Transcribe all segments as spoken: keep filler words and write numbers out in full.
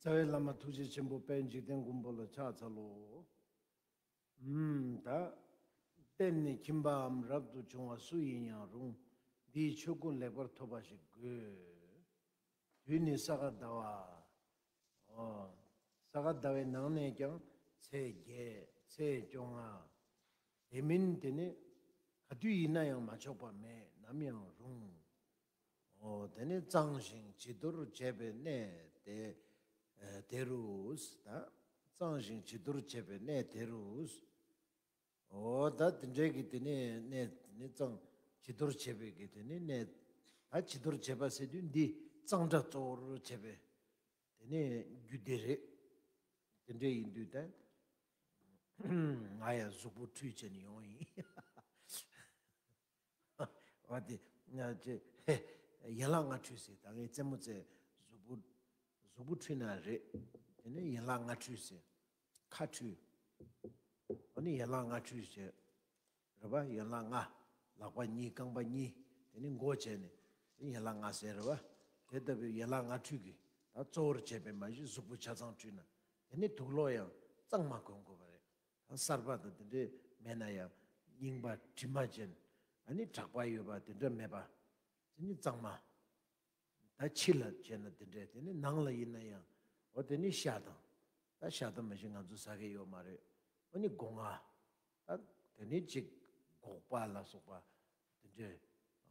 རྩ་བའི་བླ་མ་ཐུགས་རྗེ་ཆེན་པོ་དཔལ་འཇིག་རྟེན་མགོན་པོ་ལ་ཕྱག་འཚལ་ལོ། ཨུམ། ད། བརྟེན་ནས་ཁྱིམ་པའམ་རབ་ཏུ་བྱུང་བ་སུ་ཡིན་ཡང་རུང་། འདིའི་ཆོས་སྐུ་ལེགས་པར་ཐོབ་པ་ཞིག་དགོས། དུས་ནི་ས་ག་ཟླ་བ། ཨོ། ས་ག་ཟླ་བའི་ནང་ནས་ཀྱང་ཚེས་བརྒྱད། ཚེས་བཅོ་ལྔ། དེ་མིན་དེ་ནི་ག་དུས་ཡིན་ན་ཡང་མ་ཆོག་པ་མེད། ནམ་ཡང་རུང་། ཨོ། དེ་ནི་གཙང་ཞིང་བྱི་དོར་བྱེད་པའི་གནས་དེ། ཨ། དེ་རུ། ད། གཙང་ཞིང་བྱི་དོར་བྱེད་པའི་གནས་དེ་རུ། ཨོ། ད་དེ་འདྲའི་གི་དེ་ནི་གནས་དེ་ནི་གཙང་བྱི་དོར་བྱེད་པའི་གི་དེ་ནི་གནས། ད་བྱི་དོར་བྱེད་པ་ཟེར་དུས་འདི་གཙང་སྦྲ་གཙོ་བོར་བྱེད་པའི་དེ་ནི་རྒྱུ་དེ་རེད། དེ་འདྲ་ཡིན་དུས་ད་ང་ཡང་གཟུགས་པོ་འཁྲུད་བྱས་ནས་ཡོང་ཡིན། འོ་དེ། ང་ཅེ། ཧེ། ཡན་ལག་ལྔ་འཁྲུད་ཟེར། ད་ངའི་རྩེད་མོ་རྩེ། གཟུགས་པོ། གཟུགས་པོ་འཁྲུད་ན་རེད། དེ་ནས་ཡན་ལག་ལྔ་འཁྲུད་ཟེར། ཁ་འཁྲུད། འོ་ནི་ཡན་ལག་ལྔ་འཁྲུད་ཟེར། རེད་པ། ཡན་ལག་ལྔ། ལག་པ་གཉིས། རྐང་པ་གཉིས། དེ་ནི་མགོ་བྱས་ནས། དེ་ཡན་ལག་ལྔ་ཟེར་རེད་པ། དེ་ལྟ་བུའི་ཡན་ལག་ལྔ་འཁྲུད་ཀྱི། ད་གཙོ་བོར་བྱས་པའི་མ་གཞི་གཟུགས་པོ་ཆ་ཚང་འཁྲུད་ན། དེ་ནི་དུག་ལོག་ཡང་གཙང་མ་གོན་དགོས་པ་རེད། ད་གསར་པ་དང་དེ་འདྲས་མེད་ན་ཡང་རྙིང་པ་དྲི་མ་ཅན། ཨ་ནི་དྲེག་པ་ཡོད་པ་དེ་འདྲ་མེད་པ། དེ་ནི་གཙང་མ། ད་ཕྱི་ལ་བྱས་ན་དེ་འདྲས། དེ་ནི་ནང་ལ་ཡིན་ན་ཡང་། འོ་དེ་ནི་ཤ་དང་། ད་ཤ་དང་མ་གཞི་ང་ཚོ་ཟ་གི་ཡོད་མ་རེད། འོ་ནི་སྒོ་ང་། ད་དེ་ནི་ཅིག་སྒོག་པ་ལ་སོགས་པ་དེ་འདྲས།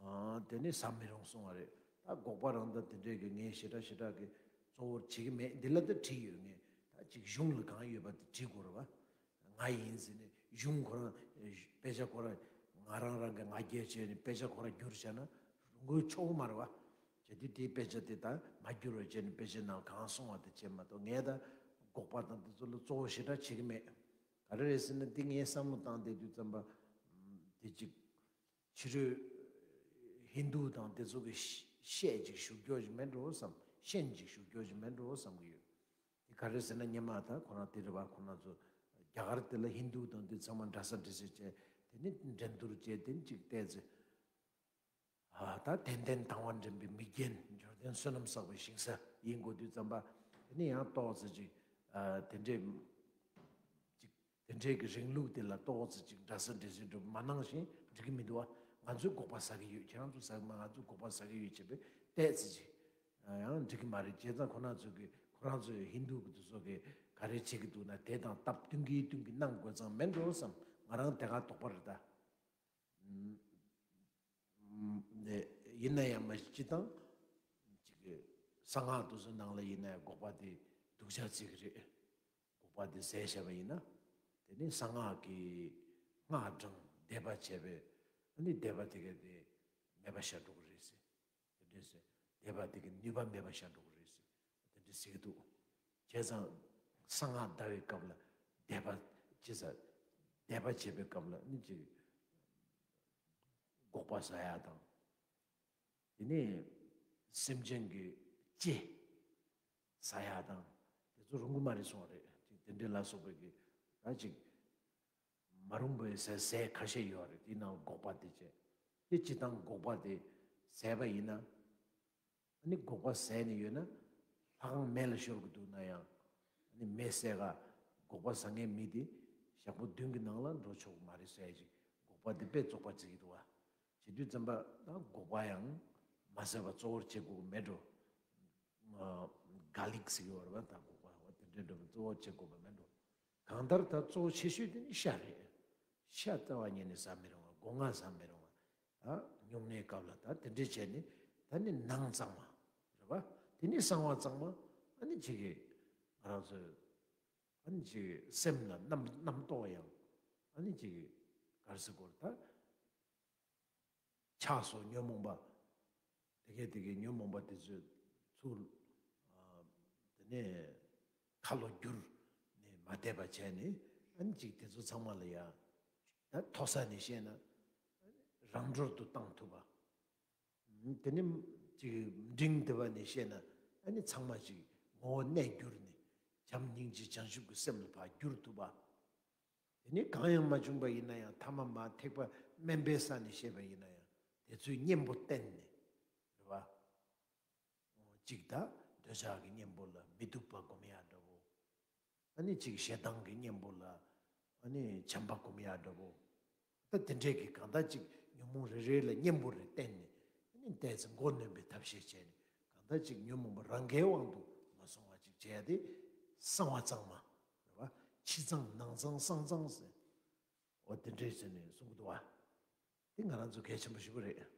ཨ། དེ་ནི་ཟ་མི་རུང་གསུང་བ་རེད། ད་སྒོག་པ་རང་ད་དེ་འདྲས་ཀྱི་ངས་ཞེ་དྲག་ཞེ་དྲག་གི་གཙོ་བོར་བྱེད་ཀྱི་མེད། འདི་ལ་ད་བྲིས་ཡོད། ངས་ད་ཅིག་གཞུང་ལ་གང་ཡོད་པ་དེ་བྲིས་དགོས་རེད་པ། ང་ཡིན་ཟེར་ནས་གཞུང་ཁོ་རང་། དཔེ་ཆ་ཁོ་རང་། ང་རང་རང་གི་ང་རྒྱལ་བྱས་ནས་དཔེ་ཆ་ཁོ་རང་བསྒྱུར་བྱས་ན་རུང་གི་ཆོག་གི་མ་རེད་པ། བྱས་དུས་དེའི་དཔེ་ཆ་དེ་ད་མ་བསྒྱུར་བ་བྱས་ནས་དཔེ་ཆའི་ནང་གང་གསུང་བ་དེ་བྱས་མ་གཏོགས། ངས་ད་སྒོག་པ་དང་དེ་ཚོ་ལ་གཙོ་བོ་ཞེ་དྲག་བྱེད་ཀྱི་མེད། ག་རེ་རེད་ཟེར་ན། འདི་ངས་བསམ་བློ་བཏང་བསྡད་དུས་ཙམ་པ། དེ་ཅིག་ཕྱི་རོལ་ཧིན་དུ་དང་དེ་ཚོ་གི་བཤད་ཅིག་ཞུ་རྒྱུ་ཞིག་མེད་འགྲོ་བསམ། ཤན་ཅིག་ཞུ་རྒྱུ་ཞིག་མེད་འགྲོ་བསམ་གི་ཡོད། དེ་ག་རེ་ཟེར་ན། སྔོན་མ་ད་ཁོ་རང་དེ་རེད་པ། ཁོ་རང་ཚོ་རྒྱ་གར་དེ་ལ་ཧིན་དུ་དང་དེ་ཚང་མ་འདྲ་ས་འདྲ་ས་བྱས། དེ་ནི་འགྲན་བསྡུར་བྱས། དེ་ནི་ཅིག་བལྟས་ཚེ། ཨ། ད་ཏན་ཏན་དང་བ་འདྲེན་པའི་མིག་རྒྱན། འབྱོར་ལྡན་བསོད་ནམས་བསགས་པའི་ཞིང་ས་ཡིན་དགོས་དུས་ཙམ་པ། དེ་ནི་ཡང་ཏོག་ཙམ་ཅིག་ཨ། དེ་འདྲའི་ཅིག་དེ་འདྲའི་གི་རིང་ལུགས་དེ་ལ་ཏོག་ཙམ་ཅིག་འདྲ་ས་འདྲ་ས་འགྲོ་མ་གནང་བཞིན་འགྲིག་གི་མི་འདུག་པ། ང་ཚོས་སྒོག་པ་ཟ་གི་ཡོད། ཁྱེད་རང་ཚོ་ཟ་གི་མ། ང་ཚོས་སྒོག་པ་ཟ་གི་ཡོད་བྱས་པས་བལྟས་ཚེ་ཅིག་ཨ། ཡང་འགྲིག་གི་མ་རེད། བྱས་ཙང་ཁོ་རང་ཚོ་གི། ཁོ་རང་ཚོས་ཧིན་དུ་གི་དེ་ཚོ་གི་ག་རེ་བྱེད་ཀྱི་འདུག་ན། དེ་དང་སྟབས་བསྟུན་གྱི་བསྟུན་གྱི་གནང་དགོས་ཙང་མེད་འགྲོ་བསམ། ང་རང་དེ་ག་དོགས་པ་རེད་ད། ཨུམ། ཨུམ། ནས་ཡིན་ན་ཡང་མ་གཞི་སྤྱིར་བཏང་ཅིག་གི་གསང་སྔགས་དེ་ཚོའི་ནང་ལ་ཡིན་ན་ཡང་སྒོག་པ་དེ་སྡུག་ཅག་བརྩི་གི་རེད། སྒོག་པ་དེ་ཟས་བཞག་པ་ཡིན་ན། དེ་ནི་གསང་སྔགས་ཀྱི་སྔགས་བགྲངས་བཟླས་པ་བྱས་པས། ཨ་ནི་བཟླས་པ་དེ་ག་དེ་མེད་པ་བཞག་འགྲོ་གི་རེད་ཟེར། དེ་འདྲས་ཟེར། བཟླས་པ་དེ་གི་ནུས་པ་མེད་པ་བཞག་འགྲོ་གི་རེད་ཟེར། དེ་འདྲས་ཟེར་གི་འདུག་བྱས་ཙང་གསང་སྔགས་བཟླ་བའི་སྐབས་ལ་བཟླས་པ་ཅི་ཟེར། བཟླས་པ་བྱེད་པའི་སྐབས་ལ་ནི་ཅིག་སྒོག་པ་ཟ་ཡག་དང་། དེ་ནས་སེམས་ཅན་གྱི་ལྕེ་ཟ་ཡག་དང་། དེ་ཚོ་རུང་གི་མ་རེད་གསུངས་པ་རེད། ཅིག་དེ་འདྲས་ལ་སོགས་པའི་གི་ད་ཅིག་མ་རུང་བའི་ཟས་ཟས་ཁ་ཤས་ཡོད་རེད། དེའི་ནང་སྒོག་པ་དེ་བྱས། དེ་སྤྱིར་བཏང་སྒོག་པ་དེ་ཟས་པ་ཡིན་ན། ཨ་ནི་སྒོག་པ་ཟས་ནས་ཡོད་ན་ལྷ་ཁང་མེ་ལ་ཤོར་གི་འདུག་ན་ཡང་། ཨ་ནི་མེ་བསད་ག་སྒོག་པ་ཟ་མཁན་མི་དེ་ཞག་པོ་བདུན་གྱི་ནང་ལ་འགྲོ་ཆོག་གི་མ་རེད་ཟེར་ཅིག་སྒོག་པ་དེ་དཔེ་བཙོག་པ་བརྩི་གི་འདུག་བ། བྱེད་དུས་ཙམ་པ་ད་སྒོག་པ་ཡང་མ་ཟས་པ་གཙོ་བོར་བྱེད་དགོས་མེད་འགྲོ། ཨ། གྷ་ལིག་ཟེར་གྱི་ཡོད་རེད་པ། ད་སྒོག་པ་བ་དེ་འདྲའི་འགྲོ་བ་གཙོ་བོར་བྱེད་དགོས་པ་མེད་འགྲོ། གང་ལྟར་ད་གཙོ་བོ་ཆེ་ཤོས་དེ་ནི་ཤ་རེད། ཤ་རྩ་བ་ཉིད་ནས་ཟ་མི་རུང་བ། སྒོ་ང་ཟ་མི་རུང་བ། ད་སྨྱུང་གནས་སྐབས་ལ་ད་དེ་འདྲས་བྱས་ནས། ད་ནི་ནང་གཙང་མ་རེད་པ། དེ་ནི་གསང་བ་གཙང་མ། ཨ་ནི་ཅིག་གི་ང་རང་ཚོའི་ཨ་ནི་ཅིག་སེམས་ལ་རྣམ་རྣམ་རྟོག་ཡང་ཨ་ནི་ཅིག་གི་ག་རེ་ཟེར་དགོས་རེད། ད་ཆགས་སོགས་ཉོན་མོངས་པ། དེ་གས་དེ་གས་ཉོན་མོངས་པ་དེ་ཚོས་ཚུར། ཨ། དེ་ནས་ཁ་ལོ་བསྒྱུར་ནས་མ་བསྡད་པ་བྱས་ནས། ཨ་ནི་ཅིག་དེ་ཚོ་ཚང་མ་ལ་ཡང་ད་མཐོ་ས་ནས་བཤད་ན་རང་གྲོལ་དུ་བཏང་ཐུབ་པ། དེ་ནས་ཅིག་འབྲིང་བསྡུས་པ་ནས་བཤད་ན། ཨ་ནི་ཚང་མ་ཅིག་ངོ་བོ་གནས་བསྒྱུར་ནས་བྱམས་སྙིང་རྗེ་བྱང་ཆུབ་ཀྱི་སེམས་ལ་ཕར་བསྒྱུར་ཐུབ་པ། དེ་ནས་གང་ཡང་མ་བྱུང་བ་ཡིན་ན་ཡང་། ཐ་མ་མར་ཐེག་པ་དམན་པའི་ས་ནས་བཤད་པ་ཡིན་ན་ཡང་། དེ་ཚོའི་གཉེན་པོ་བསྟེན་ནས་རེད་པ། གཅིག་ད་ འདོད་ཆགས་ཀྱི་གཉེན་པོ་ལ་མི་སྡུག་པ་སྒོམ་ཡག་འདྲ་བོ། ཨ་ནི་ཅིག་ཞེ་སྡང་གི་གཉེན་པོ་ལ་ཨ་ནི་བྱམས་པ་སྒོམ་ཡག་འདྲ་བོ། ད་དེ་འདྲས་ཀྱི་གང་ལྟར་ཅིག་ཉོན་མོངས་རེ་རེ་ལ་གཉེན་པོ་རེ་བསྟེན་ནས། ཨ་ནི་བལྟས་ཚེ་མགོ་གནོན་པའི་ཐབས་ཤེས་བྱས་ནས། གང་ལྟར་ཅིག་ཉོན་མོངས་པ་རང་གིས་དབང་དུ་མ་སོང་བ་ཅིག་བྱས་ཏེ། གསང་བ་གཙང་མ་རེད་བ། ཕྱི་གཙང་ནང་གཙང་གསང་གཙང་ཟེར། འོ་དེ་འདྲས་བྱས་ནས་གསུང་གི་འདུག་བ། དེ་ང་རང་ཚོ་གལ་ཆེན་པོ་ཞེ་པོ་རེད། རེད་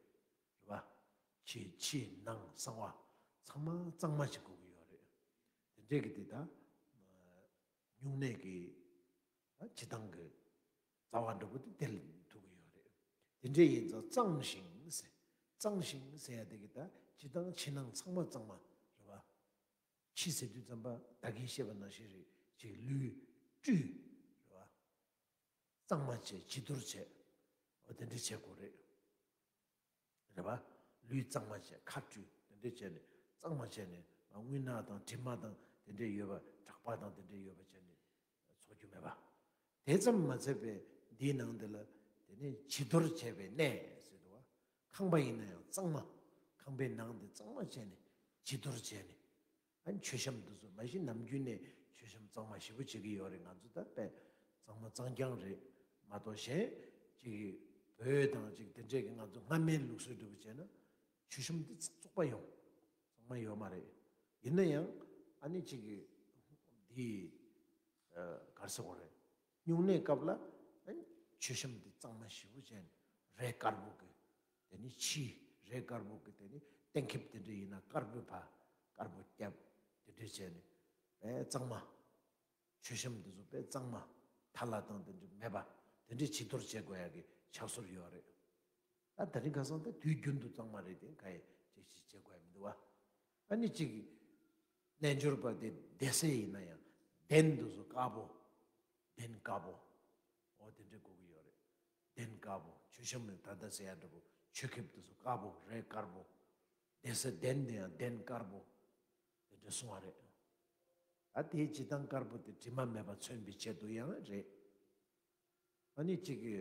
བ། ཕྱི་ཕྱི་ནང་གསང་བ་ཚང་མ་གཙང་མ་ཅིག་དགོས་ཀྱི་ཡོད་རེད། དེ་འདྲས་ཀྱི་དེ་དག་སྨྱུང་གནས་ཀྱི་ད་སྤྱི་བཏང་གི་རྩ་བ་འདྲ་པོ་དེ་དེ་ལ་ཐུག་གི་ཡོད་རེད། དེ་འདྲས་ཡིན་ཙང་གཙང་ཞིང་ཟེར། གཙང་ཞིང་ཟེར་ཡ་དེ་གི་ད་སྤྱི་བཏང་ཕྱི་ནང་ཚང་མ་གཙང་མ་རེད་བ། ཕྱི་ཟེར་དུས་ཙམ་པ་ད་གིན་བཤད་པ་ནང་བཞིན་རེད། ཅིག་ལུས་བཀྲུས་རེད་བ། གཙང་མ་བྱས་བྱི་དོར་བྱས། འོ་དེ་འདྲས་བྱེད་དགོས་རེད། རེད་བ། ལུས་གཙང་མ་བྱས་ཁ་བཀྲུས་དེ་འདྲས་བྱས་ནས་གཙང་མ་བྱས་ནས་རྔུལ་ནག་དང་དྲི་མ་དང་དེ་འདྲས་ཡོད་པ་དྲེག་པ་དང་དེ་འདྲས་ཡོད་པ་བྱས་ནས་འཚོ་རྒྱུ་མེད་པ། དེ་ཙམ་མ་ཚད་པའི་འདིའི་ནང་དེ་ལ་དེ་ནས་བྱི་དོར་བྱས་པའི་གནས་ཟེར་འདུག་བ། ཁང་པ་ཡིན་ན་ཡང་གཙང་མ། ཁང་པའི་ནང་དེ་གཙང་མ་བྱས་ནས་བྱི་དོར་བྱས་ནས། ཨ་ནི་མཆོད་བཤམས་འདི་ཚོ་མ་གཞི་ནམ་རྒྱུན་ནས་མཆོད་བཤམས་གཙང་མ་ཞེ་པོ་བྱེད་ཀྱི་ཡོད་རེད། ང་ཚོ་ད་དཔེ་གཙང་མ་གཙང་རྐྱང་རེད་མ་གཏོགས། གཞན་ཅིག་བོད་དང་ཅིག་དེ་འདྲས་ཀྱི་ང་ཚོ་སྔ་མའི་ལུགས་སྲོལ་འདྲ་པོ་བྱས་ན་མཆོད་བཤམས་འདི་བཙོག་པ་ཡོང་གཙང་མ་ཡོད་མ་རེད། ཡིན་ན་ཡང་ཨ་ནི་ཅིག་འདི་ག་རེ་ཟེར་དགོས་རེད། སྨྱུང་གནས་སྐབས་ལ་ཨ་ནི་མཆོད་བཤམས་འདི་གཙང་མ་ཞེ་པོ་བྱས་ནས་རས་དཀར་པོ་གི། དེ་ནི་ཕྱིའི་རས་དཀར་པོ་གི། དེ་ནི་སྟེང་ཁེབས་དེ་འདྲ་ཡིན་ན་དཀར་པོའི་ཕ་དཀར་པོ་བརྒྱབ། དེ་འདྲ་བྱས་ནས་དཔེ་གཙང་མ། མཆོད་བཤམས་འདི་ཚོ་དཔེ་གཙང་མ། ཐལ་བ་དང་དེ་འདྲ་མེད་པ། དེ་འདྲའི་བྱི་དོར་བྱེད་དགོས་ཡ་གི་ཕྱག་སྲོལ་ཡོད་རེད། ད་དེ་རིང་ཁ་སང་ད་དུས་རྒྱུན་དུ་གཙང་མ་རེད་དེ། ག་ཡེ་ཅིག་ཞིག་བྱེད་དགོས་ཡ་མི་འདུག་བ། ཨ་ནི་ཅིག་རྣལ་འབྱོར་པ་དེ་སྡེ་སྲིད་ཡིན་ན་ཡང་གདན་འདི་ཚོ་དཀར་པོ། གདན་དཀར་པོ། འོ་དེ་འདྲ་དགོས་ཀྱི་ཡོད་རེད། གདན་དཀར་པོ། མཆོད་བཤམས་ནི་ད་ལྟ་ཟེར་ཡ་འདྲ་པོ། མཆོད་ཁེབས་དེ་ཚོ་དཀར་པོ། རས་དཀར་པོ། སྡེ་སྲིད་གདན་དེ་ཡང་གདན་དཀར་པོ། དེ་འདྲ་གསུང་བ་རེད། ད་དེའི་སྤྱི་བཏང་དཀར་པོ་དེ་དྲི་མ་མེད་པ་མཚོན་པའི་ཆེད་དུ་ཡང་རེད། ཨ་ནི་གཅིག་གི་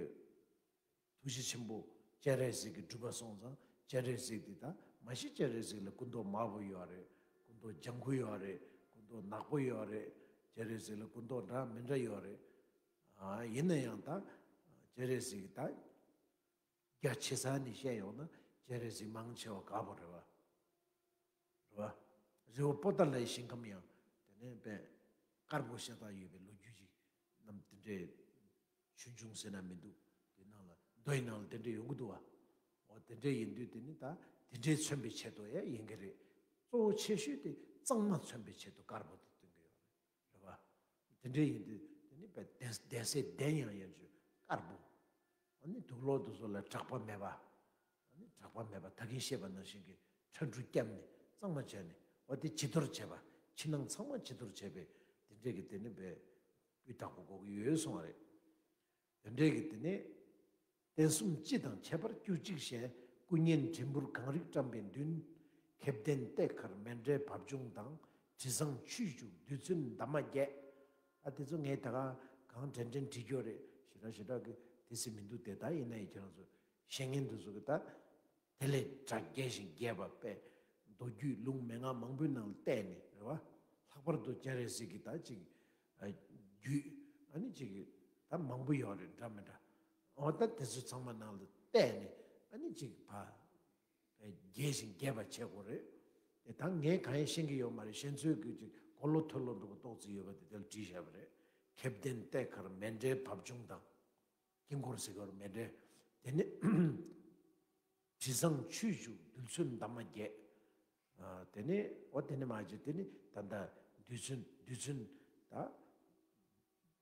ཐུགས་རྗེ་ཆེན་པོ་སྤྱན་རས་གཟིགས་ཀྱི་སྒྲུབ་པ་སོང་ཙང་། སྤྱན་རས་གཟིགས་དེ་ད་མ་གཞི་སྤྱན་རས་གཟིགས་ལ་སྐུ་མདོག་དམར་པོ་ཡོད་རེད། སྐུ་མདོག་ལྗང་ཁུ་ཡོད་རེད། སྐུ་མདོག་ནག་པོ་ཡོད་རེད། སྤྱན་རས་གཟིགས་ལ་སྐུ་མདོག་འདྲ་མི་འདྲ་ཡོད་རེད། ཨ། ཡིན་ན་ཡང་ད་སྤྱན་རས་གཟིགས་ད་རྒྱ་ཆེ་ས་ནས་བཤད་ཡོང་ན་སྤྱན་རས་གཟིགས་མང་ཆེ་བ་དཀར་པོ་རེད་བ། རེད་བ། རི་བོ་པོ་ཏ་ལའི་ཞིང་ཁམས་ཡང་དེ་ནས་དཔེ་དཀར་པོ་ཤ་སྟག་ཡོད་པའི་ལོ་རྒྱུས་ཅིག་ནམ་དེ་འདྲའི་ཆོས་འབྱུང་ཟེར་ན་མི་འདུག་དེ་ནང་ལ་མདོ་ཡི་ནང་ལ་དེ་འདྲ་ཡོང་གི་འདུག་བ། འོ་དེ་འདྲ་ཡིན་དུས་དེ་ནི་ད་དེ་འདྲའི་མཚོན་པའི་ཆེད་དུ་ཡང་ཡིན་གྱི་རེད། གཙོ་བོ་ཆེ་ཤོས་དེ་གཙང་མ་མཚོན་པའི་ཆེད་དུ་དཀར་པོ་དེ་སྟོན་གྱི་ཡོད་རེད། རེད་བ། དེ་འདྲ་ཡིན་དུས་དེ་ནི་དཔེ་གདན་གདན་སའི་གདན་ཡང་ཡང་ཆོས་དཀར་པོ། ཨ་ནི་དུག་ལོག་དེ་ཚོ་ལ་གྲགས་པ་མེད་པ། ཨ་ནི་གྲགས་པ་མེད་པ། ད་གིན་བཤད་པ་ནང་བཞིན་གྱི་ཁྲ་འབྲུ་བརྒྱབ་ནས་གཙང་མ་བྱས་ནས། འོ་དེ་བྱི་དོར་བྱས་པ། ཕྱི་ནང་ཚང་མ་བྱི་དོར་བྱས་པའི་དེ་འདྲས་ཀྱི་དེ་ནི་དཔེ་སྤུས་དག་པོ་དགོས་ཀྱི་ཡོད་གསུང་བ་རེད། དེ་འདྲས་ཀྱི་དེ་ནས་རྟེན་གསུམ་སྤྱི་དང་ཁྱད་པར་དཀྱུས་གཅིག་བཤད། སྐུ་བརྙན་བྲིས་འབུར་གང་རིགས་བཀྲམ་པའི་མདུན། ཁེབས་གདན་ལྟེ་ཁར་མཎྜལ་བབ་ཆུང་དང་། དྲི་བཟང་ཆུས་བྱུགས་རྡུལ་ཚོན་འདབ་མ་བརྒྱད། ཨ་དེ་ཚོ་ངས་ད་ག་གང་དྲན་དྲན་བྲིས་རྒྱུ་རེད། ཞེ་དྲག་ཞེ་དྲག་གི་དེ་སྲིད་མི་འདུག་དེ་ད་ཡིན་ན་ཡིན། ཁྱེད་རང་ཚོ་བཤད་མཁན་དེ་ཚོ་གི་ད། དེ་ལས་གྲགས་རྒྱས་ཤིང་རྒྱས་པ་དཔེ་མདོ་རྒྱུད་ལུང་མན་ངག་མང་པོའི་ནང་ལ་བལྟས་ནས་རེད་བ། ལྷག་པར་དུ་སྤྱན་རས་གཟིགས་ཀྱི་ད་ཅིག་རྒྱུད། ཨ་ནི་ཅིག་ད་མང་པོ་ཡོད་རེད། འདྲ་མི་འདྲ། འོ་ད་དེ་ཚོ་ཚང་མ་ནང་ལ་བལྟས་ནས་ཨ་ནི་ཅིག་ཕ་རྒྱས་ཤིང་རྒྱས་པ་བྱེད་དགོས་རེད། དེ་ད་ངས་གང་ཡང་ཤེས་ཀྱི་ཡོད་མ་རེད། གཞན་ཚོས་གི་ཅིག་གོ་ལོ་ཐོས་ལོ་འདྲ་པོ་ཏོག་ཙི་ཡོད་པ་དེ་དེ་ལ་བྲིས་བཞག་པ་རེད། ཁེབས་གདན་ལྟེ་ཁར་མཎྜལ་བབ་ཆུང་དང་། དཀྱིལ་འཁོར་ཟེར་གྱི་ཡོད་རེད། མཎྜལ། དེ་ནས་དྲི་བཟང་ཆུས་བྱུགས་རྡུལ་ཚོན་འདབ་མ་བརྒྱད། ཨ། དེ་ནས་འོ་དེ་ནས་མ་བྱས། དེ་ནས་ད་ལྟ་རྡུལ་ཚོན་རྡུལ་ཚོན་ད་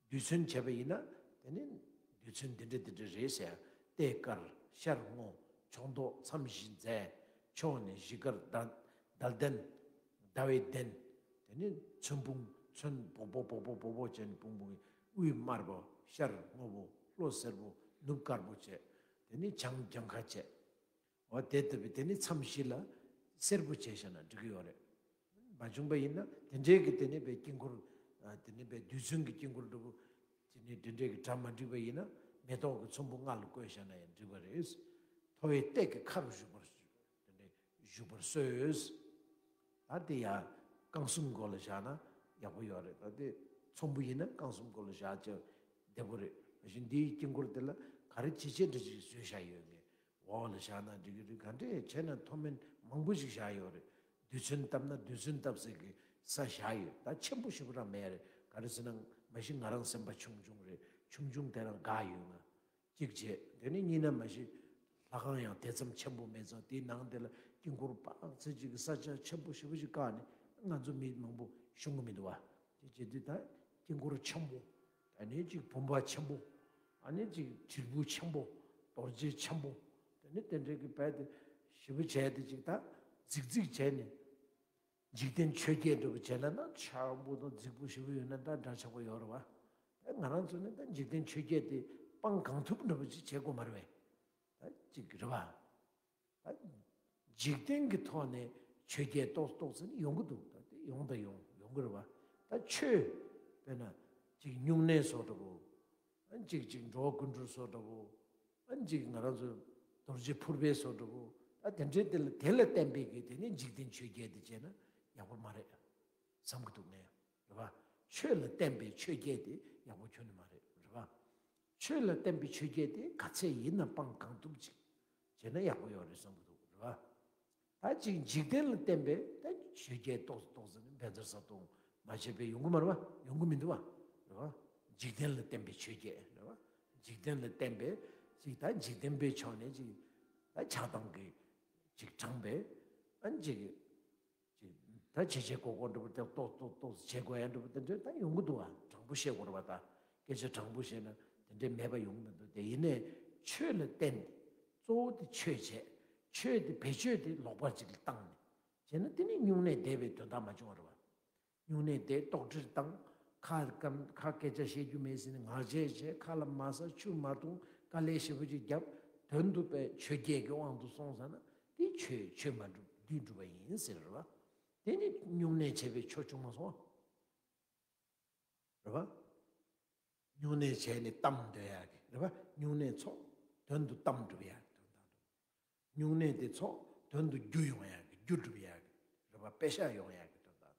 རྡུལ་ཚོན་བྱས་པ་ཡིན་ན་དེ་ནས་རྡུལ་ཚོན་འདི་འདྲ་འདི་འདྲ་རེད་ཟེར། ལྟེ་དཀར་ཤར་སྔོ་ཕྱོགས་མདོག་མཚམས་བཞི་མཛེས། ཕྱོགས་ནས་བཞི་དཀར་ཟླ་ཟླ་གདན། ཟླ་བའི་གདན། དེ་ནས་ཚོན་སྤུངས་ཚོན་སྦོ་སྦོ་སྦོ་སྦོ་སྦོ་སྦོ་བྱས་ནས་སྤུངས་སྤུངས། དབུས་དམར་པོ། ཤར་སྔོ་པོ། ལྷོ་སེར་པོ། ནུབ་དཀར་པོ་བྱས། དེ་ནས་བྱང་གྱངས་ཁ་བྱས། འོ་དེ་ལྟ་བུའི་དེ་ནས་མཚམས་བཞི་ལ་སེར་པོ་བྱས་བཞག་ན་འགྲིག་གི་ཡོད་རེད། མ་བྱུང་པ་ཡིན་ན་དེ་འདྲའི་གི་དེ་ནས་པའི་དཀྱིལ་འཁོར། ཨ། དེ་ནས་པའི་རྡུལ་ཚོན་གྱི་དཀྱིལ་འཁོར་འདྲ་པོ། དེ་ནས་དེ་འདྲའི་གི་གྲ་མ་འགྲིག་པ་ཡིན་ན་མེ་ཏོག་གི་ཚོམ་བུ་ལྔ་ལ་བཀོད་བཞག་ན་ཡང་འགྲིག་པ་རེད། མཐོ་བའི་སྟེགས་ཀྱི་ཁ་རུ་བཞུགས་པར། དེ་འདྲའི་བཞུགས་པར་གསོལ། ད་དེ་ཡང་ རྐང་གསུམ་སྒོ་ལ་བཞག་ན་ཡག་པོ་ཡོད་རེད། ད་དེ་ཚོམ་བུ་ཡིན་ན་རྐང་གསུམ་སྒོ་ལ་བཞག་ཅེས་བདེ་པོ་རེད། མ་གཞི་འདིའི་དཀྱིལ་འཁོར་དེ་ལ་ག་རེ་ཇེ་ཆེ་འདྲ་ཞིག་བཟོས་བཞག་ཡོད་ངེས། འོག་ལ་བཞག་ན་འགྲིག་གི་རེད། ག་འདྲས་བྱས་ན་མཐོ་དམན་མང་པོ་ཞིག་བཞག་ཡོད་རེད། རྡུལ་ཚོན་བཏབ་ན་རྡུལ་ཚོན་བཏབ་སའི་གི་ས་བཞག་ཡོད། ད་ཆེན་པོ་ཞེ་པོ་རང་མེད་རེད། ག་རེ་ཟེར་ན་མ་གཞི་ང་རང་སེམས་པ་ཆུང་ཆུང་རེད། ཆུང་ཆུང་དེ་རང་དགའ་ཡོད་ང་། གཅིག་བྱས། དེ་ནས་གཉིས་ན་མ་གཞི་ལྷ་ཁང་ཡང་དེ་ཙམ་ཆེན་པོ་མེད་ཙང་དེའི་ནང་དེ་ལ་དཀྱིལ་འཁོར་དཔག་ཚད་ཅིག་གི་ས་ཆ་ཆེན་པོ་ཞེ་པོ་ཞིག་བཀག་ནས་ང་ཚོ་མི་མང་པོ་ཤོང་གི་མི་འདུག་བ། དེ་བྱེད་དུས་ད་དཀྱིལ་འཁོར་ཆེན་པོ། ཨ་ནི་ཅིག་བུམ་པ་ཆེན་པོ། ཨ་ནི་ཅིག་དྲིལ་བུ་ཆེན་པོ། རྡོ་རྗེ་ཆེན་པོ། དེ་ནི་དེ་འདྲའི་གི་རྦད་དེ་ཞེ་པོ་བྱས་ཏེ་ཅིག་ད་རྫིག་རྫིག་བྱས་ནས། འཇིག་རྟེན་ཆོས་བརྒྱད་འདྲ་པོ་བྱས་ན་ན་ཆེན་པོ་དང་རྫིག་པོ་ཞེ་པོ་ཡོད་ན་འདྲ་འདྲ་ཆགས་པ་ཡོད་རེད་བ། ད་ང་རང་ཚོ་ནི་ད་འཇིག་རྟེན་ཆོས་བརྒྱད་དེ་སྤང་གང་ཐུབ་འདྲ་པོ་ཅིག་བྱེད་དགོས་མ་རེད་བས། ད་ཅིག་རེད་བ། ད་འཇིག་རྟེན་གྱི་ཐོག་ནས་ཆོས་བརྒྱད་ཏོག་ཙམ་ཏོག་ཙམ་ནི་ཡོང་གི་འདུག་ད་དེ་ཡོང་ད་ཡོང་ཡོང་གི་རེད་བ། ད་ཆོས་དཔེར་ན་ཅིག་སྨྱུང་གནས་སོགས་འདྲ་པོ། ཨ་ཅིག་ཅིག་འགྲོ་བ་ཀུན་འགྲོ་སོགས་འདྲ་པོ། ཨ་ཅིག་ང་རང་ཚོ་རྡོ་རྗེ་ཕུར་པའི་སོགས་འདྲ་པོ། ཨ་དེ་འདྲའི་དེ་ལ་དེ་ལ་བརྟེན་པའི་གི་དེ་ནི་འཇིག་རྟེན་ཆོས་བརྒྱད་དེ་བྱས་ན་ཡག་པོ་མ་རེད་བསམ་གི་འདུག་ངས། རེད་བ། ཆོས་ལ་བརྟེན་པའི་ཆོས་བརྒྱད་དེ་ཡག་པོ་ཁྱོན་ནས་མ་རེད། རེད་བ། ཆོས་ལ་བརྟེན་པའི་ཆོས་བརྒྱད་དེ་ག་ཚད་ཡིན་ན་སྤང་གང་ཐུབ་ཅིག་བྱས་ན་ཡག་པོ་ཡོད་རེད་བསམ་གི་འདུག། རེད་བ། ད་ཅིག་འཇིག་རྟེན་ལ་བརྟེན་པའི་ད་ཆོས་བརྒྱད་ཏོག་ཙམ་ཏོག་ཙམ་ནི་བཛྲ་ས་ཏོག་མ་བྱས་པའི་ཡོང་གི་མ་རེད་བ། ཡོང་གི་མི་འདུག་བ། རེད་བ། འཇིག་རྟེན་ལ་བརྟེན་པའི་ཆོས་བརྒྱད་རེད་བ། འཇིག་རྟེན་ལ་བརྟེན་པའི་ཅིག་ད་འཇིག་རྟེན་པའི་ཕྱོགས་ནས་ཅིག་ད་ཆགས་སྡང་གི་ཅིག་དྲངས་པའི་ཨ་ཅིག་ཅིག་ད་བྱེད་བྱེད་དགོས་དགོས་འདྲ་པོ་དེ་ཏོག་ཏོག་ཏོག་བྱེད་དགོས་ཡ་འདྲ་པོ་དེ་འདྲ་ད་ཡོང་གི་འདུག་བ། དྲང་པོ་བཤད་དགོས་རེད་བ། ད་སྐད་ཆ་དྲང་པོ་བཤད་ན་དེ་འདྲ་མེད་པ་ཡོང་གི་མི་འདུག། དེ་ཡིན་ནའི་ཆོས་ལ་བརྟེན་ཏེ་གཙོ་བོ་དེ་ཆོས་བྱས། ཆོས་དེ་བེད་སྤྱོད་དེ་ལོག་པ་ཅིག་ལ་བཏང་ནས་བྱས་ན་དེ་ནི་སྨྱུང་གནས་འདས་པའི་དོན་དག་མ་བྱུང་བ་རེད་བ། སྨྱུང་གནས་དེ་ལྟོགས་གྲིར་བཏང་། ཁ་སྐམ། ཁ་སྐད་ཆ་བཤད་རྒྱུ་མེད་ཟེར་ནས་ངག་བཅད་བྱས། ཁ་ལ་མ་ཟ་ཆུ་མ་འཐུང་། དཀའ་ལས་ཞེ་པོ་ཅིག་བརྒྱབ། དོན་དུ་པའི་ཆོས་བརྒྱད་ཀྱི་དབང་དུ་སོང་ཟེར་ན་དེ་ཆོས་ཆོས་མ་གྲུབ་བདུད་གྲུབ་པ་ཡིན་ཟེར་རེད་བ། དེ་ནི་སྨྱུང་གནས་བྱས་པའི་ཆོས་བྱུང་མ་སོང་བ། རེད་བ། སྨྱུང་གནས་བྱས་ནས་གཏམ་འདོན་ཡག་གི་རེད་བ། སྨྱུང་གནས་ཚོགས་དོན་དུ་གཏམ་སྒྲུབ་ཡག་གི་དོན་དག་འགྲུབ། སྨྱུང་གནས་དེ་ཚོགས་དོན་དུ་རྒྱུ་ཡོང་ཡག་གི་རྒྱུ་སྒྲུབ་ཡག་གི་རེད་བ། པེ་ཤག་ཡོང་ཡག་གི་དོན་དག་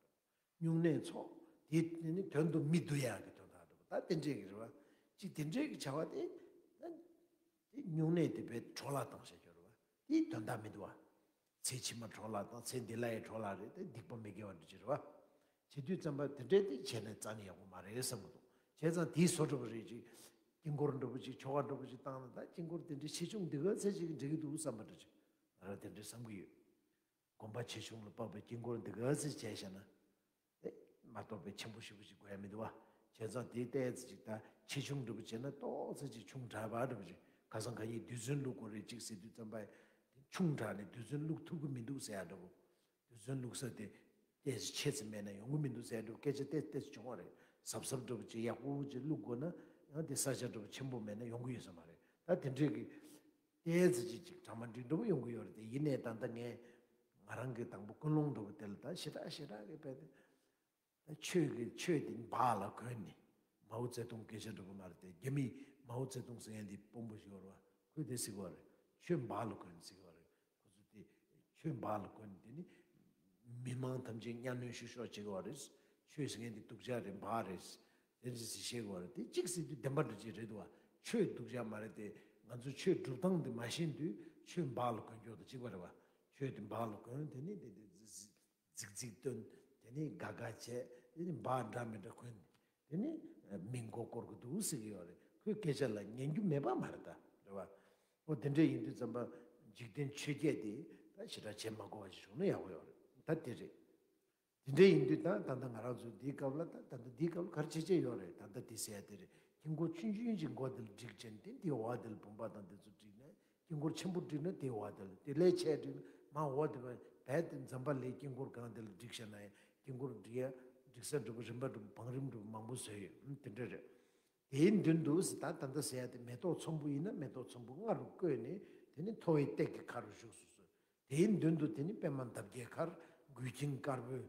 འགྲུབ། སྨྱུང་གནས་ཚོགས་དེ་ནི་དོན་དུ་མི་བསྡུ་ཡག་གི་དོན་དག་འགྲུབ། ད་དེ་འདྲས་ཀྱི་རེད་བ། ཅིག་དེ་འདྲས་ཀྱི་བྱ་བ་དེ་ད་དེ་སྨྱུང་གནས་དེ་བས་འཕྲོ་བརླག་བཏང་བཞག་རྒྱུ་རེད་བ། དེའི་དོན་དག་མི་འདུག་བ། ཚེ་ཕྱི་མ་འཕྲོ་བརླག་དང་ཚེ་འདི་ལ་ཡང་འཕྲོ་བརླག་རེད་དེ། སྡིག་པ་མི་དགེ་བ་འདྲ་ཅིག་རེད་བ། བྱེད་དུས་ཙམ་པ་དེ་འདྲས་དེ་བྱས་ན་རྩ་ནས་ཡག་པོ་མ་རེད་བསམ་གི་འདུག། བྱས་ཙང་དེའི་བཟོ་འདྲ་པོ་རེད་ཅིག། དཀྱིལ་འཁོར་འདྲ་པོ་ཅིག་ཆོ་ག་འདྲ་པོ་ཅིག་བཏང་ན་ད་དཀྱིལ་འཁོར་དེ་འདྲའི་ཆེ་ཆུང་འདི་ག་ཚད་ཅིག་འགྲིག་གི་འདུག་བསམ་པ་འདྲ་ཅིག་ང་རང་དེ་འདྲས་བསམ་གི་ཡོད། དགོན་པ་ཆེ་ཆུང་ལ་དཔག་པའི་དཀྱིལ་འཁོར་འདི་ག་ཚད་བྱས་བཞག་ན། ཨེ། མ་གཏོགས་པའི་ཆེན་པོ་ཞེ་པོ་ཞིག་དགོས་ཡ་མི་འདུག་བ། བྱས་ཙང་དེའི་ཏོག་ཙམ་ཅིག་ད་ཆེ་ཆུང་འདྲ་པོ་བྱས་ན་ཏོག་ཙམ་ཅིག་ཆུང་དྲགས་པ་འདྲ་པོ་ཅིག། ཁ་སང་ཁ་ཉིན་རྡུལ་ཚོན་བླུག་དགོས་རེད་ཅིག་ཟེར་དུས་ཙམ་པ་ཆུང་དྲགས་ནས་རྡུལ་ཚོན་བླུག་ཐུབ་ཀྱི་མི་འདུག་ཟེར་ཡ་འདྲ་པོ། རྡུལ་ཚོན་བླུག་ས་དེ་ཏོག་ཙམ་ཆེ་ཙམ་མེད་ན་ཡོང་གི་མི་འདུག་ཟེར་ཡ་འདྲ་པོ་སྐད་ཆ་ཏོག་ཙམ་ཏོག་ཙམ་བྱུང་བ་རེད། གཟབ་གཟབ་འདྲ་པོ་ཅིག་ཡག་པོ་ཅིག་བླུག་དགོས་ན་ཡང་དེ་ས་ཆ་འདྲ་པོ་ཆེན་པོ་མེད་ན་ཡོང་གི་ཡོད་ས་མ་རེད། ད་དེ་འདྲས་ཀྱི། ཏོག་ཙམ་ཅིག་ཅིག་གྲ་མ་འགྲིག་འདྲ་པོ་ཡོང་གི་ཡོད་རེད་དེ། ཡིན་ནའི་ད་ལྟ་ངས་ང་རང་གི་དང་པོ་ཀུན་སློང་འདྲ་པོ་དེ་ལ་ད་ཞེ་དྲག་ཞེ་དྲག་གི་དཔེ་དེ། ད་ཆོས་ཀྱི་ཆོས་དེ་འབག་ལ་གོན་ནས། མའོ་ཙེ་ཏུང་སྐད་ཆ་འདྲ་པོ་མ་རེད་དེ། རྒྱ་མི་མའོ་ཙེ་ཏུང་ཟེར་མཁན་དེ་དཔོན་པོ་ཞིག་ཡོད་རེད་བ། ཁོས་དེ་ཟེར་གི་ཡོད་རེད། ཆོས་འབག་ལ་གོན་ཟེར་གི་ཡོད་རེད། ཁོ་ཚོ་དེ་ཆོས་འབག་ལ་གོན་དེ་ནི་མི་མང་ཐམས་ཅད་གཉའ་གནོན་བཤུ་གཞོག་བྱེད་ཀྱི་ཡོད་རེད། ཆོས་ཟེར་མཁན་དེ་སྡུག་ཅག་རེད། འབག་རེད། དེ་འདྲ་ཞིག་བཤད་དགོས་རེད། དེ་གཅིག་ཟེར་དུས་བདེན་པ་འདྲ་ཅིག་རེད་འདུག་བ། ཆོས་སྡུག་ཅག་མ་རེད་དེ། ང་ཚོ་ཆོས་སྒྲུབ་སྟངས་དེ་མ་ཤེས་དུས་ཆོས་འབག་ལ་གོན་རྒྱུ་དང་གཅིག་པ་རེད་བ། ཆོས་དེ་འབག་ལ་གོན། དེ་ནི་དེ་དེ་རྫིག་རྫིག་སྟོན། དེ་ནི་དགའ་དགའ་བྱས། དེ་ནི་འབག་འདྲ་མི་འདྲ་གོན། དེ་ནི་མི་མགོ་སྐོར་གི་འདུག་ཟེར་གི་ཡོད་རེད། ཁོའི་སྐད་ཆ་ལ་ཉན་རྒྱུ་མེད་པ་མ་རེད་ད། རེད་བ། འོ་དེ་འདྲ་ཡིན་དུས་ཙམ་པ་འཇིག་རྟེན་ཆོས་བརྒྱད་དེ་ད་ཞེ་དྲག་བྱེད་མ་དགོས་པ་ཞིག་བྱུང་ན་ཡག་པོ་ཡོད་རེད། ད་དེ་རེད། དེ་འདྲ་ཡིན་དུས་ད་ད་ལྟ་ང་རང་ཚོ་འདིའི་སྐབས་ལ་ད་ད་ལྟ་འདིའི་སྐབས་ལ་ག་རེ་བྱེད་བྱེད་ཡོད་རེད། ད་ལྟ་འདི་ཟེར་ཡ་དེ་རེད། དཀྱིལ་འཁོར་ཆུང་ཆུང་ཅིག་མགོ་དེ་ལ་བསྒྲིགས་བྱས་ནས་དེ་འདིའི་འོག་དེ་ལ་བུམ་པ་དང་དེ་ཚོ་བསྒྲིགས་ནས། དཀྱིལ་འཁོར་ཆེན་པོ་བསྒྲིགས་ན་དེའི་འོག་དེ་ལ། དེ་ལས་ཆེ་བསྒྲིགས་ན་མར་འོག་དེ་ལ། རྦད་དེ་འཛམ་བུ་གླིང་དཀྱིལ་འཁོར་སྒང་དེ་ལ་བསྒྲིགས་བཞག་ན་ཡང་དཀྱིལ་འཁོར་བསྒྲིགས་ཡ་བསྒྲིགས་ས་འདྲ་པོ་རིམ་པ་འདྲ་པོ་བང་རིམ་འདྲ་པོ་མང་པོ་བཟོས་ཡོད། ཨུམ། དེ་འདྲ་རེད། དེའི་མདུན་དུ་ཟེར་ད་ད་ལྟ་ཟེར་ཡ་དེ་མེ་ཏོག་ཚོམ་བུ་ཡིན་ན་མེ་ཏོག་ཚོམ་བུ་ལྔ་རུ་བརྐོས་ནས། དེ་ནི་མཐོ་བའི་སྟེགས་ཀྱི་ཁ་རུ་བཞུགས་སུ་གསོལ། དེའི་མདུན་དུ་དེ་ནི་པདྨ་འདབ་བརྒྱད་དཀར། མགུལ་ཆིངས་དཀར་པོའི་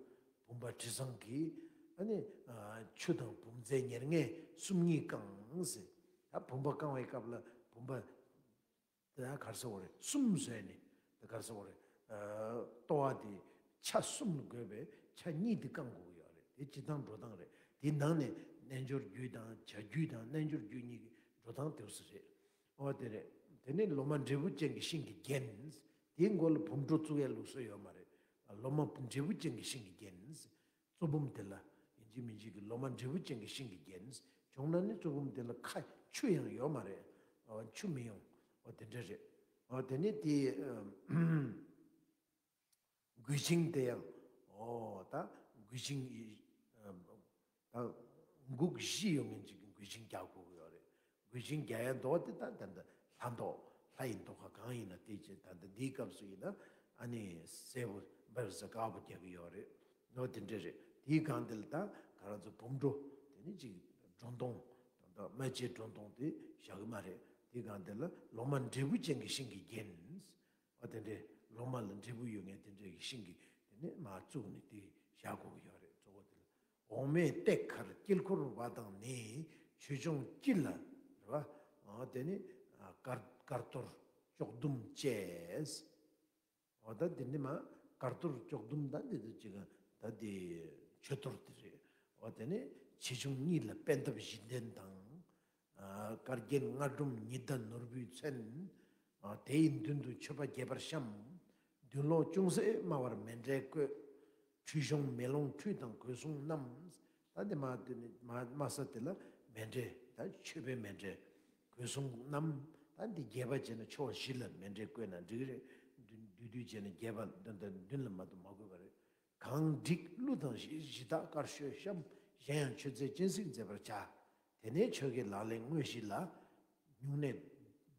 བུམ་པ་དྲི་བཟང་གི། ཨ་ནི་ཆུ་དང་བུམ་རྫས་ཉེར་ལྔས་སུམ་གཉིས་བཀང་ཟེར། ད་བུམ་པ་བཀང་བའི་སྐབས་ལ་བུམ་པ་དེ་ག་རེ་ཟེར་དགོས་རེད། གསུམ་བཟོས་ནས་དེ་ག་རེ་ཟེར་དགོས་རེད། ལྟོ་བ་དེ་ཆ་གསུམ་ལ་བགོས་པའི་ ཆ་གཉིས་དེ་བསྐང་དགོས་ཀྱི་ཡོད་རེད། དེ་སྤྱིར་བཏང་འགྲོ་སྟངས་རེད། དེའི་ནང་ནས་རྣལ་འབྱོར་རྒྱུད་དང་བྱ་རྒྱུད་དང་རྣལ་འབྱོར་རྒྱུད་གཉིས་ཀྱི་འགྲོ་སྟངས་དེ་སུ་རེད། ཨོ་དེ་རེད། དེ་ནས་ལོ་མ་འབྲས་བུ་ཅན་གྱི་ཤིང་གི་རྒྱན། དེའི་མགོ་ལ་བུམ་སྒྲོ་བཙུགས་ཡའི་ལུགས་སྲོལ་ཡོད་མ་རེད། ལོ་མ་འབྲས་བུ་ཅན་གྱི་ཤིང་གི་རྒྱན། གཙོ་བུམ་དེ་ལ་ཡིན་གཅིག་མིན་གཅིག་གི་ལོ་མ་འབྲས་བུ་ཅན་གྱི་ཤིང་གི་རྒྱན། བྱུང་ན་ནི་གཙོ་བུམ་དེ་ལ་ཁ་ཆུ་ཡང་ཡོད་མ་རེད། ཨོ་ཆུ་མི་ཡོང་། ཨོ་དེ་འདྲ་རེད། ཨོ་དེ་ནས་དེ་ཨམ། མགུལ་ཆིངས་དེ་ཡང་། ཨོ་ད་མགུལ་ཆིངས་ཨམ། ད་འགུག་བཞི་ཡོད་མཁན་ཅིག་གི་མགུལ་ཆིངས་རྒྱག་དགོས་ཀྱི་ཡོད་རེད། མགུལ་ཆིངས་རྒྱག་ཡ་མདོག་དེ་ད་ད་ད་ལྷ་མདོག་ལྷ་ཡི་མདོག་ཁ་གང་ཡིན་ན་དེ་བྱས། ད་ད་འདིའི་སྐབས་སུ་ཡིན་ན་ཨ་ནི་སེར་པོ་འབར་ཟེར་དཀར་པོ་རྒྱག་གི་ཡོད་རེད། ནོ་དེ་འདྲ་རེད། དེའི་སྒང་དེ་ལ་ད་ག་རང་ཚོ་བུམ་སྒྲོ་དེ་ནི་ཅིག་སྒྲོ་མདོང་ད་ད་རྨ་བྱའི་སྒྲོ་མདོང་དེ་བཞག་གི་མ་རེད། དེའི་སྒང་དེ་ལ་ལོ་མ་འབྲས་བུ་ཅན་གྱི་ཤིང་གི་རྒྱན། ཨ་དེ་འདྲའི་ལོ་མ་ལ་འབྲས་བུ་ཡོད་མཁན་དེ་འདྲའི་ཤིང་གི་དེ་ནས་མར་བཙུགས་ནས་དེ་བཞག་དགོས་ཀྱི་ཡོད་རེད། གཙོ་བོ་དེ་ལ་འོག་མིན་ཏེ་ཁར་དཀྱིལ་འཁོར་བ་དང་ནི། ཆོས་འབྱུང་དཀྱིལ་ལ་རེད་བ། ཨ་དེ་ནི་ཨ་དཀར་དཀར་གཏོར་ལྕོག་དུམ་བཅས། འོ་ད་དེ་ནི་མར་དཀར་གཏོར་ལྕོག་དུམ་དང་དེ་དུ་ཅིག་ད་དེ་མཆོད་གཏོར་དེ་རེད། འོ་དེ་ནི་ཆེ་ཆུང་གཉིས་ལ་པད་འདབ་བཞི་ལྡན་དང་། ཨ་དཀར་རྒྱན་རྔ་སྒྲོམ་ཉི་ཟླ་ནོར་བུས་མཚོན། ཨ་དེ་ཡི་མདུན་དུ་མཆོད་པ་རྒྱས་པར་བཤམས། མདུན་ལོགས་ཅུང་ཟད་དམའ་བར་མཎྜལ་བཀོད། ཁྲུས་གཞོང་མེ་ལོང་ཁྲུས་དང་གོས་ཟུང་བསྣམས། ད་དེ་མ་དེ་ནི་མ་དམའ་ས་དེ་ལ་མཎྜལ། ད་མཆོད་པའི་མཎྜལ། གོས་ཟུང་བསྣམས། ད་འདི་རྒྱས་པ་བྱས་ན་ཕྱོགས་བཞི་ལ་མཎྜལ་བཀོད་ན་འགྲིག་གི་རེད། མདུན་བསྡུས་བསྡུས་བྱས་ན་རྒྱས་པ་འདོན་དང་མདུན་ལ་མ་གཏོགས་མ་དགོས་པ་རེད། གང་བསྒྲིགས་གླུ་དང་གཞི་གཞི་བདག་དཀར་ཤོད་བཤམས། གཞན་ཡང་མཆོད་རྫས་སྤྱན་གཟིགས་མཛད་པར་བྱ། དེ་ནས་ཆོས་རྒྱལ་ལག་ལེན་དངོས་གཞི་ལ། སྨྱུང་གནས་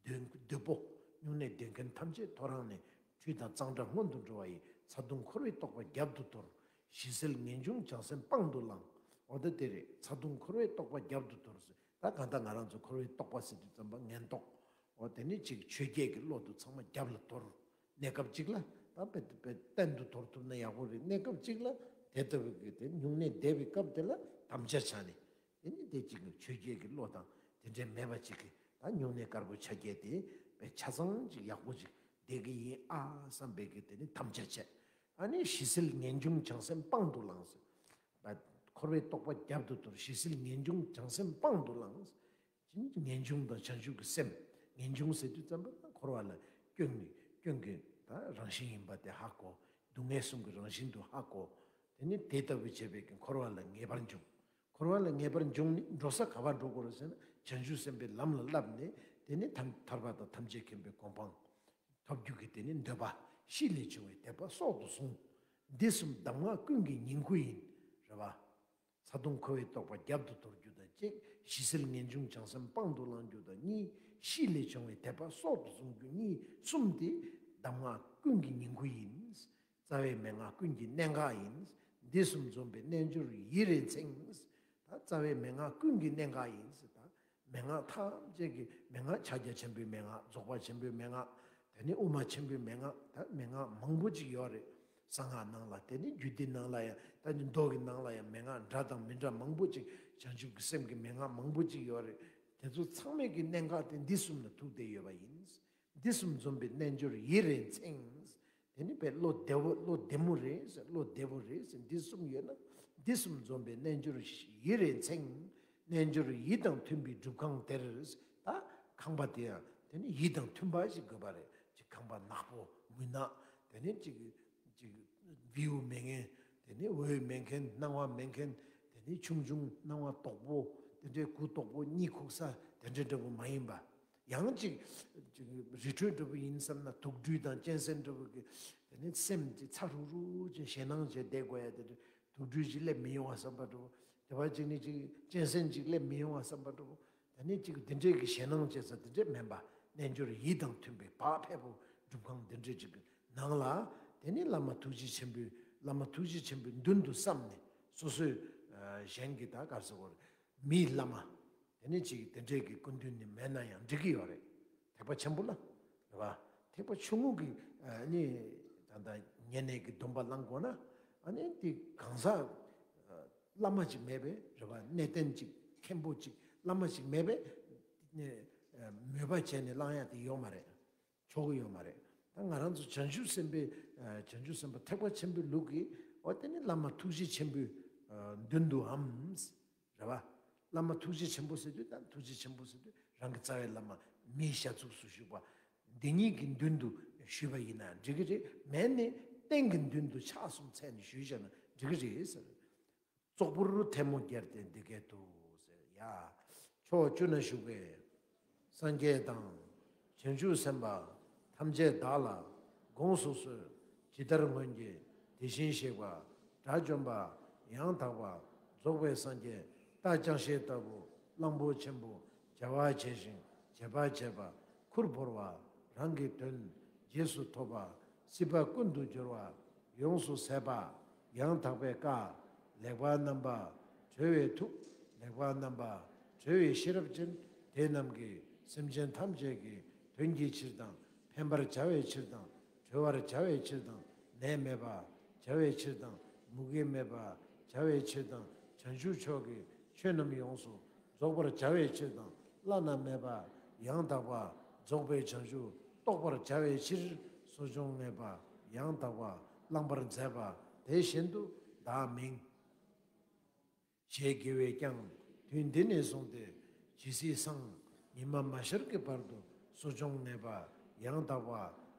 འདོན་འདོད་པོ། སྨྱུང་གནས་འདོན་མཁན་ཐམས་ཅད་ཐོ་རངས་ནས་ཁྲུས་དང་གཙང་སྦྲ་སྔོན་དུ་འགྲོ་བ་ཡི། ཚ་གདུང་འཁོར་བའི་རྟོག་པ་རྒྱབ་ཏུ་དོར། ཞི་བསིལ་ངེས་འབྱུང་བྱང་སེམས་དཔང་དུ་བླངས། འོ་ད་དེ་རེད། ཚ་གདུང་འཁོར་བའི་རྟོག་པ་རྒྱབ་ཏུ་དོར་ཟེར། ད་གང་ལྟར་ང་རང་ཚོ་འཁོར་བའི་རྟོག་པ་ཟེར་དུས་ཙམ་པ་ངན་རྟོག་འོ་དེ་ནི་ཅིག་ཆོས་བརྒྱད་ཀྱི་བློ་དེ་ཚང་མ་རྒྱབ་ལ་དོར། གནས་སྐབས་གཅིག་ལ་ད་དཔེ་དཔེ་གཏན་དུ་དོར་ཐུབ་ན་ཡག་པོ་རེད། གནས་སྐབས་གཅིག་ལ་དེ་ལྟ་བུའི་གི་དེ་སྨྱུང་གནས་བསྡད་པའི་སྐབས་དེ་ལ་དམ་བཅའ་བྱ་ནས། དེ་ནི་དེ་གཅིག་ནི་ཆོས་བརྒྱད་ཀྱི་བློ་དང་དེ་འདྲའི་མེད་པ་ཅིག་གིས་ད་སྨྱུང་གནས་དཀར་པོ་ཆ་བརྒྱད་དེ་དཔེ་ཆ་ཚང་ཅིག་ཡག་པོ་ཅིག་བསྡད་ཀྱི་ཡིན་ཨ་བསམ་པའི་གི་དེ་ནི་དམ་བཅའ་བྱས། ཨ་ནི་ཞི་བསིལ་ངེས་འབྱུང་བྱང་སེམས་དཔང་དུ་བླངས་ཟེར། འཁོར་བའི་རྟོག་པ་རྒྱབ་ཏུ་དོར། ཞི་བསིལ་ངེས་འབྱུང་བྱང་སེམས་དཔང་དུ་བླངས། ངེས་འབྱུང་དང་བྱང་ཆུབ་ཀྱི་སེམས། ངེས་འབྱུང་ཟེར་དུས་ཙམ་པ་ན་འཁོར་བ་ལ་སྐྱོན་གྱི་སྐྱོན་གྱི་ད་རང་བཞིན་ཡིན་པ་དེ་ཧ་གོ། སྡུག་བསྔལ་གསུམ་གྱི་རང་བཞིན་དུ་ཧ་གོ། དེ་ནི་དེ་ལྟ་བུ་བྱས་པའི་གི་འཁོར་བ་ལ་ངེས་པར་འབྱུང་། འཁོར་བ་ལ་ངེས་པར་འབྱུང་ནི་འགྲོ་ས་ག་པར་འགྲོ་དགོས་རེད་ཟེར་ན་བྱང་ཆུབ་སེམས་དཔའི་ལམ་ལ་བསླབས་ནས། དེ་ནི་ཐར་ཐར་པ་དང་ཐམས་ཅད་མཁྱེན་པའི་གོ་འཕང་ཐོབ་རྒྱུ་གི་དེ་ནི་འདོད་པ་གཤིས་ལས་བྱུང་བའི་དད་པ་སྲོག་ཏུ་བཟུང་། འདི་གསུམ་གདམས་ངག་ཀུན་གྱི་ཉིང་ཁུ་ཡིན། རེད་བ། ཚ་གདུང་འཁོར་བའི་རྟོག་པ་རྒྱབ་ཏུ་དོར་རྒྱུ་དང་གཅིག། ཞི་བསིལ་ངེས་འབྱུང་བྱང་སེམས་དཔང་དུ་བླང་རྒྱུ་དང་གཉིས། གཤིས་ལས་བྱུང་བའི་དད་པ་སྲོག་ཏུ་བཟུང་རྒྱུ་གཉིས། གསུམ་དེ་གདམས་ངག་ཀུན་གྱི་ཉིང་ཁུ་ཡིན། རྩ་བའི་མན་ངག་ཀུན་གྱི་གནད་འགག་ཡིན། འདི་གསུམ་འཛོམས་པའི་རྣལ་འབྱོར་ཡིད་རེ་མཚན། ད་རྩ་བའི་མན་ངག་ཀུན་གྱི་གནད་འགག་ཡིན་ཟེར། ད་མན་ངག་ཐམས་ཅད་ཀྱི་མན་ངག་ཕྱག་རྒྱ་ཆེན་པོའི་མན་ངག་རྫོགས་པ་ཆེན་པོའི་མན་ངག་དེ་ནི་དབུ་མ་ཆེན་པོའི་མན་ངག་ད་མན་ངག་མང་པོ་ཅིག་ཡོད་རེད། གསང་སྔགས་ནང་ལ། དེ་ནི་རྒྱུད་སྡེ་ནང་ལ་ཡང་། ད་ནི་མདོ་གི་ནང་ལ་ཡང་མན་ངག་འདྲ་དང་མི་འདྲ་མང་པོ་ཅིག་བྱང་ཆུབ་ཀྱི་སེམས་ཀྱི་མན་ངག་མང་པོ་ཅིག་ཡོད་རེད། དེ་ཚོ་ཚང་མའི་གི་གནད་འགག་དེ་འདི་གསུམ་ལ་ཐུག་བསྡད་ཡོད་པ་ཡིན། འདི་གསུམ་འཛོམས་པའི་རྣལ་འབྱོར་ཡིད་རེ་མཚན། དེ་ནི་དཔེ་བློ་བདེ་བོ་བློ་བདེ་མོ་རེད་ཟེར། བློ་བདེ་བོ་རེད་ཟེར། འདི་གསུམ་ཡོད་ན་འདི་གསུམ་འཛོམས་པའི་རྣལ་འབྱོར་ཡིད་རེ་མཚན། རྣལ་འབྱོར་ཡིད་དང་མཐུན་པའི་སྒྲུབ་ཁང་དེར། ད་ཁང་པ་དེ་ཡང་དེ་ནི་ཡིད་དང་མཐུན་པ་ཞིག་དགོས་པ་རེད། ཅིག་ཁང་པ་ནག་པོ་མུན་ནག་དེ་ནི་ཅིག་ཅིག་བེའུ་མེད་མཁན། དེ་ནི་འོད་མེད་མཁན། སྣང་བ་མེད་མཁན། དེ་ནི་ཆུང་ཆུང་སྣང་བ་དོག་པོ། དེ་འདྲའི་གུ་དོག་པོ་གཉིད་ཁུག་ས་དེ་འདྲ་འདྲ་པོ་མ་ཡིན་པ། ཡང་ཅིག་ཅིག་རི་ཁྲོད་འདྲ་པོ་ཡིན་བསམ་ན་དུག་སྦྲུལ་དང་གཅན་གཟན་འདྲ་པོ་གི་དེ་ནི་སེམས་ཅིག་ཚ་རུག་རུག་ཅིག་ཞེད་སྣང་བྱས་བསྡད་དགོས་ཡ་དེ་འདྲ། དུག་སྦྲུལ་ཅིག་སླེབས་མི་ཡོང་བ་བསམ་པ་འདྲ་པོ། དེ་བ་ཅིག་ནི་ཅིག་གཅན་གཟན་ཅིག་སླེབས་མི་ཡོང་བ་བསམ་པ་འདྲ་པོ། དེ་ནི་ཅིག་འདི་འདྲས་ཀྱི་ཞེད་སྣང་བྱེད་ས་དེ་འདྲས་མིན་པ། རྣལ་འབྱོར་ཡིད་དང་མཐུན་པའི་བག་ཕེབས་པོ་སྒྲུབ་ཁང་འདི་འདྲས་ཅིག་གི་ནང་ལ། དེ་ནི་བླ་མ་ཐུགས་རྗེ་ཆེན་པོའི་བླ་མ་ཐུགས་རྗེ་ཆེན་པོའི་མདུན་དུ་བསམ་ནས། སོ་སོའི་ཨ་གཞན་གྱི་ད་ག་རེ་ཟེར་དགོས་རེད། མིའི་བླ་མ། དེ་ནི་ཅིག་དེ་འདྲས་ཀྱི་སྐུ་མདུན་ནས་མེད་ན་ཡང་འགྲིག་གི་ཡོད་རེད། ཐེག་པ་ཆེན་པོ་ལ། རེད་བ། ཐེག་པ་ཆུང་ངུ་གི་ཨ་ནི་ད་ལྟ་བསྙེན་གནས་ཀྱི་སྡོམ་པ་བླང་དགོས་ན། ཨ་ནི་དེ་གང་ཟག་ཨ་བླ་མ་ཅིག་མེད་པས། རེད་བ། གནས་བརྟན་ཅིག་མཁན་པོ་ཅིག་བླ་མ་ཅིག་མེད་པས། ཨ་མོས་པ་བྱས་ནས་བླང་ཡ་དེ་ཡོད་མ་རེད། ཆོག་གི་ཡོད་མ་རེད། ད་ང་རང་ཚོ་བྱང་ཆུབ་སེམས་དཔའི་ཨ་བྱང་ཆུབ་སེམས་དཔའ་ཐེག་པ་ཆེན་པོའི་ལུགས་ཀྱི་ འོ་དེ་ནི་བླ་མ་ཐུགས་རྗེ་ཆེན་པོའི་མདུན་དུའམ། རེད་བ། བླ་མ་ཐུགས་རྗེ་ཆེན་པོ་ཟེར་དུས་ད་ཐུགས་རྗེ་ཆེན་པོ་ཟེར་དུས་རང་གི་རྩ་བའི་བླ་མ་མིའི་ཤ་ཚུགས་སུ་བཞུགས་པ། འདི་ཉིད་ཀྱི་མདུན་དུ་ཞུས་པ་ཡིན་ན་འགྲིག་གི་རེད། མེད་ནས་རྟེན་གྱི་མདུན་དུ་ཕྱག་གསུམ་འཚལ་ནས་ཞུས་བཞག་ན་འགྲིག་གི་རེད་ཟེར། ཙོག་པུར་ཐལ་མོ་སྦྱར་ཏེ་འདི་སྐད་དུ་ཟེར་ཡ། ཕྱོགས་བཅུ་ན་བཞུགས་པའི་སངས་རྒྱས་དང་བྱང་ཆུབ་སེམས་དཔའ་ཐམས་ཅད་བདག་ལ་དགོངས་སུ་གསོལ། ཇི་ལྟར་སྔོན་གྱི་དེ་བཞིན་གཤེགས་པ་དགྲ་བཅོམ་པ་ཡང་དག་པ་རྫོགས་པའི་སངས་རྒྱས་རྟ་ཅང་ཤེས་ལྟ་བུ་གླང་པོ་ཆེན་པོ་བྱ་བ་བྱས་ཤིང་བྱེད་པ་བྱས་པ་ཁུར་བོར་བ་རང་གི་དོན་རྗེས་སུ་ཐོབ་པ་སྲིད་པ་ཀུན་ཏུ་སྦྱོར་བ་ཡོངས་སུ་ཟད་པ་ཡང་དག་པའི་བཀའ། ལེགས་པར་རྣམ་པར་གྲོལ་བའི་ཐུགས། ལེགས་པར་རྣམ་པར་གྲོལ་བའི་ཤེས་རབ་ཅན། དེ་རྣམས་ཀྱིས་སེམས་ཅན་ཐམས་ཅད་ཀྱི་དོན་གྱི་ཕྱིར་དང་། ཕན་པར་བྱ་བའི་ཕྱིར་དང་། གྲོལ་བར་བྱ་བའི་ཕྱིར་དང་། ནད་མེད་པར་བྱ་བའི་ཕྱིར་དང་། མུ་གེ་མེད་པར་བྱ་བའི་ཕྱིར་དང་། བྱང་ཆུབ་མཆོག་གི་ཆོས་རྣམས་ཡོངས་སུ་རྫོགས་པར་བྱ་བའི་ཕྱིར་དང་། བླ་ན་མེད་པ་ཡང་དག་པ་རྫོགས་པའི་བྱང་ཆུབ་རྟོགས་པར་བྱ་བའི་ཕྱིར། གསོ་སྦྱོང་ངེས་པ་ཡང་དག་པ་བླང་བར་མཛད་པ་དེ་བཞིན་དུ་བདག་མིང་ཞེས་དགེ་བས་ཀྱང་དུས་འདི་ནས་བཟུང་སྟེ་ཇི་སྲིད་སང་ཉི་མ་མ་ཤར་གྱི་བར་དུ་གསོ་སྦྱོང་ངེས་པ་ཡང་དག་པ་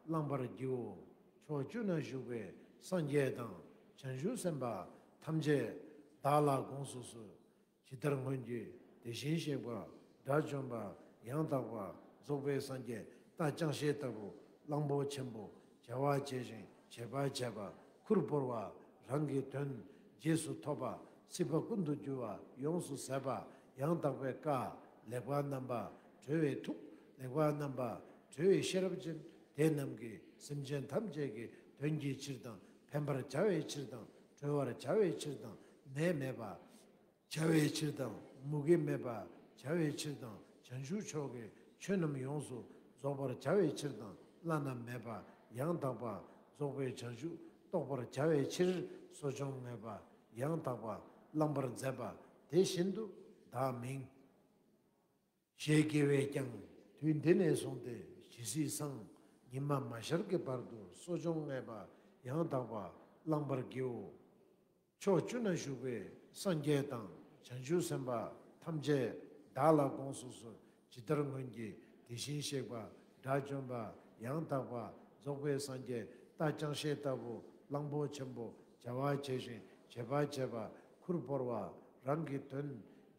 བླང་བར་བགྱིའོ། ཕྱོགས་བཅུ་ན་བཞུགས་པའི་སངས་རྒྱས་དང་བྱང་ཆུབ་སེམས་དཔའ་ཐམས་ཅད་བདག་ལ་དགོངས་སུ་གསོལ། ཇི་ལྟར་སྔོན་གྱི་དེ་བཞིན་གཤེགས་པ་དགྲ་བཅོམ་པ་ཡང་དག་པ་རྫོགས་པའི་སངས་རྒྱས་རྟ་ཅང་ཤེས་ལྟ་བུ་གླང་པོ་ཆེན་པོ་བྱ་བ་བྱས་ཤིང་བྱེད་པ་བྱས་པ་ཁུར་བོར་བ་རང་གི་དོན་རྗེས་སུ་ཐོབ་པ་སྲིད་པ་ཀུན་ཏུ་རྒྱུ་བ་ཡོངས་སུ་ཟད་པ་ཡང་དག་པའི་བཀའ། ལེགས་པར་རྣམ་པར་གྲོལ་བའི་ཐུགས། ལེགས་པར་རྣམ་པར་གྲོལ་བའི་ཤེས་རབ་ཅན། དེ་རྣམས་ཀྱིས་སེམས་ཅན་ཐམས་ཅད་ཀྱི་དོན་གྱི་ཕྱིར་དང་། ཕན་པར་བྱ་བའི་ཕྱིར་དང་། གྲོལ་བར་བྱ་བའི་ཕྱིར་དང་། ནད་མེད་པ་བྱ་བའི་ཕྱིར་དང་། མུ་གེ་མེད་པ་བྱ་བའི་ཕྱིར་དང་། བྱང་ཆུབ་མཆོག་གི་ཆོས་རྣམས་ཡོངས་སུ་རྫོགས་པར་བྱ་བའི་ཕྱིར་དང་། བླ་ན་མེད་པ་ཡང་དག་པ་རྫོགས་པའི་བྱང་ཆུབ་རྟོགས་པར་བྱ་བའི་ཕྱིར། གསོ་སྦྱོང་ངེས་པ་ཡང་དག་པ་བླང་བར་མཛད་པ་དེ་བཞིན་དུ་བདག་མིང་ཞེས་དགེ་བས་ཀྱང་དུས་འདི་ནས་བཟུང་སྟེ་ཇི་སྲིད་སང་ཉི་མ་མ་ཤར་གྱི་བར་དུ་གསོ་སྦྱོང་ངེས་པ་ཡང་དག་པ་བླང་བར་བགྱིའོ། ཕྱོགས་བཅུ་ན་བཞུགས་པའི་སངས་རྒྱས་དང་བྱང་ཆུབ་སེམས་དཔའ་ཐམས་ཅད་བདག་ལ་དགོངས་སུ་གསོལ། ཇི་ལྟར་སྔོན་གྱི་དེ་བཞིན་གཤེགས་པ་དགྲ་བཅོམ་པ་ཡང་དག་པ་རྫོགས་པའི་སངས་རྒྱས་རྟ་ཅང་ཤེས་ལྟ་བུ་གླང་པོ་ཆེན་པོ་བྱ་བ་བྱས་ཤིང་བྱེད་པ་བྱས་པ་ཁུར་བོར་བ་རང་གི་དོན་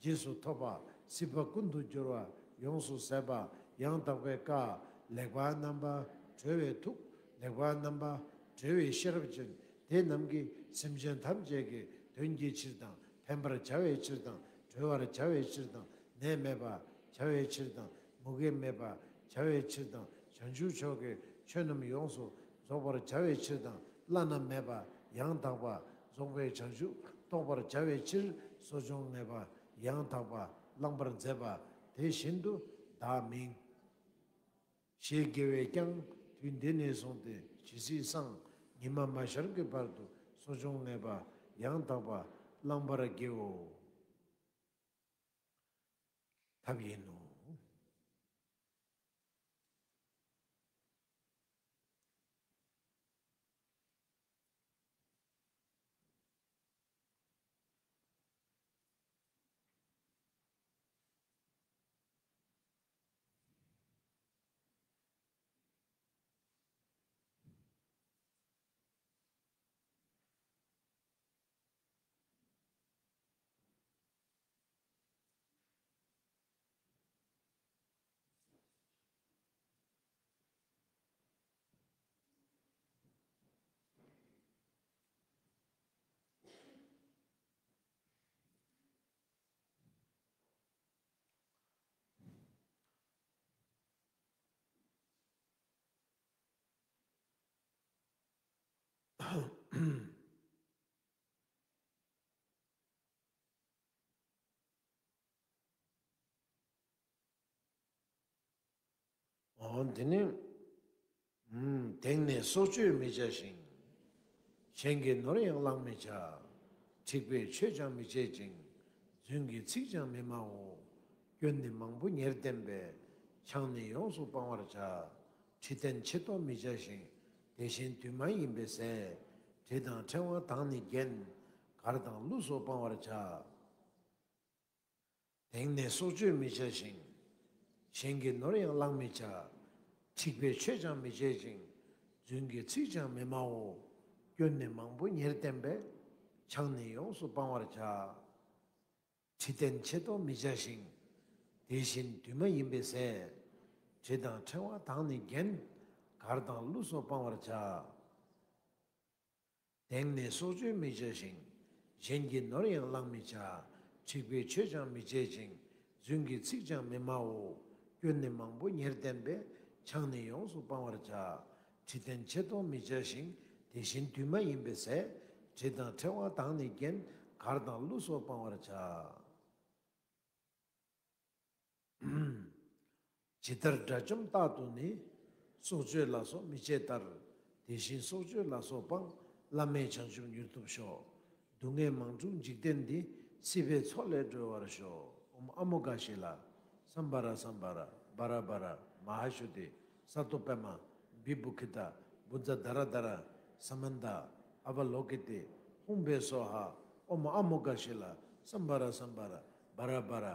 རྗེས་སུ་ཐོབ་པ་སྲིད་པ་ཀུན་ཏུ་སྦྱོར་བ་ཡོངས་སུ་ཟད་པ་ཡང་དག་པའི་བཀའ། ལེགས་པར་རྣམ་པར་གྲོལ་བའི་ཐུགས། ལེགས་པར་རྣམ་པར་གྲོལ་བའི་ཤེས་རབ་ཅན། དེ་རྣམས་ཀྱིས་སེམས་ཅན་ཐམས་ཅད་ཀྱི་དོན་གྱི་ཕྱིར་དང་། ཕན་པར་བྱ་བའི་ཕྱིར་དང་། གྲོལ་བར་བྱ་བའི་ཕྱིར་དང་། ནད་མེད་པར་བྱ་བའི་ཕྱིར་དང་། མུ་གེ་མེད་པར་བྱ་བའི་ཕྱིར་དང་། བྱང་ཆུབ་མཆོག་གི་ཆོས་རྣམས་ཡོངས་སུ་རྫོགས་པར་བྱ་བའི་ཕྱིར་དང་། བླ་ན་མེད་པ་ཡང་དག་པ་རྫོགས་པའི་བྱང་ཆུབ་རྟོགས་པར་བྱ་བའི་ཕྱིར། གསོ་སྦྱོང་ངེས་པ་ཡང་དག་པ་བླང་བར་མཛད་པ་དེ་བཞིན་དུ་བདག་མིང་། ཞེས་དགེ་བས་ཀྱང་དུས་འདི་ནས་བཟུང་སྟེ་ཇི་སྲིད་སང་ཉི་མ་མ་ཤར་གྱི་བར་དུ་གསོ་སྦྱོང་ངེས་པ་ཡང་དག་པ་བླང་བར་བགྱིའོ། ཐབས་ཡིན་ནོ། འོ་འདི་ནི། དེང་ནས་སྲོག་གཅོད་མི་བྱ་ཞིང་། གཞན་གྱི་ནོར་ཡང་བླང་མི་བྱ། འཁྲིག་པའི་ཆོས་ཀྱང་མི་བྱེད་ཅིང་། རྫུན་གྱི་ཚིག་ཀྱང་མི་སྨྲའོ། སྐྱོན་ནི་མང་པོ་ཉེར་བསྟན་པས། ཆང་ནི་ཡོངས་སུ་སྤང་བར་བྱ། ཁྲི་སྟན་ཆེ་ཏོག་མི་བྱ་ཞིང་། དེ་བཞིན་དུས་མ་ཡིན་པའི་ཟས། དྲི་དང་ཕྲེང་བ་དང་ནི་རྒྱན། གར་དང་གླུ་སོགས་སྤང་བར་བྱ། དེང་ནས་སྲོག་གཅོད་མི་བྱ་ཞིང་། གཞན་གྱི་ནོར་ཡང་བླང་མི་བྱ། འཁྲིག་པའི་ཆོས་ཀྱང་མི་བྱེད་ཅིང་། རྫུན་གྱི་ཚིག་ཀྱང་མི་སྨྲའོ། སྐྱོན་ནི་མང་པོ་ཉེར་བསྟན་པས། ཆང་ནི་ཡོངས་སུ་སྤང་བར་བྱ། དྲི་བསྟེན་ཆེད་དུ་མི་བྱ་ཞིང་། དེ་བཞིན་དུས་མ་ཡིན་པའི་ཟས། དྲི་དང་ཕྲེང་བ་དང་ནི་རྒྱན། གར་དང་གླུ་སོགས་སྤང་བར་བྱ། དེང་ནས་སྲོག་གཅོད་མི་བྱ་ཞིང་། གཞན་གྱི་ནོར་ཡང་བླང་མི་བྱ། འཁྲིག་པའི་ཆོས་ཀྱང་མི་བྱེད་ཅིང་། རྫུན་གྱི་ཚིག་ཀྱང་མི་སྨྲའོ། སྐྱོན་ནི་མང་པོ་ཉེར་བསྟན་པས། ཆང་ནི་ཡོངས་སུ་སྤང་བར་བྱ། དྲི་བསྟེན་ཆེད་དུ་མི་བྱ་ཞིང་། དེ་བཞིན་དུས་མ་ཡིན་པའི་ཟས། དྲི་དང་ཕྲེང་བ་དང་ནི་རྒྱན། གར་དང་གླུ་སོགས་སྤང་བར་བྱ། ཇི་ལྟར་དགྲ་བཅོམ་རྟག་ཏུ་ནི། སྲོག་གཅོད་ལ་སོགས་མི་བྱེད་ལྟར། དེ་བཞིན་སྲོག་གཅོད་ལ་སོགས་སྤང་། བླ་མེད་བྱང་ཆུབ་མྱུར་ཐོབ་ཤོག། སྡུག་བསྔལ་མང་དྲུག་འཇིག་རྟེན་འདི། སྲིད་པའི་མཚོ་ལས་སྒྲོལ་བར་ཤོག། ཨོཾ་ཨ་མོ་ག་ཤི་ལ། སཾ་བྷ་ར་སཾ་བྷ་ར་བྷ་ར་བྷ་ར་མ་ཧཱ་ཤོ་དྷི། ས་ཏོ་པདྨ། བི་བྷུ་ཁི་ཏ། བྷུ་ཛ་དྷ་ར་དྷ་ར། ས་མན་ཏ། ཨ་བ་ལོ་ཀི་ཏེ། ཧཱུྃ་ཕཊ་སྭཱ་ཧཱ། ཨོཾ་ཨ་མོ་ག་ཤི་ལ། སཾ་བྷ་ར་སཾ་བྷ་ར་བྷ་ར་བྷ་ར་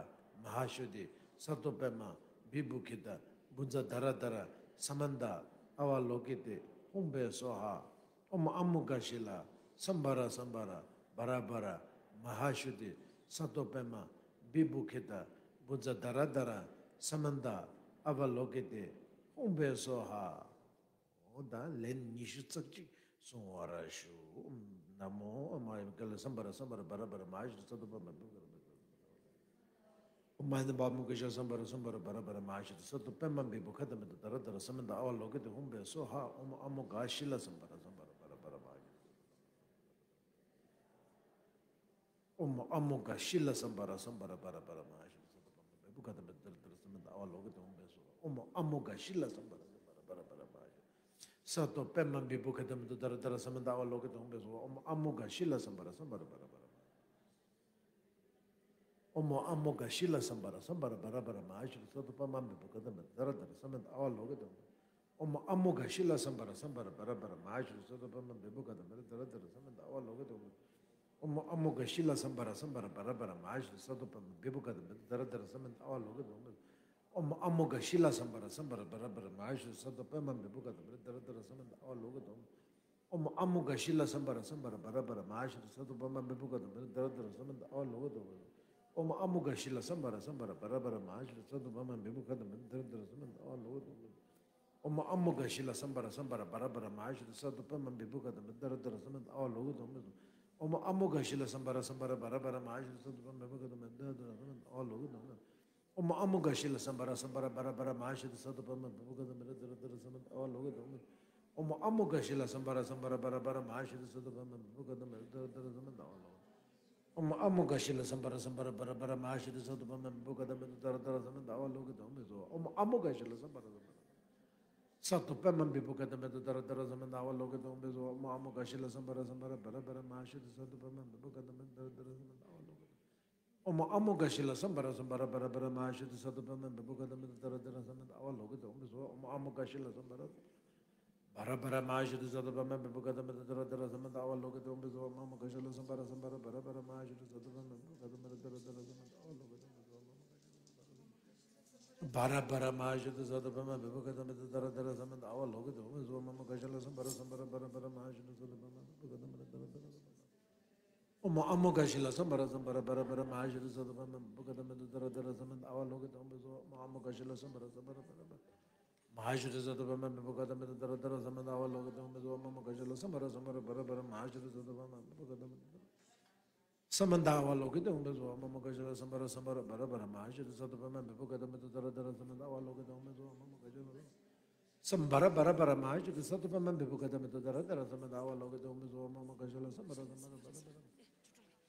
མ་ཧཱ་ཤོ་དྷི། ས་ཏོ་པདྨ། བི་བྷུ་ཁི་ཏ། བྷུ་ཛ་དྷ་ར་དྷ་ར། ས་མན་ཏ། ཨ་བ་ལོ་ཀི་ཏེ། ཧཱུྃ་ཕཊ་སྭཱ་ཧཱ། ཨོཾ་ཨ་མོ་ག་ཤི་ལ། སཾ་བྷ་ར་སཾ་བྷ་ར་བྷ་ར་བྷ་ར་མ་ཧཱ་ཤོ་དྷི། ས་ཏོ་པདྨ། བི་བྷུ་ཁི་ཏ། བྷུ་ཛ་དྷ་ར་དྷ་ར། ས་མན་ཏ། ཨ་བ་ལོ་ཀི་ཏེ། ཧཱུྃ་ཕཊ་སྭཱ་ཧཱ། འོ་ད་ལན་ཉི་ཤུ་རྩ་གཅིག་གསུང་བར་ཞུ། ན་མོ་ཨ་མ་ཡ་ག་ལ་སཾ་བྷ་ར་སཾ་བྷ་ར་བྷ་ར་བྷ་ར་མ་ཧཱ་ཤོ་དྷི། ས་ཏོ་པདྨ། བི་བྷུ་ཁི་ཏ། ཨོཾ་ཨ་ནི་བ་མོ་ག་ཤི་ལ། སཾ་བྷ་ར་སཾ་བྷ་ར་བྷ་ར་བྷ་ར་མ་ཧཱ་ཤོ་དྷི། ས་ཏོ་པདྨ། བི་བྷུ་ཁ་ཏ་མི་ཏོ་དྷ་ར་དྷ་ར། ས་མན་ཏ། ཨ་བ་ལོ་ཀི་ཏེ། ཧཱུྃ་ཕཊ་སྭཱ་ཧཱ། ཨོཾ་ཨ་མོ་ག་ཤི་ལ། སཾ་བྷ་ར་སཾ་བྷ་ར་བྷ་ར་བྷ་ར་མ་ཧཱ་ཤོ་དྷི། ཨོཾ་ཨ་མོ་ག་ཤི་ལ། སཾ་བྷ་ར་སཾ་བྷ་ར་བྷ་ར་བྷ་ར་མ་ཧཱ་ཤོ་དྷི། ས་ཏོ་པདྨ། བི་བྷུ་ཁ་ཏ་མི་ཏོ་དྷ་ར་དྷ་ར། ས་མན་ཏ། ཨ་བ་ལོ་ཀི་ཏེ། ཧཱུྃ་ཕཊ་སྭཱ་ཧཱ། ཨོཾ་ཨ་མོ་ག་ཤི་ལ། སཾ་བྷ་ར་སཾ་བྷ་ར་བྷ་ར་བྷ་ར་མ་ཧཱ་ཤོ་དྷི། ས་ཏོ་པདྨ། བི་བྷུ་ཁ་ཏ་མི་ཏོ་དྷ་ར་དྷ་ར། ས་མན་ཏ། ཨ་བ་ལོ་ཀི་ཏེ། ཧཱུྃ་ཕཊ་སྭཱ་ཧཱ། ཨོཾ་ཨ་མོ་ག་ཤི་ལ། སཾ་བྷ་ར་སཾ་བྷ་ར་བྷ་ར་བྷ་ར་མ་ཧཱ་ཤོ་དྷི། ཨོཾ་ཨ་མོ་ག་ཤི་ལ། སཾ་བྷ་ར་སཾ་བྷ་ར་བྷ་ར་བྷ་ར་མ་ཧཱ་ཤོ་དྷི། ས་ཏོ་པདྨ། བི་བྷུ་ཁ་ཏ་མི་ཏོ་དྷ་ར་དྷ་ར། ས་མན་ཏ། ཨ་བ་ལོ་ཀི་ཏེ། ཧཱུྃ་ཕཊ་སྭཱ་ཧཱ། ཨོཾ་ཨ་མོ་ག་ཤི་ལ། སཾ་བྷ་ར་སཾ་བྷ་ར་བྷ་ར་བྷ་ར་མ་ཧཱ་ཤོ་དྷི། ས་ཏོ་པདྨ། བི་བྷུ་ཁ་ཏ་མི་ཏོ་དྷ་ར་དྷ་ར། ས་མན་ཏ། ཨ་བ་ལོ་ཀི་ཏེ། ཧཱུྃ་ཕཊ་སྭཱ་ཧཱ། ཨོཾ་ཨ་མོ་ག་ཤི་ལ། སཾ་བྷ་ར་སཾ་བྷ་ར་བྷ་ར་བྷ་ར་མ་ཧཱ་ཤོ་དྷི། ས་ཏོ་པདྨ། བི་བྷུ་ཁ་ཏ་མི་ཏོ་དྷ་ར་དྷ་ར། ས་མན་ཏ། ཨ་བ་ལོ་ཀི་ཏེ། ཧཱུྃ་ཕཊ་སྭཱ་ཧཱ། ཨོཾ་ཨ་མོ་ག་ཤི་ལ། སཾ་བྷ་ར་སཾ་བྷ་ར་བྷ་ར་བྷ་ར་མ་ཧཱ་ཤོ་དྷི། ས་ཏོ་པདྨ། བི་བྷུ་ཁ་ཏ་མི་ཏོ་དྷ་ར་དྷ་ར། ས་མན་ཏ། ཨ་བ་ལོ་ཀི་ཏེ། ཧཱུྃ་ཕཊ་སྭཱ་ཧཱ། ཨོཾ་ཨ་མོ་ག་ཤི་ལ། སཾ་བྷ་ར་སཾ་བྷ་ར་བྷ་ར་བྷ་ར་མ་ཧཱ་ཤོ་དྷི། ས་ཏོ་པདྨ། བི་བྷུ་ཁ་ཏ་མི་ཏོ་དྷ་ར་དྷ་ར། ས་མན་ཏ། ཨ་བ་ལོ་ཀི་ཏེ། ཧཱུྃ་ཕཊ་སྭཱ་ཧཱ། ཨོཾ་ཨ་མོ་ག་ཤི་ལ། སཾ་བྷ་ར་སཾ་བྷ་ར་བྷ་ར་བྷ་ར་མ་ཧཱ་ཤོ་དྷི། ས་ཏོ་པདྨ། བི་བྷུ་ཁ་ཏ་མི་ཏོ་དྷ་ར་དྷ་ར། ས་མན་ཏ། ཨ་བ་ལོ་ཀི་ཏེ། ཧཱུྃ་ཕཊ་སྭཱ་ཧཱ། ཨོཾ་ཨ་མོ་ག་ཤི་ལ། སཾ་བྷ་ར་སཾ་བྷ་ར་བྷ་ར་བྷ་ར་མ་ཧཱ་ཤོ་དྷི། ས་ཏོ་པདྨ། བི་བྷུ་ཁ་ཏ་མི་ཏོ་དྷ་ར་དྷ་ར། ས་མན་ཏ། ཨ་བ་ལོ་ཀི་ཏེ། ཧཱུྃ་ཕཊ་སྭཱ་ཧཱ། ཨོཾ་ཨ་མོ་ག་ཤི་ལ། སཾ་བྷ་ར་སཾ་བྷ་ར་བྷ་ར་བྷ་ར་མ་ཧཱ་ཤོ་དྷི། ས་ཏོ་པདྨ། བི་བྷུ་ཁ་ཏ་མི་ཏོ་དྷ་ར་དྷ་ར། ས་མན་ཏ། ཨ་བ་ལོ་ཀི་ཏེ། ཧཱུྃ་ཕཊ་སྭཱ་ཧཱ། ཨོཾ་ཨ་མོ་ག་ཤི་ལ། སཾ་བྷ་ར་སཾ་བྷ་ར་བྷ་ར་བྷ་ར་མ་ཧཱ་ཤོ་དྷི། ས་ཏོ་པདྨ། བི་བྷུ་ཁ་ཏ་མི་ཏོ་དྷ་ར་དྷ་ར། ས་མན་ཏ། ཨ་བ་ལོ་ཀི་ཏེ། ཧཱུྃ་ཕཊ་སྭཱ་ཧཱ། ཨོཾ་ཨ་མོ་ག་ཤི་ལ། སཾ་བྷ་ར་སཾ་བྷ་ར་བྷ་ར་བྷ་ར་མ་ཧཱ་ཤོ་དྷི། ས་ཏོ་པདྨ། བི་བྷུ་ཁ་ཏ་མི་ཏོ་དྷ་ར་དྷ་ར། ས་མན་ཏ། ཨ་བ་ལོ་ཀི་ཏེ། ཨོཾ་ཨ་མོ་ག་ཤི་ལ། སཾ་བྷ་ར་སཾ་བྷ་ར་བྷ་ར་བྷ་ར་མ་ཧཱ་ཤོ་དྷི། ས་ཏོ་པདྨ། བི་བྷུ་ཁ་ཏ་མི་ཏོ་དྷ་ར་དྷ་ར། ས་མན་ཏ། ཨ་བ་ལོ་ཀི་ཏེ། ཧཱུྃ་ཕཊ་སྭཱ་ཧཱ། ཨོཾ་ཨ་མོ་ག་ཤི་ལ། སཾ་བྷ་ར་སཾ་བྷ་ར། ས་ཏོ་པདྨ། བི་བྷུ་ཁ་ཏ་མི་ཏོ་དྷ་ར་དྷ་ར། ས་མན་ཏ། ཨ་བ་ལོ་ཀི་ཏེ། ཧཱུྃ་ཕཊ་སྭཱ་ཧཱ། ཨོཾ་ཨ་མོ་ག་ཤི་ལ། སཾ་བྷ་ར་སཾ་བྷ་ར་བྷ་ར་བྷ་ར་མ་ཧཱ་ཤོ་དྷི། ས་ཏོ་པདྨ། བི་བྷུ་ཁ་ཏ་མི་ཏོ་དྷ་ར་དྷ་ར། ས་མན་ཏ། ཨ་བ་ལོ་ཀི་ཏེ། ཨོཾ་ཨ་མོ་ག་ཤི་ལ། སཾ་བྷ་ར་སཾ་བྷ་ར་བྷ་ར་བྷ་ར་མ་ཧཱ་ཤོ་དྷི། ས་ཏོ་པདྨ། བི་བྷུ་ཁ་ཏ་མི་ཏོ་དྷ་ར་དྷ་ར། ས་མན་ཏ། ཨ་བ་ལོ་ཀི་ཏེ། ཧཱུྃ་ཕཊ་སྭཱ་ཧཱ། ཨོཾ་ཨ་མོ་ག་ཤི་ལ། སཾ་བྷ་ར་བྷ་ར་བྷ་ར་མ་ཧཱ་ཤོ་དྷི། ས་ཏོ་པདྨ། བི་བྷུ་ཁ་ཏ་མི་ཏོ་དྷ་ར་དྷ་ར། ས་མན་ཏ། ཨ་བ་ལོ་ཀི་ཏེ། ཧཱུྃ་ཕཊ་སྭཱ་ཧཱ། ཨོཾ་ཨ་མོ་ག་ཤི་ལ། སཾ་བྷ་ར་སཾ་བྷ་ར་བྷ་ར་བྷ་ར་མ་ཧཱ་ཤོ་དྷི། ས་ཏོ་པདྨ། བི་བྷུ་ཁ་ཏ་མི་ཏོ་དྷ་ར་དྷ་ར། ས་མན་ཏ། ཨ་བ་ལོ་ཀི་ཏེ། ཧཱུྃ་ཕཊ་སྭཱ་ཧཱ། བྷ་ར་བྷ་ར་མ་ཧཱ་ཤོ་དྷི། ས་ཏོ་པདྨ། བི་བྷུ་ཁ་ཏ་མི་ཏོ་དྷ་ར་དྷ་ར། ས་མན་ཏ། ཨ་བ་ལོ་ཀི་ཏེ། ཧཱུྃ་ཕཊ་སྭཱ་ཧཱ། ཨོཾ་ཨ་མོ་ག་ཤི་ལ། སཾ་བྷ་ར་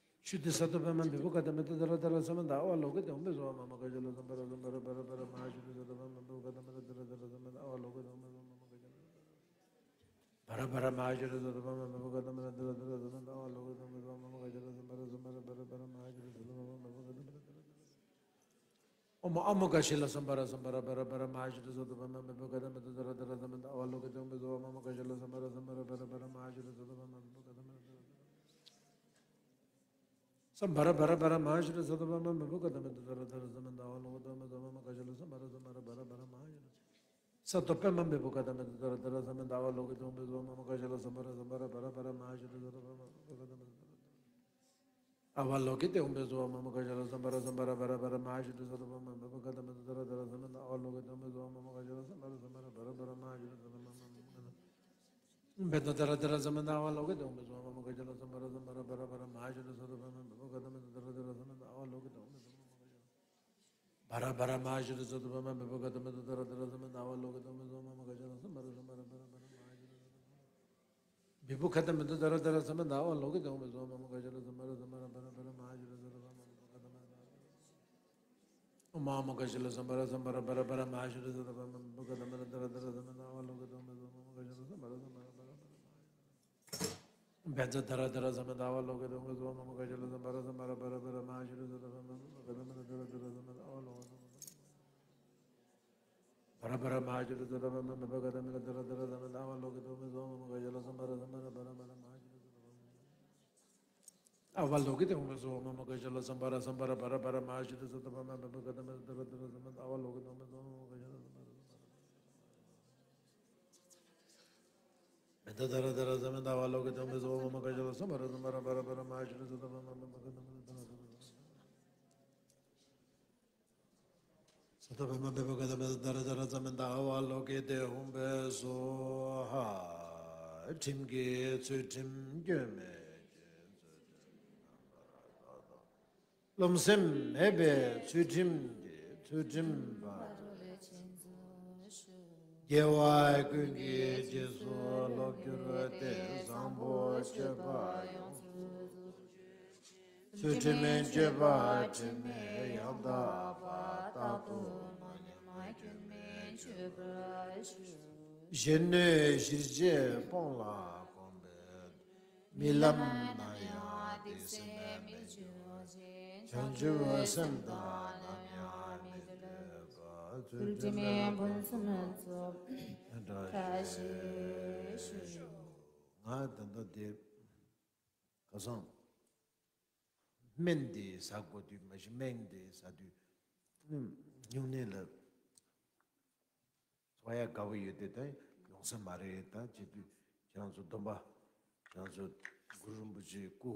སཾ་བྷ་ར་བྷ་ར་བྷ་ར་མ་ཧཱ་ཤོ་དྷི། ས་ཏོ་པདྨ། བི་བྷུ་ཁ་ཏ་མི་ཏོ་དྷ་ར་དྷ་ར། ས་མན་ཏ། ཨ་བ་ལོ་ཀི་ཏེ། ཧཱུྃ་ཕཊ་སྭཱ་ཧཱ། ཨོཾ་ཨ་མོ་ག་ཤི་ལ། སཾ་བྷ་ར་སཾ་བྷ་ར་བྷ་ར་བྷ་ར་མ་ཧཱ་ཤོ་དྷི། ས་ཏོ་པདྨ། བི་བྷུ་ཁ་ཏ་མི་ཏོ་དྷ་ར་དྷ་ར། ས་མན་ཏ། ཨ་བ་ལོ་ཀི་ཏེ། ཧཱུྃ་ཕཊ་སྭཱ་ཧཱ། ཨོཾ་ཨ་མོ་ག་ཤི་ལ། སཾ་བྷ་ར་སཾ་བྷ་ར་བྷ་ར་མ་ཧཱ་ཤོ་དྷི། ས་ཏོ་པདྨ། བི་བྷུ་ཁ་ཏ་མི་ཏོ་དྷ་ར་དྷ་ར། ས་མན་ཏ། ཨ་བ་ལོ་ཀི་ཏེ། ཧཱུྃ་ཕཊ་སྭཱ་ཧཱ། ཨོཾ་ཨ་མོ་ག་ཤི་ལ། སཾ་བྷ་ར་སཾ་བྷ་ར་བྷ་ར་བྷ་ར་མ་ཧཱ་ཤོ་དྷི། ས་ཏོ་པདྨ། བི་བྷུ་ཁ་ཏ་མི་ཏོ་དྷ་ར། ས་མན་ཏ། ཨ་བ་ལོ་ཀི་ཏེ། ཧཱུྃ་ཕཊ་སྭཱ་ཧཱ། ཨོཾ་ཨ་མོ་ག་ཤི་ལ། སཾ་བྷ་ར་སཾ་བྷ་ར་བྷ་ར་བྷ་ར་མ་ཧཱ་ཤོ་དྷི། ས་ཏོ་པདྨ། བི་བྷུ་ཁ་ཏ་མི་ཏོ་དྷ་ར་དྷ་ར། ས་མན་ཏ། ཨ་བ་ལོ་ཀི་ཏེ། ཧཱུྃ་ཕཊ་སྭཱ་ཧཱ། ཨོཾ་ཨ་མོ་ག་ཤི་ལ། སཾ་བྷ་ར་བྷ་ར་བྷ་ར་མ་ཧཱ་ཤོ་དྷི། ས་ཏོ་པདྨ། བི་བྷུ་ཁ་ཏ་མི་ཏོ་དྷ་ར་དྷ་ར། ས་མན་ཏ། ཨ་བ་ལོ་ཀི་ཏེ། ཧཱུྃ་ཕཊ་སྭཱ་ཧཱ། ཨོཾ་ཨ་མོ་ག་ཤི་ལ། སཾ་བྷ་ར་སཾ་བྷ་ར་བྷ་ར་བྷ་ར་མ་ཧཱ་ཤོ་དྷི། ས་ཏོ་པདྨ། བི་བྷུ་ཁ་ཏ་མི་ཏོ་དྷ་ར་དྷ་ར། ས་མན་ཏ། ཨ་བ་ལོ་ཀི་ཏེ། ཧཱུྃ་ཕཊ་སྭཱ་ཧཱ། ཨོཾ་ཨ་མོ་ག་ཤི་ལ། སཾ་བྷ་ར་སཾ་བྷ་ར་བྷ་ར་བྷ་ར་མ་ཧཱ་ཤོ་དྷི། ས་ཏོ་པདྨ། བི་བྷུ་ཁ་ཏ་མི་ཏོ་དྷ་ར་དྷ་ར། ས་མན་ཏ། ཨ་བ་ལོ་ཀི་ཏེ། ཧཱུྃ་ཕཊ་སྭཱ་ཧཱ། ཨོཾ་ཨ་མོ་ག་ཤི་ལ། བྷ་ར་བྷ་ར་མ་ཧཱ་ཤོ་དྷི། ས་ཏོ་པདྨ། བི་བྷུ་ཁ་ཏ་མི་ཏོ་དྷ་ར་དྷ་ར། ས་མན་ཏ། ཨ་བ་ལོ་ཀི་ཏེ། ཧཱུྃ་ཕཊ་སྭཱ་ཧཱ། ཨོཾ་ཨ་མོ་ག་ཤི་ལ། སཾ་བྷ་ར་སཾ་བྷ་ར་བྷ་ར་མ་ཧཱ་ཤོ་དྷི། ས་ཏོ་པདྨ། བི་བྷུ་ཁ་ཏ་མི་ཏོ་དྷ་ར་དྷ་ར། ཨོཾ་ཨ་མོ་ག་ཤི་ལ། སཾ་བྷ་ར་སཾ་བྷ་ར་བྷ་ར་བྷ་ར་མ་ཧཱ་ཤོ་དྷི། ས་ཏོ་པདྨ། བི་བྷུ་ཁ་ཏ་མི་ཏོ་དྷ་ར་དྷ་ར། ས་མན་ཏ། ཨ་བ་ལོ་ཀི་ཏེ། ཧཱུྃ་ཕཊ་སྭཱ་ཧཱ། ཨོཾ་ཨ་མོ་ག་ཤི་ལ། སཾ་བྷ་ར་སཾ་བྷ་ར་བྷ་ར་མ་ཧཱ་ཤོ་དྷི། ས་ཏོ་པདྨ། བི་བྷུ་ཁ་ཏ་ སམྦྷ་ར་བྷ་ར་བྷ་ར་མ་ཧཱ་ཤྲཱི་སཏྭ་བྷ་མ་མི་བྷུ་ཀ་ཏ་མི་ཏ་ཏ་ར་ཏ་ར་ས་མ་ཏ་ཨ་ཝ་ལོ་ཀི་ཏ་མི་ཏ་བྷ་མ་ག་ཤ་ལ་སམྦྷ་ར་སམྦྷ་ར་བྷ་ར་བྷ་ར་མ་ཧཱ་ཤྲཱི་སཏྭ་བྷ་མ་མི་བྷུ་ཀ་ཏ་མི་ཏ་ཏ་ར་ཏ་ར་ས་མ་ཏ་ཨ་ཝ་ལོ་ཀི་ཏ་ཏ་མི་ཏ་བྷ་མ་ག་ཤ་ལ་སམྦྷ་ར་སམྦྷ་ར་བྷ་ར་བྷ་ར་མ་ཧཱ་ཤྲཱི་སཏྭ་བྷ་མ་མི་བྷུ་ཀ་ཏ་མི་ཏ་ཏ་ར་ཏ་ར་ཨ་ཝ་ལོ་ཀི་ཏ་མི་ཏ་བྷ་མ་ག་ཤ་ལ་སམྦྷ་ར་སམྦྷ་ར་བྷ་ར་བྷ་ར་མ་ཧཱ་ཤྲཱི་སཏྭ་བྷ་མ་མི་བྷུ་ཀ་ཏ་མི་ཏ་ཏ་ར་ཏ་ར་ས་མ་ཏ་ཨ་ཝ་ལོ་ཀི་ཏ་མི་ཏ་བྷ་མ་ག་ཤ་ལ་སམྦྷ་ར་སམྦྷ་ར་བྷ་ར་བྷ་ར་མ་ཧཱ་ཤྲཱི་སཏྭ་བྷ་མ་མི་བྷུ་ཀ་ཏ་མི་ཏ་ཏ་ར་ཏ་ར་ས་མ་ཏ་ཨ་ཝ་ལོ་ཀི་ཏ་མི་ཏ་བྷ་མ་ག་ཤ་ལ་སམྦྷ་ར་སམྦྷ་ར་བྷ་ར་བྷ་ར་མ་ཧཱ་ཤྲཱི་སཏྭ་བྷ་མ་མི་བྷུ་ཀ་ཏ་མི་ཏ་ཏ་ར་ཏ་ར་ས་མ་ཏ་ཨ་ཝ་ལོ་ཀི་ཏ་མི་ཏ་བྷ་མ་ག་ཤ་ལ་བྷ་ར་བྷ་ར་མ་ཧཱ་ཤྲཱི་སཏྭ་བྷ་མ་མི་བྷུ་ཀ་ཏ་མི་ཏ་ཏ་ར་ཏ་ར་ས་མ་ཏ་ཨ་ཝ་ལོ་ཀི་ཏ་མི་ཏ་བྷ་མ་ག་ཤ་ལ་སམྦྷ་ར་སམྦྷ་ར་བྷ་ར་མ་ཧཱ་ཤྲཱི་སཏྭ་བྷ་མ་མི་བྷུ་ཀ་ཏ་མི་ཏ་ཏ་ར་ཏ་ར་ས་མ་ཏ་ཨ་ཝ་ལོ་ཀི་ཏ་མི་ཏ་བྷ་མ་ག་ཤ་ལ་སམྦྷ་ར་སམྦྷ་ར་བྷ་ར་བྷ་ར་མ་ཧཱ་ཤྲཱི་སཏྭ་བྷ་མ་མི་བྷུ་ཀ་ཏ་མི་ཏ་ཏ་ར་ཨོཾ་ཨཱཿཧཱུྃ་ག་ཤ་ལ་སམྦྷ་ར་སམྦྷ་ར་བྷ་ར་བྷ་ར་མ་ཧཱ་ཤྲཱི་སཏྭ་བྷ་མ་མི་བྷུ་ཀ་ཏ་མི་ཏ་ཏ་ར་ཏ་ར་ས་མ་ཏ་ཨ་ཝ་ལོ་ཀི་ཏ་མི་ཏ་བྷ་མ་ག་ཤ་ལ་སམྦྷ་ར་སམྦྷ་ར་བྷ་ར་བྷ་ར་མ་ཧཱ་ཤྲཱི་བཛྲ་ཏཱ་ར་ཏཱ་ར་ས་མ་ཏ་ཨ་ཝ་ལོ་ཀི་ཏ་མི་ཏ་བྷ་མ་ག་ཤ་ལ་སམྦྷ་ར་སམྦྷ་ར་བྷ་ར་བྷ་ར་མ་ཧཱ་ཤྲཱི་སཏྭ་བྷ་མ་མི་བྷུ་ཀ་ཏ་མི་ཏ་ཏ་ར་ཏ་ར་ས་མ་ཏ་ཨ་ཝ་ལོ་ཀི་ཏ་མི་ཏ་བྷ་མ་བྷ་ར་བྷ་ར་མ་ཧཱ་ཤྲཱི་སཏྭ་བྷ་མ་མི་བྷུ་ཀ་ཏ་མི་ཏ་ཏ་ར་ཏ་ར་ས་མ་ཏ་ཨ་ཝ་ལོ་ཀི་ཏ་མི་ཏ་བྷ་མ་ག་ཤ་ལ་སམྦྷ་ར་སམྦྷ་ར་བྷ་ར་བྷ་ར་མ་ཧཱ་ཤྲཱི་སཏྭ་བྷ་མ་ཨ་ཝ་ལོ་ཀི་ཏ་མི་ཏ་བྷ་མ་ག་ཤ་ལ་སམྦྷ་ར་སམྦྷ་ར་བྷ་ར་བྷ་ར་མ་ཧཱ་ཤྲཱི་སཏྭ་བྷ་མ་མི་བྷུ་ཀ་ཏ་མི་ཏ་ཏ་ར་ཏ་ར་ས་མ་ཏ་ཨ་ཝ་ལོ་ཀི་ཏ་མི་ཏ་བྷ་མ་ག་ཤ་ལ་སམྦྷ་ར་སམྦྷ་ར་བྷ་ར་མ་ཧཱ་ཤྲཱི་སཏྭ་བྷ་མ་མི་བྷུ་ཀ་ཏ་མི་ཏ་བྷ་མ་ག་ཤ་ལ་སམྦྷ་ར་སམྦྷ་ར་བྷ་ར་བྷ་ར་མ་ཧཱ་ཤྲཱི་སཏྭ་བྷ་མ་མི་བྷུ་ཀ་ཏ་མི་ཏ་ཏ་ར་ཏ་ར་ས་མ་ཏ་ཨ་ཝ་ལོ་ཀི་ཏ་མི་ཏ་ཏ་ར་ཏ་ར་ས་མ་ཏ་ཨ་ཝ་ལོ་ཀི་ཏ་ཧཱུྃ་ཕཊ་སྭཱ་ཧཱ། ཁྲིམས་ཀྱི་ཚུལ་ཁྲིམས་སྐྱོན་མེད་ཀྱི་ཚུལ་ཁྲིམས་རྣམ་པར་དག་དང་། རློམ་སེམས་མེད་པའི་ཚུལ་ཁྲིམས་ཀྱི་ཚུལ་ཁྲིམས་ཕཊ་སྭཱ་ཧཱ། དགེ་བ་ཀུན་གྱི་རྗེས་སུ་སློབ་གྱུར་ཏེ། བཟང་པོ་སྤྱོད་པ་ཡོངས་སུ་རྫོགས་ཚུལ་ཁྲིམས་སྤྱོད་པ་དྲི་མེད་ཡང་དག་པ། རྟག་ཏུ་མ་ཉམས་སྐྱོན་མེད་སྤྱོད་པར་ཤོག། གཞན་གནོད་གཞིར་བྱས་སྤོང་ལ་གོམས་པའི། རྨི་ལམ་ན་ཡང་བདེ་གསལ་མི་འབྱུང་ཞིང་། བྱང་ཆུབ་སེམས་དང་ནམ་ཡང་མི་འབྲལ་བར། ཚུལ་ཁྲིམས་ཕུན་སུམ་ཚོགས་པའི་བཀྲ་ཤིས་ཤོག། ང་ད་ལྟ་དེ་ཁ་སང་སྨན་དེ་ཟ་དགོས་དུས་མ་གཞི་སྨན་དེ་ཟ་དུས་སྨན་སྨྱུང་གནས་ལ་འཚོ་ཡ་དགའ་པོ་ཡོད་དེ་ད་ཡོང་ས་མ་རེད། ད་བྱེད་དུས་ཁྱེད་རང་ཚོ་སྡོམ་པ་ཁྱེད་རང་ཚོ་གུ་རུ་རིན་པོ་ཆེའི་སྐུ་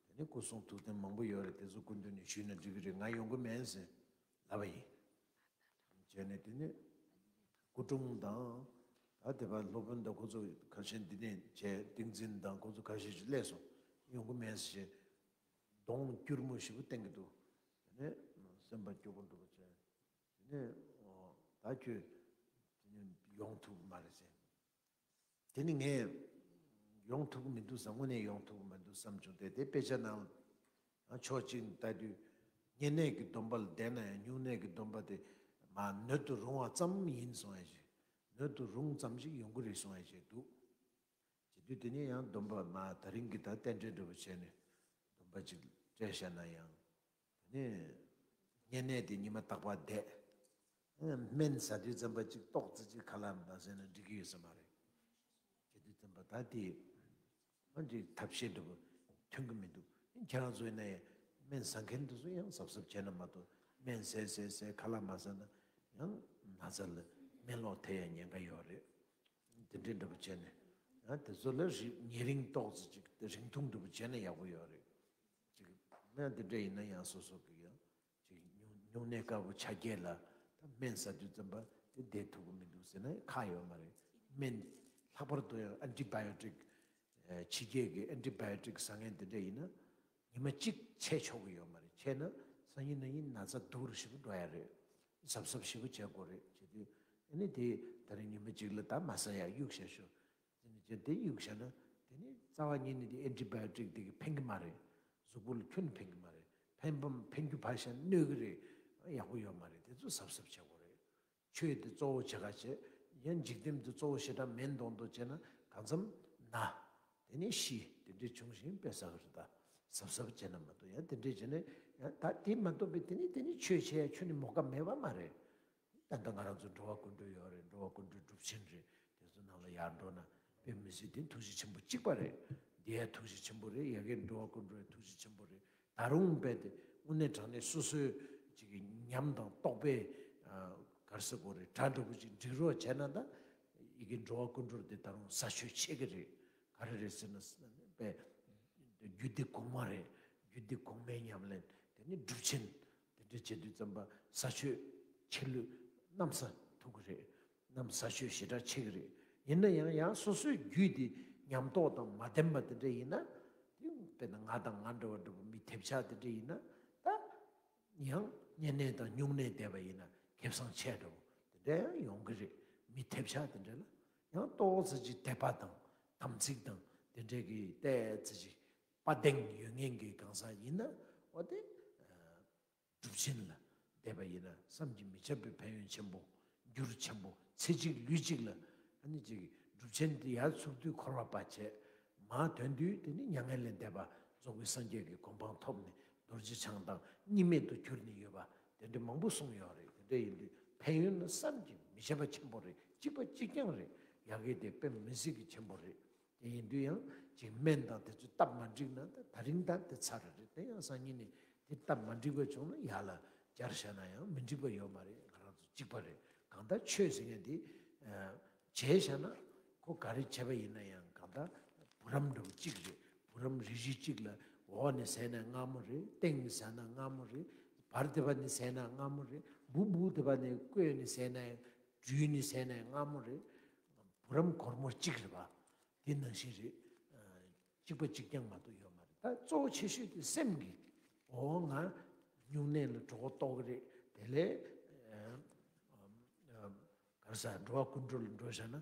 དེ་ནི་སྐུ་གསུང་ཐུགས་རྟེན་མང་པོ་ཡོད་རེད། དེ་ཚོ་སྐུ་མདུན་ནས་ཞུས་ན་འགྲིག་གི་རེད། ང་ཡོང་གི་མེད་ཟེར་ལབ་པ་ཡིན། བྱས་ནས་དེ་ནས་སྐུ་གྲོངས་དང་ད་དེ་བར་སློབ་དཔོན་དང་ཁོ་ཚོ་ཁ་ཤས་འདི་ནས་བྱས་ཏིང་འཛིན་དང་ཁོ་ཚོ་ཁ་ཤས་ཤིག་སླེབས་སོང་། ཡོང་གི་མེད་ཟེར་བྱས་གདོང་སྐྱུར་མོ་ཞེ་པོ་བསྟན་གྱི་འདུག། དེ་ནས་སེམས་པ་སྐྱོ་པོ་འདུག་བྱས། དེ་ནས་ཨོ་ད་ཁྱོད་དེ་ནས་ཡོང་ཐུབ་ཀྱི་མ་རེད་ཟེར། དེ་ནི་ངས་ཡོང་ཐུབ་ཀྱི་མི་འདུག་བསམ། དངོས་གནས་ཡོང་ཐུབ་ཀྱི་མི་འདུག་བསམ་བྱུང་སྟེ། དེ་དཔེ་ཆ་ནང་ལ་ཕྱོགས་གཅིག་ནས་ལྟ་དུས་བསྙེན་གནས་ཀྱི་སྡོམ་པ་ལ་བསྡད་ན་ཡང་སྨྱུང་གནས་ཀྱི་སྡོམ་པ་དེ་མ་སྣོད་དུ་རུང་བ་ཙམ་ཡིན་གསུང་ཡ་ཞིག། སྣོད་དུ་རུང་ཙམ་ཞིག་ཡོང་གི་རེད་གསུང་ཡ་ཞིག་འདུག། བྱེད་དུས་དེ་ནས་ཡང་སྡོམ་པ་མ་ད་རིང་གི་ད་རྟེན་འབྲེལ་འདྲ་པོ་བྱས་ནས་སྡོམ་པ་ཅིག་སྤྲད་བཞག་ན་ཡང་། དེ་ནས་བསྙེན་གནས་དེ་ཉི་མ་རྟག་པར་བསྡད། སྨན་ཟ་དུས་ཙམ་པ་ཅིག་ཏོག་ཙི་ཅིག་ཁ་ལག་མ་ཟས་ན་འགྲིག་གི་ཡོད་ས་མ་རེད། བྱེད་དུས་ཙམ་པ་ད་དེ་ཨ་འདྲའི་ཐབས་ཤེས་འདྲ་པོ་ཐོན་གི་མི་འདུག། ཁྱེད་རང་ཚོ་ཡིན་ན་ཡང་སྨན་ཟ་མཁན་དེ་ཚོ་ཡང་གཟབ་གཟབ་བྱས་ན་མ་གཏོགས་སྨན་ཟས་ཟས་ཟས་ཁ་ལག་མ་ཟ་ན་ཡང་ན་ཚ་ལ་སྨན་ལོག་ཐེབས་ཡ་ཉེན་ཁ་ཡོད་རེད། དེ་འདྲའི་འདྲ་པོ་བྱས་ནས་ཡང་དེ་ཚོ་ལ་རི་ཉེ་རིང་ཏོག་ཙི་ཅིག་རིང་ཐུང་འདྲ་པོ་བྱས་ན་ཡག་པོ་ཡོད་རེད། ཅིག་སྨན་དེ་འདྲ་ཡིན་ན་ཡང་སོ་སོ་གི་ཡང་ཅིག་སྨྱུང་སྨྱུང་གནས་དཀར་པོ་ཆ་རྒྱས་ལ་ད་སྨན་ཟ་དུས་ཙམ་པ་དེ་བསྡད་ཐུབ་ཀྱི་མི་འདུག་ཟེར་ན་ཁག་ཡོད་མ་རེད། སྨན་ལྷག་པར་དུ་ཡང་ཨན་ཊི་བྷ་ཡོ་ཊིག་ཕྱི་རྒྱལ་གྱི་ཨན་ཊི་བྷ་ཡོ་ཊིག་ཟ་མཁན་དེ་འདྲ་ཡིན་ན་ཉི་མ་གཅིག་ཆད་ཆོག་གི་ཡོད་མ་རེད། ཆད་ན་སང་ཉིན་གནངས་ཉིན་ན་ཚ་སྡུག་རུ་ཞེ་པོ་འགྲོ་ཡ་རེད། གཟབ་གཟབ་ཞེ་པོ་བྱེད་དགོས་རེད། བྱེད་དུས་ཨ་ནི་དེ་ད་རིང་ཉི་མ་གཅིག་ལ་ད་མ་ཟ་ཡ་གཡུག་བཞག་ཤོག། དེ་ནས་ཅན་དེ་གཡུག་བཞག་ན་དེ་ནི་རྩ་བ་ཉིད་ནས་དེ་ཨན་ཊི་བྷ་ཡོ་ཊིག་དེ་གིས་ཕན་གི་མ་རེད། གཟུགས་པོ་ལ་ཁྱོན་ནས་ཕན་གི་མ་རེད། ཕན་པ་ཕན་རྒྱུ་ཕར་བཞག་གནོད་གི་རེད། ཡག་པོ་ཡོད་མ་རེད། དེ་ཚོ་གཟབ་གཟབ་བྱེད་དགོས་རེད། ཆོས་དེ་གཙོ་བོ་བྱེད་ག་བྱེད། ཡང་འཇིག་རྟེན་དེ་གཙོ་བོ་ཞེ་དྲག་མིན་མདོག་མདོག་བྱས་ན་གང་འཚམ་ན། དེ་ནས་ཤི། དེ་འདྲས་བྱུང་ཞིང་དཔེ་བསགས་རེད་ད། གཟབ་གཟབ་བྱས་ན་མ་གཏོགས་ཡང་དེ་འདྲས་བྱས་ནས་ཡང་ད་དེ་མ་གཏོགས་པའི་དེ་ནས་དེ་ནས་ཆོས་བྱེད་ཡ་ཁྱོན་ནས་མོས་ག་མེད་པ་མ་རེད། ད་ལྟ་ང་རང་ཚོ་འགྲོ་བ་ཀུན་འགྲོ་ཡོད་རེད། འགྲོ་བ་ཀུན་འགྲོའི་སྒྲུབ་ཆེན་རེད། དེ་ཚོ་ནང་ལ་ཡར་འགྲོ་ན་དཔེ་མི་སྲིད་དེ་ཐུགས་རྗེ་ཆེན་པོ་གཅིག་པ་རེད། འདི་ཡ་ཐུགས་རྗེ་ཆེན་པོ་རེད། ཡ་གི་འགྲོ་བ་ཀུན་འགྲོའི་ཐུགས་རྗེ་ཆེན་པོ་རེད། ད་རུང་རྦད་དེ་དངོས་གནས་དྲང་གནས་སོ་སོའི་ཅིག་གི་ཉམས་དང་རྟོགས་པའི་ག་རེ་ཟེར་དགོས་རེད། གྲ་འགྲོ་བོ་ཅིག་འགྲིག་རོགས་བྱས་ན། ད་ཡི་གེ་འགྲོ་བ་ཀུན་འགྲོར་དེ་ད་རུང་ཟ་ཆོས་ཆེ་གི་རེད། ག་རེ་རེད་ཟེར་ན། རྦད་རྒྱུད་སྡེ་གོང་མ་རེད། རྒྱུད་སྡེ་གོང་མའི་ཉམས་ལེན། དེ་ནི་སྒྲུབ་ཆེན་དེ་འདྲ་བྱེད་དུས་ཙམ་པ་ཟ་ཆོས་ཆེ་ལོས་གནམ་ས་ཐུག་གི་རེད། གནམ་ས་ཆོས་ཞེ་དྲག་ཆེ་གི་རེད། ཡིན་ན་ཡང་ཡང་སོ་སོའི་རྒྱུད་དེ་ཉམས་རྟོགས་དང་མ་ལྡན་པ་དེ་འདྲ་ཡིན་ན། དེ་དཔེར་ན་ང་དང་ང་འདྲ་བ་འདྲ་བོ་མི་ཐེབས་ཆག་དེ་འདྲ་ཡིན་ན། ད་ཡང་བསྙེན་གནས་དང་སྨྱུང་གནས་བསྡད་པ་ཡིན་ན་ཁེ་བཟང་ཆེ་འདྲ་བོ་དེ་འདྲ་ཡང་ཡོང་གི་རེད། མི་ཐེབས་ཆག་དེ་འདྲ་ལ་ཡང་ཏོག་ཙམ་ཅིག་དད་པ་དང་དམ་ཚིག་དང་དེ་འདྲའི་གི་ཏོག་ཙམ་ཅིག་དཔའ་གདེང་ཡོད་མཁན་གྱི་གང་ཟག་ཡིན་ན། འོ་དེ་སྒྲུབ་ཆེན་ལ་བསྡད་པ་ཡིན་ན་བསམ་གྱིས་མི་ཁྱབ་པའི་ཕན་ཡོན་ཆེན་པོ། འགྱུར་ཆེན་པོ། ཚེ་གཅིག་ལུས་གཅིག་ལ། ཨ་ནི་ཅིག་སྒྲུབ་ཆེན་དེ་ཡར་ཚུགས་དུས་འཁོར་བ་བར་ཆད། མར་ཐོན་དུས་དེ་ནི་མྱ་ངན་ལས་འདས་པ་རྫོགས་པའི་སངས་རྒྱས་ཀྱི་གོ་འཕང་ཐོབ་ནས་རྡོ་རྗེ་འཆང་དང་གཉིས་མེད་དུ་གྱུར་ནས་ཡོད་པ་དེ་འདྲ་མང་པོ་གསུངས་ཡོད་རེད། དེ་འདྲ་ཡིན་དུས་ཕན་ཡོན་ནི་བསམ་གྱིས་མི་ཁྱབ་པ་ཆེན་པོ་རེད། གཅིག་པ་གཅིག་རྐྱང་རེད། ཡ་གི་དེ་དཔེ་མི་སྲིད་ཀྱི་ཆེན་པོ་རེད། དེ་ཡིན་དུས་ཡང་ཅིག་སྨན་དང་དེ་ཚོ་སྟབས་མ་འགྲིག་ན། ད་ད་རིང་ད་དེ་ཚར་རེད། དེ་ཡང་སང་ཉིན་ནས་དེ་སྟབས་མ་འགྲིག་པ་བྱུང་ན་ཡར་ལ་སྦྱར་བཞག་ན་ཡང་མི་འགྲིག་པ་ཡོད་མ་རེད། ང་རང་ཚོ་གཅིག་པ་རེད། གང་ལྟར་ཆོས་ཟེར་མཁན་དེ་བྱས་བཞག་ན། ཁོ་ག་རེ་བྱས་པ་ཡིན་ན་ཡང་གང་ལྟར་བུ་རམ་འདྲ་བོ་གཅིག་རེད། བུ་རམ་རིལ་རིལ་གཅིག་ལ་འོག་ནས་ཟས་ན་མངར་མོ་རེད། སྟེང་ནས་ཟས་ན་མངར་མོ་རེད། བར་དེ་པ་ནས་ཟས་ན་མངར་མོ་རེད། སྦུབ་སྦུབ་དེ་པ་ནས་བསྐོལ་ནས་ཟས་ན་ཡང་། བཀྲུས་ནས་ཟས་ན་ཡང་མངར་མོ་རེད། བུ་རམ་སྒོར་མོ་གཅིག་རེད་པ། དེ་ནང་བཞིན་རེད། གཅིག་པ་གཅིག་རྐྱང་མ་གཏོགས་ཡོད་མ་རེད། ད་གཙོ་བོ་ཆེ་ཤོས་དེ་སེམས་ཀྱི། འོ་ང་སྨྱུང་གནས་ལ་གྲོད་ཁོག་ལྟོགས་ཀྱི་རེད། དེ་ལས་ག་རེ་ཟ། འགྲོ་བ་ཀུན་འགྲོ་ལ་འགྲོ་བཞག་ན་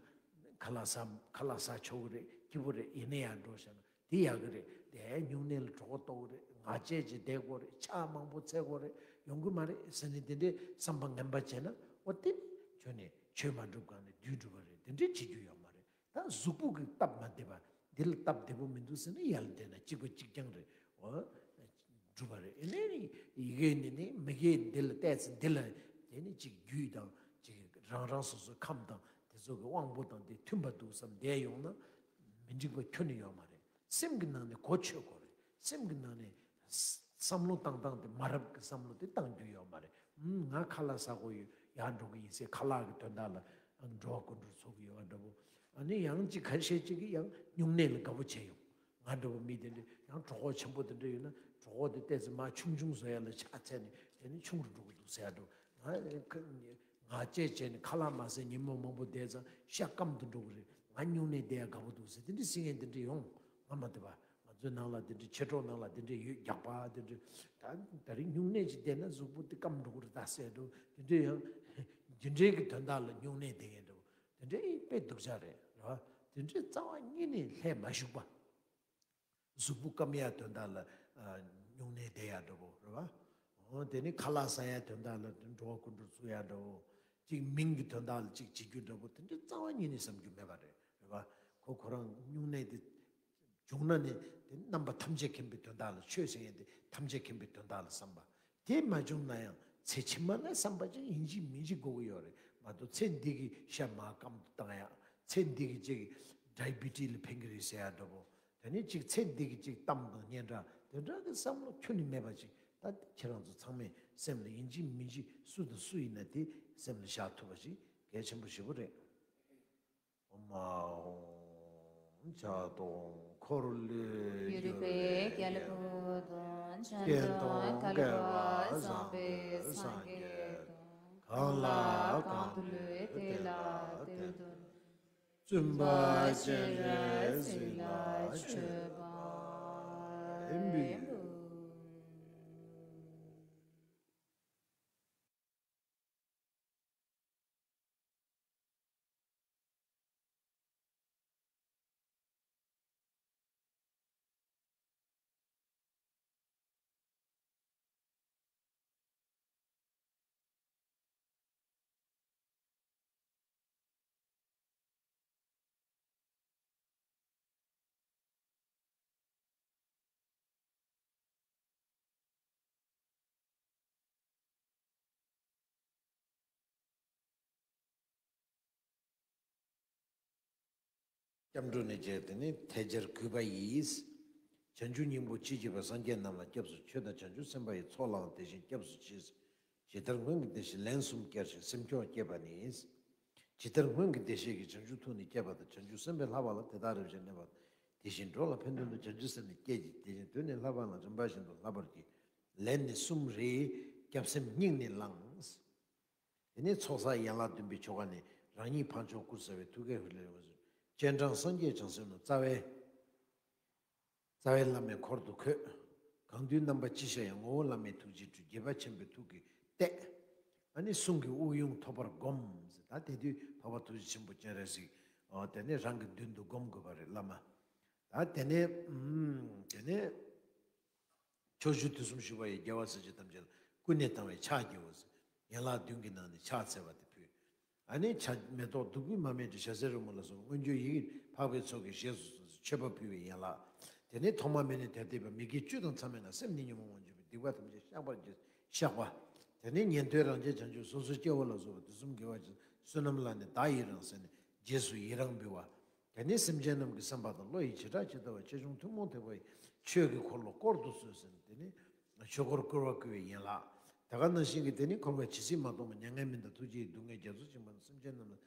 ཁ་ལག་ཟ། ཁ་ལག་ཟ་ཆོག་གི་རེད། སྐྱིད་པོ་རེད། ཡིན་ན་ཡང་འགྲོ་བཞག་ན་དེ་ཡག་གི་རེད། དེ་སྨྱུང་གནས་ལ་གྲོད་ཁོག་ལྟོགས་ཀྱི་རེད། ང་བཅས་ཀྱིས་བསྡད་དགོས་རེད། ཕྱག་མང་པོ་འཚལ་དགོས་རེད། ཡོང་གི་མ་རེད་ཟེར་ནས་དེ་འདྲའི་བསམ་པ་ངན་པ་བྱས་ན། འོ་དེ་ཁྱོད་ནི་ཆོས་མ་སྒྲུབ་གོང་ནས་བདུད་སྒྲུབ་པ་རེད། དེ་འདྲའི་བྱེད་རྒྱུ་ཡོད་མ་རེད། ད་གཟུགས་པོ་གི་སྟབས་མ་བདེ་བ། འདི་ལ་སྟབས་བདེ་པོ་མི་འདུག་ཟེར་ན་ཡར་ལ་བསྡད་ན་གཅིག་པ་གཅིག་རྐྱང་རེད། འོ། སྒྲུབ་པ་རེད། ཨེ་ནས་ནི་ཡི་གེ་ནི་ནི་མི་དགེ་འདི་ལ་བལྟས་ཚེ་འདི་ལ། དེ་ནི་གཅིག་རྒྱུད་དང་གཅིག་རང་རང་སོ་སོའི་ཁམས་དང་དེ་ཚོ་གི་དབང་པོ་དང་དེ་མཐུན་པ་འདུག་བསམ་བསྡད་ཡོང་ན་མི་འགྲིག་པ་ཁྱོན་ནས་ཡོད་མ་རེད། སེམས་ཀྱི་ནང་ནས་གོ་ཆོད་དགོས་རེད། སེམས་ཀྱི་ནང་ནས་བསམ་བློ་བཏང་སྟངས་དེ་མ་རབས་ཀྱི་བསམ་བློ་དེ་བཏང་རྒྱུ་ཡོད་མ་རེད། ཨུམ། ང་ཁ་ལག་ཟ་དགོས་ཡོད། ཡར་འགྲོ་གི་ཡིན་ཟེར་ཁ་ལག་གི་དོན་དག་ལ་འགྲོ་བ་ཀུན་འགྲོར་ཚོགས་ཀྱི་ཡོད་པ་འདྲ་བོ། ཨ་ནི་ཡང་ཅིག་ཁ་ཤས་ཅིག་གིས་ཡང་སྨྱུང་གནས་ལ་དགའ་པོ་བྱས་ཡོང་། ང་འདྲ་བོ་མི་དེ་འདྲ་ཡང་གྲོད་ཁོག་ཆེན་པོ་དེ་འདྲ་ཡོད་ན་གྲོད་ཁོག་དེ་བལྟས་ཚེ་མར་ཆུང་ཆུང་བཟོ་ཡ་ལ་ཕྱག་འཚལ་ནས་དེ་ནི་ཆུང་རུ་འགྲོ་གི་འདུག་ཟེར་ཡ་འདྲ་བོ། ང་ང་བཅས་བྱས་ནས་ཁ་ལག་མ་ཟས་ཉིན་མོ་མང་པོ་བསྡད་ཙང་ཤ་སྐམ་དུ་འགྲོ་གི་རེད། ང་སྨྱུང་གནས་བསྡད་ཡ་དགའ་པོ་འདུག་ཟེར་དེ་འདྲ་ཟེར་མཁན་དེ་འདྲ་ཡོང་། ང་མ་བསྡད་པ། ང་ཚོའི་ནང་ལ་དེ་འདྲའི་མཆེད་གྲོགས་ནང་ལ་དེ་འདྲའི་ཡོད། རྒྱགས་པ་དེ་འདྲ། ད་ད་རིང་སྨྱུང་གནས་ཅིག་བསྡད་ན་གཟུགས་པོ་དེ་སྐམ་འགྲོ་གི་རེད་ད་ཟེར་འགྲོ། དེ་འདྲའི་ཡང་རྒྱུ་འབྲས་ཀྱི་དོན་དག་ལ་སྨྱུང་གནས་བསྡད་མཁན་འདྲ་བོ་དེ་འདྲའི་དཔེ་སྡུག་ཅག་རེད། རེད་བ། དེ་འདྲའི་རྩ་བ་ཉིད་ནས་ལྷད་མ་ཞུགས་པ། གཟུགས་པོ་སྐམ་ཡ་དོན་དག་ལ་ཨ་སྨྱུང་གནས་བསྡད་ཡ་འདྲ་བོ། རེད་བ། འོ་དེ་ནི་ཁ་ལག་ཟ་ཡ་དོན་དག་ལ་འགྲོ་བ་ཀུན་འགྲོར་ཚུགས་ཡ་འདྲ་བོ། གཅིག་མིང་གི་དོན་དག་ལ་གཅིག་བྱེད་རྒྱུ་འདྲ་བོ་དེ་འདྲའི་རྩ་བ་ཉིད་ནས་བསམ་རྒྱུ་མེད་པ་རེད། རེད་བ། ཁོ་ཁོ་རང་སྨྱུང་གནས་དེ་བྱུང་ན་ནི་དེ་རྣམ་པ་ཐམས་ཅད་མཁྱེན་པའི་དོན་དག་ལ། ཆོས་ཟེར་མཁན་དེ་ཐམས་ཅད་མཁྱེན་པའི་དོན་དག་ལ་བསམ་པ། དེ་མ་བྱུང་ན་ཡང་ཚེ་ཕྱི་མ་ལ་བསམ་པ་ཅིག་ཡིན་གཅིག་མིན་གཅིག་དགོས་ཀྱི་ཡོད་རེད་མ་གཏོགས། ཚེ་འདི་གི་ཤ་མར་སྐམ་དུ་བཏང་ཡག་ཚེ་འདི་གི་ཅིག་ཌའི་བི་ཊི་ལ་ཕན་གྱི་རེད་ཟེར་ཡག་འདྲ་བོ། དེ་ནས་ཅིག་ཚེ་འདི་གི་ཅིག་གཏམ་དང་སྙན་གྲགས་དེ་འདྲ་གི་བསམ་བློ་ཁྱོན་ནས་མེད་པ་ཅིག་ད་ཁྱེད་རང་ཚོ་ཚང་མས་སེམས་ལ་ཡིན་གཅིག་མིན་གཅིག་སུ་དང་སུ་ཡིན་ན་དེ་སེམས་ལ་བཞག་ཐུབ་པ་ཅིག་གལ་ཆེན་པོ་ཞེ་པོ་རེད། ཨོཾ་ཨཱཿཧཱུྃ། ཕྱག་སྟོང་འཁོར་ལོས་སྒྱུར་བའི་རྒྱལ་པོ་དང་། སྤྱན་སྟོང་བསྐལ་པ་བཟང་པོའི་སངས་རྒྱས་དང་། གང་ལ་གང་འདུལ་དེ་ལ་དེ་འདུལ། བཙུན་པ་སྤྱན་རས་གཟིགས་ལ་མཆོད་པ་འབུལ། སྐྱབས་འགྲོ་ནས་བྱས་ཏེ་ནི་ཐལ་སྦྱར་གུས་པ་ཡིས། བྱང་ཆུབ་སྙིང་པོ་ཅི་མཆིས་པ་སངས་རྒྱས་རྣམས་ལ་སྐྱབས་སུ་མཆི། ཆོས་དང་བྱང་ཆུབ་སེམས་དཔའ་ཡི། ཚོགས་ལའང་དེ་བཞིན་སྐྱབས་སུ་མཆི། ཇི་ལྟར་སྔོན་གྱི་བདེ་གཤེགས་ལན་གསུམ་བསྐྱར་ཞིང་སེམས་སྐྱོ་བ་བསྐྱེད་པ་ནི། ཇི་ལྟར་སྔོན་གྱི་བདེ་གཤེགས་ཀྱིས་བྱང་ཆུབ་ཐུགས་ནི་བསྐྱེད་པ་དང་། བྱང་ཆུབ་སེམས་དཔས་ལྷག་པ་ལ་དེ་དག་རིམ་བཞིན་གནས་པ་དང་། དེ་བཞིན་འགྲོ་ལ་ཕན་དོན་དུ་བྱང་ཆུབ་སེམས་ནི་བསྐྱེད་ཅིང་། དེ་བཞིན་དུ་ནི་ལྷག་པ་ལ་རིམ་པ་བཞིན་དུ་བསླབ་པར་བགྱི། ལན་ནི་གསུམ་རེ། སྐྱབས་སེམས་སྙིང་ནས་བླངས། དེ་ནས་ཚོགས་བསགས་ཡན་ལག་བདུན་པའི་ཆོ་ག་ནི། རང་ཉིད་ཕ་མཆོག་བཀུར་ཟ་བའི་ཐུགས་ཀའི་ཧུ་ལས་རེ་བ་ཟུར། སྤྱན་དྲངས་སངས་རྒྱས་བྱང་སེམས་ནོ། རྩ་བའི། རྩ་བའི་བླ་མའི་འཁོར་དུ་འཁོད། གང་འདུལ་རྣམ་པ་ཅི་ཤར་ཡང་། ངོ་བོ་བླ་མའི་ཐུགས་རྗེས་སྤྲུལ། དགྱེས་པ་ཆེན་པོའི་ཐུགས་ཀྱིས་བཏེགས། ཨ་ནི་གསུང་གི་དབུགས་དབྱུང་ཐོབ་པར་བསྒོམ། ད་དེ་དུས་འཕགས་པ་ཐུགས་རྗེ་ཆེན་པོ་སྤྱན་རས་གཟིགས། ཨོ་དེ་ནས་རང་གི་མདུན་དུ་བསྒོམ་དགོས་པ་རེད་བླ་མ། ད་དེ་ནས་ཨུམ། དེ་ནས། ཕྱོགས་བཅུ་དུས་གསུམ་བཞུགས་པ་ཡི། རྒྱལ་བ་སྲས་བཅས་ཐམས་ཅད་ལ། ཀུན་ནས་དང་བའི་ཕྱག་བགྱིའོ་ཟེར། ཡན་ལག་བདུན་གྱི་ནང་ནས་ཕྱག་འཚལ་བ་དེ་ཕུལ། ཨ་ནི་ཕྱག་མེ་ཏོག་བདུག་སྤོས་མར་མེ་དྲི་ཞལ་ཟས་རོལ་མོ་ལ་སོགས་པ་མངོན་བརྗོད་ཡི་གེ་འཕགས་པའི་ཚོགས་ཀྱིས་བཞེས་སུ་གསོལ་ཟེར་མཆོད་པ་ཕུལ་བའི་ཡན་ལག། དེ་ནས་ཐོག་མ་མེད་ནས་དེར་གཏད་པ། མི་དགེ་བཅུ་དང་མཚམས་མེད་ལ། སེམས་ནི་ཉོན་མོངས་དབང་འབྱེད་པའི། སྡིག་པ་ཐམས་ཅད་བཤགས་པར་བགྱི། བཤགས་པ། དེ་ནས་ཉན་ཐོས་རང་རྒྱལ་བྱང་ཆུབ་སོ་སོའི་སྐྱེ་བོ་ལ་སོགས་པ་དུས་གསུམ་དགེ་བ་ཅན་བསོད་ནམས་ལ་ནི་བདག་ཡི་རང་ཟེར་ནས་རྗེས་སུ་ཡི་རང་འབུལ་བ། དེ་ནས་སེམས་ཅན་རྣམས་ཀྱི་བསམ་པ་དང་བློ་ཡི་བྱེ་བྲག་ཇི་ལྟ་བ། ཆེ་ཆུང་ཐུན་མོང་ཐེག་པ་ཡི། ཆོས་ཀྱི་འཁོར་ལོ་བསྐོར་དུ་གསོལ་ཟེར་ནས་དེ་ནས་ཆོས་འཁོར་བསྐོར་བར་བསྐུལ་བའི་ཡན་ལག། དེ་ག་ནང་བཞིན་གྱི་དེ་ནས་འཁོར་བའི་ཇི་སྲིད་མ་སྟོངས་པ། མྱ་ངན་མི་འདའ་ཐུགས་རྗེ་ཡིས། སྡུག་བསྔལ་རྒྱ་མཚོ་བྱིང་བ་ན། སེམས་ཅན་རྣམས་ལ་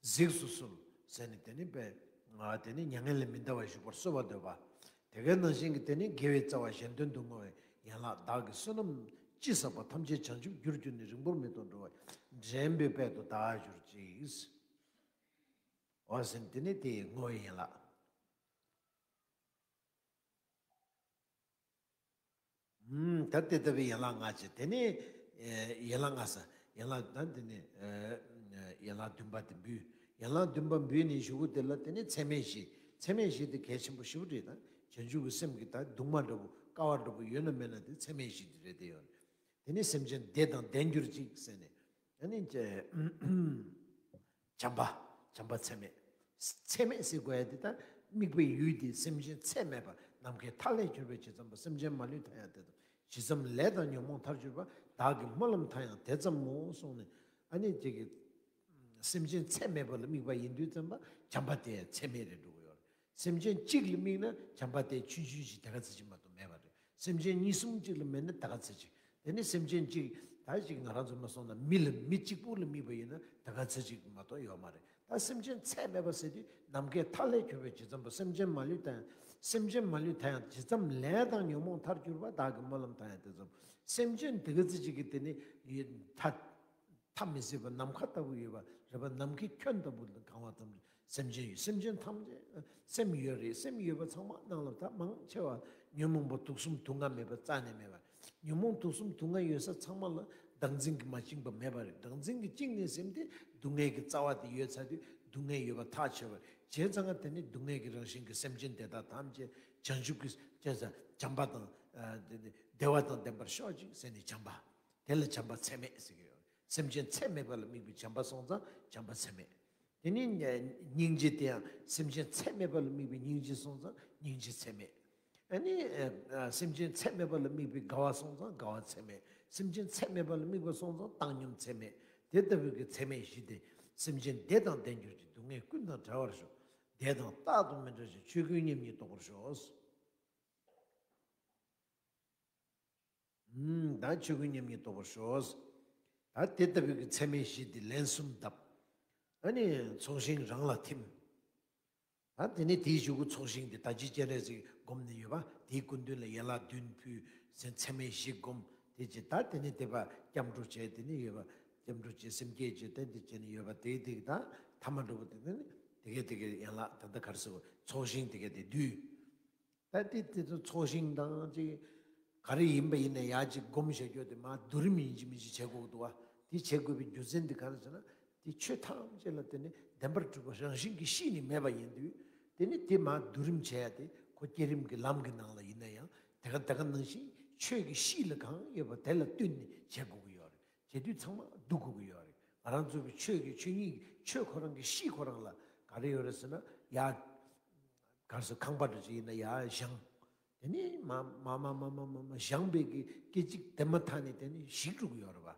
གཟིགས་སུ་གསོལ་ཟེར་ནས་དེ་ནས་པས་དེ་ནས་མྱ་ངན་ལས་མི་འདའ་བར་བཞུགས་པར་གསོལ་བ་འདེབས་པ། དེ་ག་ནང་བཞིན་གྱི་དེ་ནས་དགེ་བའི་རྩ་བ་གཞན་དོན་དུ་བསྔོ་བའི་ཡན་ལག། བདག་གིས་བསོད་ནམས་ཅི་བསགས་པ། ཐམས་ཅད་བྱང་ཆུབ་རྒྱུར་གྱུར་ནས། རིང་པོར་མི་ཐོགས་འགྲོ་བ་འདྲེན་པའི་དཔལ་དུ་བདག་གྱུར་ཅིག། འོ་ཟེར་ནས་དེ་ནས་དེ་བསྔོ་བའི་ཡན་ལག། ཨུམ། ད་དེ་ལྟ་བུའི་ཡན་ལག་ལྔ་བྱས། དེ་ནས་ཨེ་ཡན་ལག་ལྔ་ས། ཡན་ལག་ད་དེ་ནས་ཨེ་ཡན་ལག་བདུན་པ་དེ་འབུལ། ཡན་ལག་བདུན་པ་འབུལ་ནས་གཞུག་གུ་དེ་ལ་དེ་ནས་ཚད་མེད་བཞི། ཚད་མེད་བཞི་དེ་གལ་ཆེན་པོ་ཞེ་པོ་རེད། ད་བྱང་ཆུབ་ཀྱི་སེམས་ཀྱི་ད་གདུང་མ་འདྲ་པོ་ཀ་བ་འདྲ་པོ་ཡོད་ན་མེད་ན་དེ་ཚད་མེད་བཞི་དེ་རེད། དེ་ཡོད་རེད། དེ་ནས་སེམས་ཅན་བདེ་དང་ལྡན་གྱུར་ཅིག་ཟེར་ནས། ཨ་ནི་ཅེ། བྱམས་པ། བྱམས་པ་ཚད་མེད། ཚད་མེད་ཟེར་དགོས་ཡ་དེ་ད་དམིགས་པའི་ཡུལ་དེ་སེམས་ཅན་ཚད་མེད་པ། ནམ་མཁའི་མཐའ་ལས་གྱུར་པའི་ཇི་ཙམ་པ། སེམས་ཅན་མ་ལུས་མཐའ་ཡང་དེ་ཙམ། ཇི་ཙམ་ལས་དང་ཉོན་མོངས་མཐར་གྱུར་པ། བདག་གི་སྨོན་ལམ་མཐའ་ཡང་དེ་ཙམ་མོ་གསུངས་ནས། ཨ་ནི་དེ་གི་སེམས་ཅན་ཚད་མེད་པ་ལ་དམིགས་པ་ཡིན་དུས་ཙམ་པ་བྱམས་པ་དེ་ཚད་མེད་རེད་འགྲོ་གི་ཡོད་རེད། སེམས་ཅན་གཅིག་ལ་དམིགས་ན་བྱམས་པ་དེ་ཆུང་ཆུང་ཞིག་དེ་ག་ཚད་ཅིག་མ་གཏོགས་མེད་པ་རེད། སེམས་ཅན་གཉིས་གསུམ་གཅིག་ལ་དམིགས་ན་དེ་ག་ཚད་ཅིག། དེ་ནི་སེམས་ཅན་གཅིག་ད་ཅིག་ང་རང་ཚོ་མ་སོང་ན་མི་ལ་མི་གཅིག་པུ་ལ་དམིགས་པ་ཡིན་ན་དེ་ག་ཚད་ཅིག་མ་གཏོགས་ཡོད་མ་རེད། ད་སེམས་ཅན་ཚད་མེད་པ་ཟེར་དུས་ནམ་མཁའི་མཐའ་ལས་གྱུར་པའི་ཇི་ཙམ་པ། སེམས་ཅན་མ་ལུས་མཐའ་ཡང་། སེམས་ཅན་མ་ལུས་མཐའ་ཡང་། ཇི་ཙམ་ལས་དང་ཉོན་མོངས་མཐར་གྱུར་པ། བདག་གི་སྨོན་ལམ་མཐའ་ཡང་དེ་ཙམ། སེམས་ཅན་དེ་ག་ཚད་ཅིག་གི་དེ་ནི་མཐའ། མཐའ་མི་སྲིད་པ་ནམ་མཁའ་ལྟ་བུ་ཡོད་པ་རེད་པ། ནམ་མཁའི་ཁྱོན་ལྟ་བུ་ལ་གང་བ་ཙམ་སེམས་ཅན་ཡོད། སེམས་ཅན་ཐམས་ཅད་སེམས་ཡོད་རེད། སེམས་ཡོད་པ་ཚང་མ་ནང་ལ་ད་མང་ཆེ་བ་ཉོན་མོངས་པ་དུག་གསུམ་དུག་ལྔ་མེད་པ་རྩ་ནས་མེད་པ། ཉོན་མོངས་དུག་གསུམ་དུག་ལྔ་ཡོད་ས་ཚང་མ་ལ་བདག་འཛིན་གྱིས་མ་བཅིངས་པ་མེད་པ་རེད། བདག་འཛིན་གྱིས་བཅིངས་ནས་སེམས་དེ་སྡུག་བསྔལ་གྱི་རྩ་བ་དེ་ཡོད་ཚར་དུས་སྡུག་བསྔལ་ཡོད་པ་ཐག་ཆོད་པ་རེད། བྱས་ཙང་ང་དེ་ནི་སྡུག་བསྔལ་གྱི་རང་བཞིན་གྱི་སེམས་ཅན་དེ་དག་ཐམས་ཅད་བྱང་ཆུབ་ཀྱི་བྱས་ཙང་བྱམས་པ་དང་བདེ་བ་དང་ལྡན་པར་ཤོག་ཅིག་ཟེར་ནས་བྱམས་པ། དེ་ལ་བྱམས་པ་ཚད་མེད་ཟེར་གྱི་ཡོད། སེམས་ཅན་ཚད་མེད་པ་ལ་དམིགས་པའི་བྱམས་པ་སོང་ཙང་བྱམས་པ་ཚད་མེད། དེ་ནི་སྙིང་རྗེ་དེ་ཡང་སེམས་ཅན་ཚད་མེད་པ་ལ་དམིགས་པའི་སྙིང་རྗེ་སོང་ཙང་སྙིང་རྗེ་ཚད་མེད། ཨ་ནི་སེམས་ཅན་ཚད་མེད་པ་ལ་དམིགས་པའི་དགའ་བ་སོང་ཙང་དགའ་བ་ཚད་མེད། སེམས་ཅན་ཚད་མེད་པ་ལ་དམིགས་པ་སོང་ཙང་བཏང་སྙོམས་ཚད་མེད། དེ་ལྟ་བུའི་གི་ཚད་མེད་བཞི་དེ། སེམས་ཅན་བདེ་དང་ལྡན་གྱུར་ཅིག། སྡུག་བསྔལ་ཀུན་དང་བྲལ་བར་ཤོག། བདེ་དང་རྟག་ཏུ་མི་འབྲལ་ཞིང་། ཆོས་ཀུན་མཉམ་ཉིད་རྟོགས་པར་ཤོག། ད་ཆོས་ཀུན་མཉམ་ཉིད་རྟོགས་པར་ཤོག། ད་དེ་ལྟ་བུའི་གི་ཚད་མེད་བཞི་འདི་ལན་གསུམ་བཏབ། ཨ་ནི་ཚོགས་ཞིང་རང་ལ་ཐིམ། ད་དེ་ནས་དེའི་གཞུག་གུ་ཚོགས་ཞིང་འདི་ད་ཅི་སྤྱན་རས་གཟིགས་བསྒོམས་ནས་ཡོད་པ་དེའི་སྐུ་མདུན་ལ་ཡན་ལག་བདུན་ཕུལ། ཚད་མེད་བཞི་བསྒོམ། དེ་ཅི་ད་དེ་ནས་དེ་པ་སྐྱབས་འགྲོ་བྱས། དེ་ནས་ཡོད་པ་སྐྱབས་འགྲོ་བྱས། སེམས་བསྐྱེད་བྱས། དེ་འདི་བྱས་ནས་ཡོད་པ་དེ་དེ་ད་ཐ་མ་འགྲོ་བ་དེ་དེ་ནས་དེ་གས་དེ་གས་ཡན་ལག་ད་ལྟ་ག་རེ་ཟེར་བ་ཚོགས་ཞིང་དེ་གས་དེ་བསྡུས། ད་དེ་དེ་ཚོ་ཚོགས་ཞིང་དང་ཅིག་ག་རེ་ཡིན་པ་ཡིན་ན་ཡག་ཅིག་སྒོམ་བྱ་རྒྱུ་དེ་མ་བསྡུ་རིམ་ཡིན་གཅིག་མིན་གཅིག་བྱེད་དགོས་འདུག་བ། དེ་བྱེད་དགོས་པའི་རྒྱུ་མཚན་དེ་ག་རེ་ཟེར་ན། དེ་ཆོས་ཐམས་ཅད་ལ་དེ་ནི་བདེན་པར་གྲུབ་པ་རང་བཞིན་གྱིས་གཤིས་ནི་མེད་པ་ཡིན་དུས། དེ་ནི་དེ་མ་བསྡུ་རིམ་བྱེད་ཡ་དེ་ཁོ་བསྐྱེད་རིམ་གྱི་ལམ་གྱི་ནང་ལ་ཡིན་ན་ཡང་དེ་ག་དེ་ག་ནང་བཞིན་ཆོས་ཀྱི་གཤིས་ལ་གང་ཡོད་པ་དེ་ལ་བསྟུན་ནས་བྱེད་དགོས་ཀྱི་ཡོད་རེད། བྱེད་དུས་ཚང་མ་བསྡུ་དགོས་ཀྱི་ཡོད་རེད། ང་རང་ཚོ་གི་ཆོས་ཀྱི་ཆོས་ཉིད་ཀྱི་ཆོས་ཁོ་རང་གི་གཤིས་ཁོ་རང་ལ་ག་རེ་ཡོད་རེད་ཟེར་ན་ཡ། ག་རེ་ཟེར་ཁང་པ་འདྲ་ཅིག་ཡིན་ན་ཡར་བཞེངས། དེ་ནས་མ་མ་མ་བཞེངས་པའི་གི་སྐད་ཅིག་དེ་མ་ཐག་ནས་དེ་ནས་ཞིག་འགྲོ་གི་ཡོད་རེད་པ།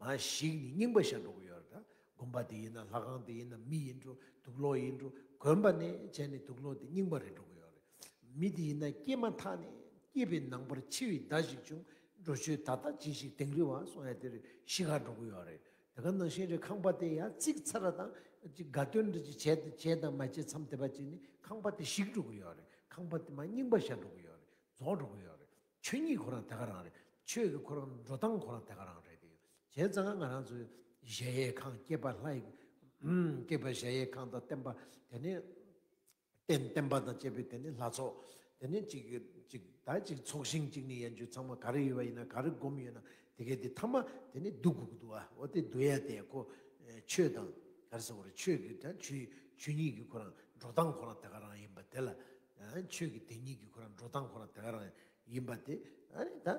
མ་ཞིག་ནས་རྙིང་པ་ཤར་འགྲོ་གི་ཡོད་རེད། ད་དགོན་པ་དེ་ཡིན་ན་ལྷ་ཁང་དེ་ཡིན་ན་མི་ཡིན་འགྲོ་དུག་ལོག་ཡིན་འགྲོ་དགོན་པ་ནས་བྱས་ནས་དུག་ལོག་དེ་རྙིང་པ་རེད་འགྲོ་གི་ཡོད་རེད། མི་དེ་ཡིན་ན་སྐྱེས་མ་ཐག་ནས་སྐྱེས་པའི་ནང་པར་འཆི་བའི་བརྡ་ཞིག་བྱུང་། འགྲོ་ཆོས་ད་ལྟ་ཇི་ཞིག་དིང་རི་བ་གསུང་ཡ་དེ་རེད། ཤི་ཁར་འགྲོ་གི་ཡོད་རེད། དེ་ག་ནང་བཞིན་རེད། ཁང་པ་དེ་ཡར་བརྩིགས་ཚར་བ་དང་ཅིག་དགའ་སྟོན་འདྲ་ཅིག་བྱས་བྱས་དང་མ་བྱས་མཚམས་དེ་པ་ཅིག་ནི་ཁང་པ་དེ་ཞིག་འགྲོ་གི་ཡོད་རེད། ཁང་པ་དེ་མར་རྙིང་པ་ཤར་འགྲོ་གི་ཡོད་རེད། རྫོགས་འགྲོ་གི་ཡོད་རེད། ཆོས་ཉིད་ཁོ་རང་དེ་ག་རང་རེད། ཆོས་ཀྱི་ཁོ་རང་འགྲོ་སྟངས་ཁོ་རང་དེ་ག་རང་རེད། དེ་ཡོད་བྱས་ཙང་ང་རང་ཚོའི་གཞལ་ཡས་ཁང་། སྐྱེས་པ་ལྷ་ཡི་སྐྱེས་པ་གཞལ་ཡས་ཁང་དང་བསྟན་པ་དེ་ནི། རྟེན་བརྟེན་པ་དང་བཅས་པའི་དེ་ནི་ལྷ་ཚོགས། དེ་ནི་ཅིག་ཅིག་ད་ཅིག་ཚོགས་ཞིང་གཅིག་ནི་ཡན་ཆོད་ཚང་མ་ག་རེ་ཡོད་པ་ཡིན་ན། ག་རེ་སྒོམ་ཡོད་ན་དེ་གས་དེ་ཐ་མ་དེ་ནི་བསྡུ་དགོས་ཀྱི་འདུག་ཨ། འོ་དེ་བསྡུ་ཡ་དེ་ཁོ་ཆོས་དང་ག་རེ་ཟེར་དགོས་རེད། ཆོས་ཀྱི་ད་ཆོས་ཆོས་ཉིད་ཀྱི་ཁོ་རང་འགྲོ་སྟངས་ཁོ་རང་དེ་ག་རང་ཡིན་པ་དེ་ལ། ཆོས་ཀྱི་དེ་ཉིད་ཀྱི་ཁོ་རང་འགྲོ་སྟངས་ཁོ་རང་དེ་ག་རང་ཡིན་པ་དེ། ཨ་ནི་ད་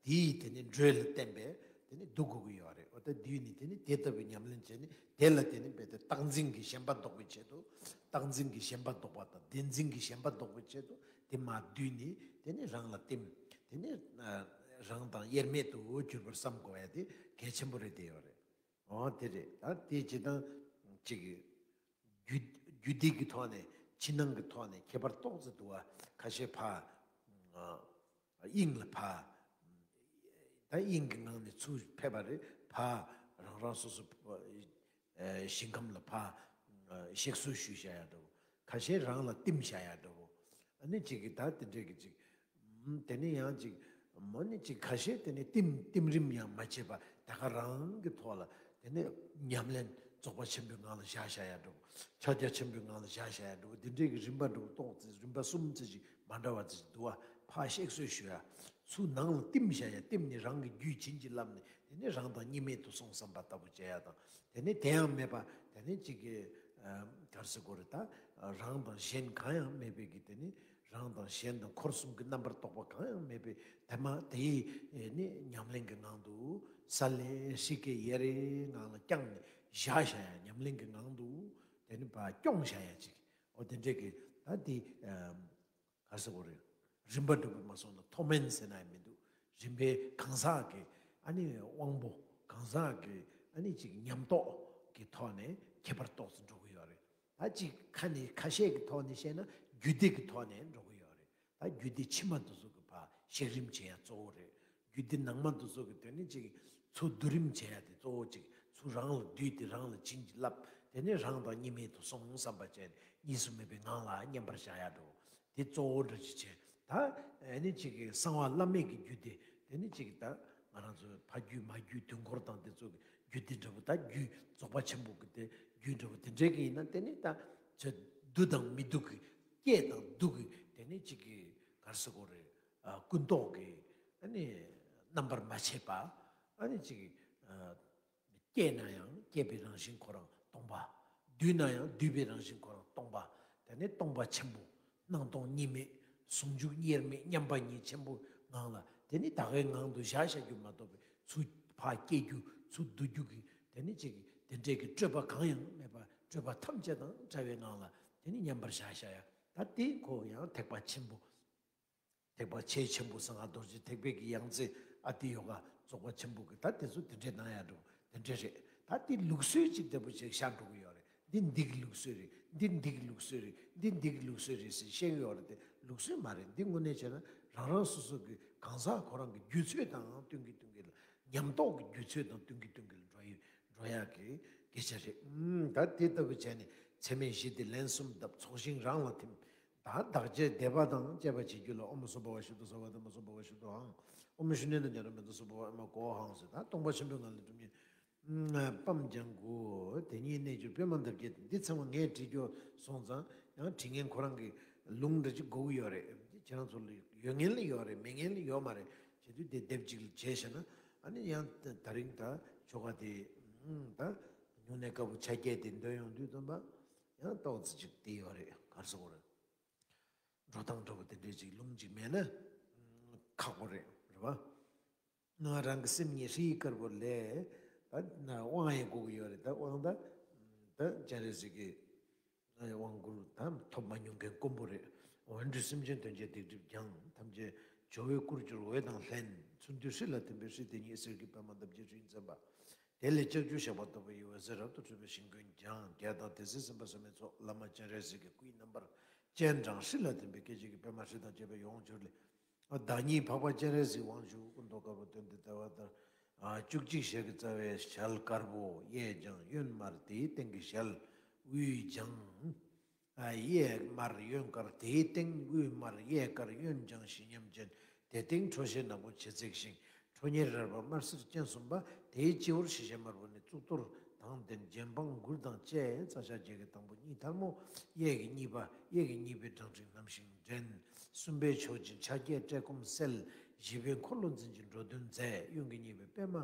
དེའི་དེ་ནི་འགྲོས་ལ་བརྟེན་པའི་དེ་ནི་བསྡུ་དགོས་ཀྱི་ཡོད་རེད། འོ་ད་བསྡུས་ནི་དེ་ནི་དེ་ལྟ་བུའི་ཉམས་ལེན་བྱས་ནི་དེ་ལ་དེ་ནི་རྦད་དེ་རྟག་འཛིན་གྱི་ཞེན་པ་ལྡོག་པའི་ཆེད་དུ། རྟག་འཛིན་གྱི་ཞེན་པ་ལྡོག་པ་དང་བདེན་འཛིན་གྱི་ཞེན་པ་ལྡོག་པའི་ཆེད་དུ་དེ་མར་བསྡུས་ནི་དེ་ནི་རང་ལ་བསྟིམ། དེ་ནི་རང་དང་དབྱེར་མེད་དུ་གྱུར་པར་བསམ་དགོས་ཡ་དེ་གལ་ཆེན་པོ་རེད། དེ་ཡོད་རེད། འོ་དེ་རེད། ད་དེ་ཇི་ལྟར་ཅིག་རྒྱུད་རྒྱུད་སྡེ་གི་ཐོག་ནས་ཕྱི་ནང་གི་ཐོག་ནས་ཁྱད་པར་ཏོག་ཙམ་འདུག་བ། ཁ་ཤས་ཕ་དབྱིངས་ལ་ཕ། ད་དབྱིངས་ཀྱི་ངང་ནས་ཚུར་ཕེབས་པ་རེད། ཕ་རང་རང་སོ་སོ་ཞིང་ཁམས་ལ་ཕ་གཤེགས་གསོལ་ཞུས་བཞག་ཡ་འདྲ་བོ། ཁ་ཤས་རང་ལ་བསྟིམ་བཞག་ཡ་འདྲ་བོ། ཨ་ནི་ཅིག་གི་ད་དེ་འདྲས་ཀྱི་ཅིག་དེ་ནི་ཡང་ཅིག་མོ་ནི་ཅིག་ཁ་ཤས་དེ་ནི་བསྟིམ་བསྟིམ་རིམ་ཡང་མ་བྱས་པ་ད་ག་རང་གི་ཐོག་ལ་དེ་ནི་ཉམས་ལེན་རྫོགས་པ་ཆེན་པོའི་ངང་ལ་བཞག་བཞག་ཡ་འདྲ་བོ། ཕྱག་རྒྱ་ཆེན་པོའི་ངང་ལ་བཞག་བཞག་ཡ་འདྲ་བོ། དེ་འདྲས་ཀྱི་རིམ་པ་འདྲ་བོ་ཏོག་ཙམ་རིམ་པ་གསུམ་ཙམ་ཞིག་མ་འདྲ་བ་ཙམ་ཞིག་འདུག་བ། ཕར་གཤེགས་གསོལ་ཞུ་ཡ། ཚུར་ནང་ལ་བསྟིམ་བཞག་ཡ། བསྟིམ་ནི་རང་གི་རྒྱུད་བྱིན་གྱིས་བརླབས་ནས་དེ་ནི་རང་དང་གཉིས་མེད་དུ་སོང་བསམ་པ་ལྟ་བུ་བྱེད་ཡ་དང་། དེ་ནི་དེ་ཡང་མེད་པ་དེ་ནི་ཅིག་གི་ག་རེ་ཟེར་དགོས་རེད། ད་རང་དང་གཞན་གང་ཡང་མེད་པའི་གི་དེ་ནི་རང་དང་གཞན་དང་འཁོར་གསུམ་གྱི་རྣམ་པར་རྟོག་པ་གང་ཡང་མེད་པའི་དེ་མ་དེའི་ནི་ཉམས་ལེན་གྱི་ངང་དུ་ས་ལེ་ཧྲིག་གེ་ཡེ་རེ་ངང་ལ་བརྐྱངས་ནས་བཞག་བཞག་ཡ། ཉམས་ལེན་གྱི་ངང་དུ་དེ་ནི་ཕར་བརྐྱངས་བཞག་ཡ་ཅིག་འོ་དེ་འདྲས་ཀྱི་ད་དེ། ག་རེ་ཟེར་དགོས་རེད། རིམ་པ་འགྲོ་བའི་མ་སོང་ན་མཐོ་དམན་ཟེར་ན་ཡང་མི་འདུག་རིམ་པའི་གང་ཟག་གི་ཨ་ནི་དབང་པོ། གང་ཟག་གི་ཨ་ནི་ཅིག་ཉམས་རྟོགས་ཀྱི་ཐོག་ནས་ཁྱད་པར་ཏོག་ཙམ་འགྲོ་གི་ཡོད་རེད། ད་ཅིག་ཁ་ནས་ཁ་ཤས་ཀྱི་ཐོག་ནས་བཤད་ན་རྒྱུད་སྡེ་གི་ཐོག་ནས་འགྲོ་གི་ཡོད་རེད། ད་རྒྱུད་སྡེ་ཕྱི་མ་དེ་ཚོ་གི་ཕར་གཤེགས་རིམ་བྱེད་ཡ་གཙོ་བོ་རེད། རྒྱུད་སྡེ་ནང་མ་དེ་ཚོ་གི་དེ་ནི་ཅིག་ཚུར་བསྡུ་རིམ་བྱེད་ཡ་དེ་གཙོ་བོ་ཅིག་ཚུར་རང་ལ་བསྡུས་ཏེ་རང་ལ་བྱིན་གྱིས་བརླབས། དེ་ནས་རང་དང་གཉིས་མེད་དུ་སོང་བསམ་པ་བྱས་ནས་གཉིས་སུ་མེད་པའི་ངང་ལ་མཉམ་པར་བཞག་ཡ་འགྲོ། དེ་གཙོ་བོ་འདྲ་ཅིག་བྱས། ད་ཨ་ནི་ཅིག་གི་གསང་བ་བླ་མེད་ཀྱི་རྒྱུད་སྡེ་དེ་ནི་ཅིག་ད་ང་རང་ཚོའི་ཕ་རྒྱུད་མ་རྒྱུད་དུས་འཁོར་དང་དེ་ཚོ་གི་རྒྱུད་སྡེ་འདྲ་བོ། ད་རྒྱུད་རྫོགས་པ་ཆེན་པོ་གི་དེ་རྒྱུད་འདྲ་བོ་དེ་འདྲའི་གི་ཡིན་ན་དེ་ནི་ད་ཚོད་བསྡུ་དང་མི་བསྡུ་གི་སྐད་དང་བསྡུ་གི་དེ་ནི་ཅིག་གི་ག་རེ་ཟེར་དགོས་རེད། ཨ་ཀུན་རྟོག་གི་ཨ་ནི་རྣམ་པར་མ་ཕྱེད་པ། ཨ་ནི་ཅིག་གི་ཨ། སྐྱེས་ན་ཡང་སྐྱེས་པའི་རང་བཞིན་ཁོ་རང་སྟོང་པ། འདུས་ན་ཡང་འདུས་པའི་རང་བཞིན་ཁོ་རང་སྟོང་པ། དེ་ནི་སྟོང་པ་ཆེན་པོ། སྣང་སྟོང་གཉིས་མེད། ཟུང་འཇུག་དབྱེར་མེད་མཉམ་པ་ཉིད་ཆེན་པོའི་ངང་ལ་དེ་ནི་ད་གའི་ངང་དུ་བཞག་བཞག་རྒྱུ་མ་གཏོགས་པའི་ཚུར་ཕར་སྐྱེ་རྒྱུ་ཚུར་བསྡུ་རྒྱུ་གི་དེ་ནི་ཅིག་དེ་འདྲས་ཀྱི་སྤྲོས་པ་གང་ཡང་མེད་པ། སྤྲོས་པ་ཐམས་ཅད་དང་བྲལ་བའི་ངང་ལ་དེ་ནི་མཉམ་པར་བཞག་བཞག་ཡ། ད་དེ་ཁོ་ཡང་ཐེག་པ་ཆེན་པོ། ཐེག་པ་ཆེས་ཆེན་པོ་གསང་སྔགས་རྡོ་རྗེ་ཐེག་པའི་གི་ཡང་རྩེ་ཨ་ཏི་ཡོ་ག་རྫོགས་པ་ཆེན་པོ་གི་ད་དེ་ཚོ་དེ་འདྲས་གནང་ཡ་འགྲོ། དེ་འདྲས་རེད། ད་དེ་ལུགས་སྲོལ་གཅིག་འདྲ་པོ་ཞིག་ཤར་འགྲོ་གི་ཡོད་རེད། འདི་འདི་གི་ལུགས་སྲོལ་རེད། འདི་འདི་གི་ལུགས་སྲོལ་རེད། འདི་འདི་གི་ལུགས་སྲོལ་རེད་ཟེར་བཤད་ཡོད་རེད་དེ། ལུགས་སྲོལ་མ་རེད། འདི་དངོས་གནས་བྱས་ན་རང་རང་སོ་སོ་གི་གང་ཟག་ཁོ་རང་གི་རྒྱུད་ཚོད་དང་བསྟུན་གི་བསྟུན་གི་ལ། ཉམས་རྟོགས་ཀྱི་རྒྱུད་ཚོད་དང་བསྟུན་གི་བསྟུན་གི་ལ་འགྲོ་ཡི་འགྲོ་ཡག་གི་སྐད་ཆ་རེད། ཨུམ། ད་དེ་ལྟ་བུ་བྱས་ནས་ཚད་མེད་བཞི་དེ་ལན་གསུམ་བཏབ། ཚོགས་ཞིང་རང་ལ་ཐིམ། ད་བདག་བསྐྱེད་བཟླས་པ་དང་བཅས་པ་བྱེད་རྒྱུ་ལ། ཨོཾ་སྭ་བྷཱ་ཝ་ཤུདྡྷ་སྭ་བྷཱ་ཐཱ་མ་སྭ་བྷཱ་ཝ་ཤུདྡྷོ་ཧཾ། ཨོཾ་ཤུནྱ་ཏུ་ཉ་ར་མེ་དྷ་སྭ་བྷཱ་ཝ་ཨེ་མ་ཀོ་ཧཾ་ཟེར། ད་སྟོང་པ་ཆེན་པོའི་ངང་ལ་སྒྲུབ་ཉིད་སྤམ་ལྗང་གུ། དེ་ཉིད་གནས་གྱུར་པད་མ་འདབ་བརྒྱད། འདི་ཚང་མ་ངས་བྲིས་རྒྱུ་སོང་ཙང་ཡང་བྲིས་མཁན་ཁོ་རང་གི་ལུང་འདྲ་ཅིག་དགོས་ཀྱི་ཡོད་རེད། འདི་ཁྱེད་རང་ཚོ་ལ་ཡོད་མཁན་ལ་ཡོད་རེད། མེད་མཁན་ལ་ཡོད་མ་རེད། བྱེད་དུས་དེ་དེབ་ཅིག་ལ་བྱས་བཞག་ན་ཨ་ནི་ཡང་ད་རིང་ད་ཆོ་ག་དེ་ད་ཉུང་ནས་དཀར་པོ་ཆ་རྐྱེན་དེ་འདོན་ཡོང་དུས་ཙམ་པ་ཡང་ཏོག་ཙམ་ཅིག་དེ་ཡོད་རེད། ག་རེ་ཟེར་དགོས་རེད། འགྲོ་སྟངས་འདྲ་པོ་དེ་འདྲས་ཅིག་ལུང་ཅིག་མེད་ན་ཁག་པོ་རེད། རེད་པ། ང་རང་གི་སེམས་ཉིད་ཧྲཱིཿ་དཀར་པོ་ལས་ད་དབང་ཡང་དགོས་ཀྱི་ཡོད་རེད། ད་དབང་ད་ད་སྤྱན་རས་གཟིགས་ཀྱི་དབང་བསྐུར་ད་ཐོབ་མ་མྱོང་མཁན་དཀོན་པོ་རེད། འོན་ཏེ་སེམས་ཅན་དོན་བྱེད་སྡིག་སྒྲིབ་སྦྱངས། ཐམས་ཅད་ཇོ་བོའི་སྐུར་གྱུར་འོད་དང་ལྷན། ཚུར་འདུས་ཧྲཱིཿལ་ཐིམ་པས་ཧྲཱིཿལ་དེ་ཉིད་གསེར་གྱི་པདྨ་འདབ་བརྒྱད་ཧྲཱིཿལ་མཚན་པ། དེ་ལས་ལྕགས་ཀྱུ་ཞགས་པ་ལྟ་བུའི་འོད་ཟེར་རབ་ཏུ་འཕྲོས་པས་ཞིང་ཀུན་ཀྱང་། རྒྱལ་དང་དེ་སྲིད་སེམས་དཔའ་བསམ་ཡས་ཚོགས། བླ་མ་སྤྱན་རས་གཟིགས་ཀྱི་སྐུའི་རྣམ་པར་ སྤྱན་དྲངས་ཧྲཱིཿལ་ལ་ཐིམ་པས་སྐད་ཅིག་གིས་པདྨ་ཧྲཱིཿདང་བཅས་པའི་ཡོངས་གྱུར་ལས། བདག་ཉིད་འཕགས་པ་སྤྱན་རས་གཟིགས་དབང་ཕྱུག་སྐུ་མདོག་དཀར་པོ་སྟོན་ཏེ་ལྟ་བ་ལྟར། བཅུ་གཅིག་ཞལ་གྱི་རྩ་བའི་ཞལ་དཀར་པོ་གཡས་བརྐྱང་གཡོན་དམར་དེའི་སྟེང་གི་ཞལ་དབུས་ལྗང་། གཡས་དམར་གཡོན་དཀར་དེའི་སྟེང་དབུས་དམར་གཡས་དཀར་གཡོན་ལྗང་ཞི་སྙམ་ཅན། དེ་སྟེང་ཁྲོ་ཞལ་ནག་པོ་བྱེད་བརྩེགས་ཤིང་། ཁྲོ་གཉེར་རལ་པ་དམར་སེར་སྤྱན་གསུམ་པ། དེའི་སྤྱི་བོར་ཞི་བྱེད་དམར་པོ་ནི་གཙུག་ཏོར་དང་ལྡན་རྒྱན་སྤངས་མགུར་དང་བཅས་རྩ་ཕྱག་བརྒྱད་ཀྱི་དང་པོ་གཉིས་ཐལ་མོ་གཡས་ཀྱི་གཉིས་པ། གཡས་ཀྱི་གཉིས་པས་བྲང་ཁྲིགས་བསྣམས་ཤིང་འདྲེན། གསུམ་པས་ཕྱོགས་བཅིངས་ཕྱག་རྒྱས་བཀྲེས་སྐོམ་སེལ། བཞི་པས་འཁོར་ལོ་འཛིན་ཅིང་འགྲོ་དོན་མཛད། གཡོན་གྱི་གཉིས་པས་པདྨ་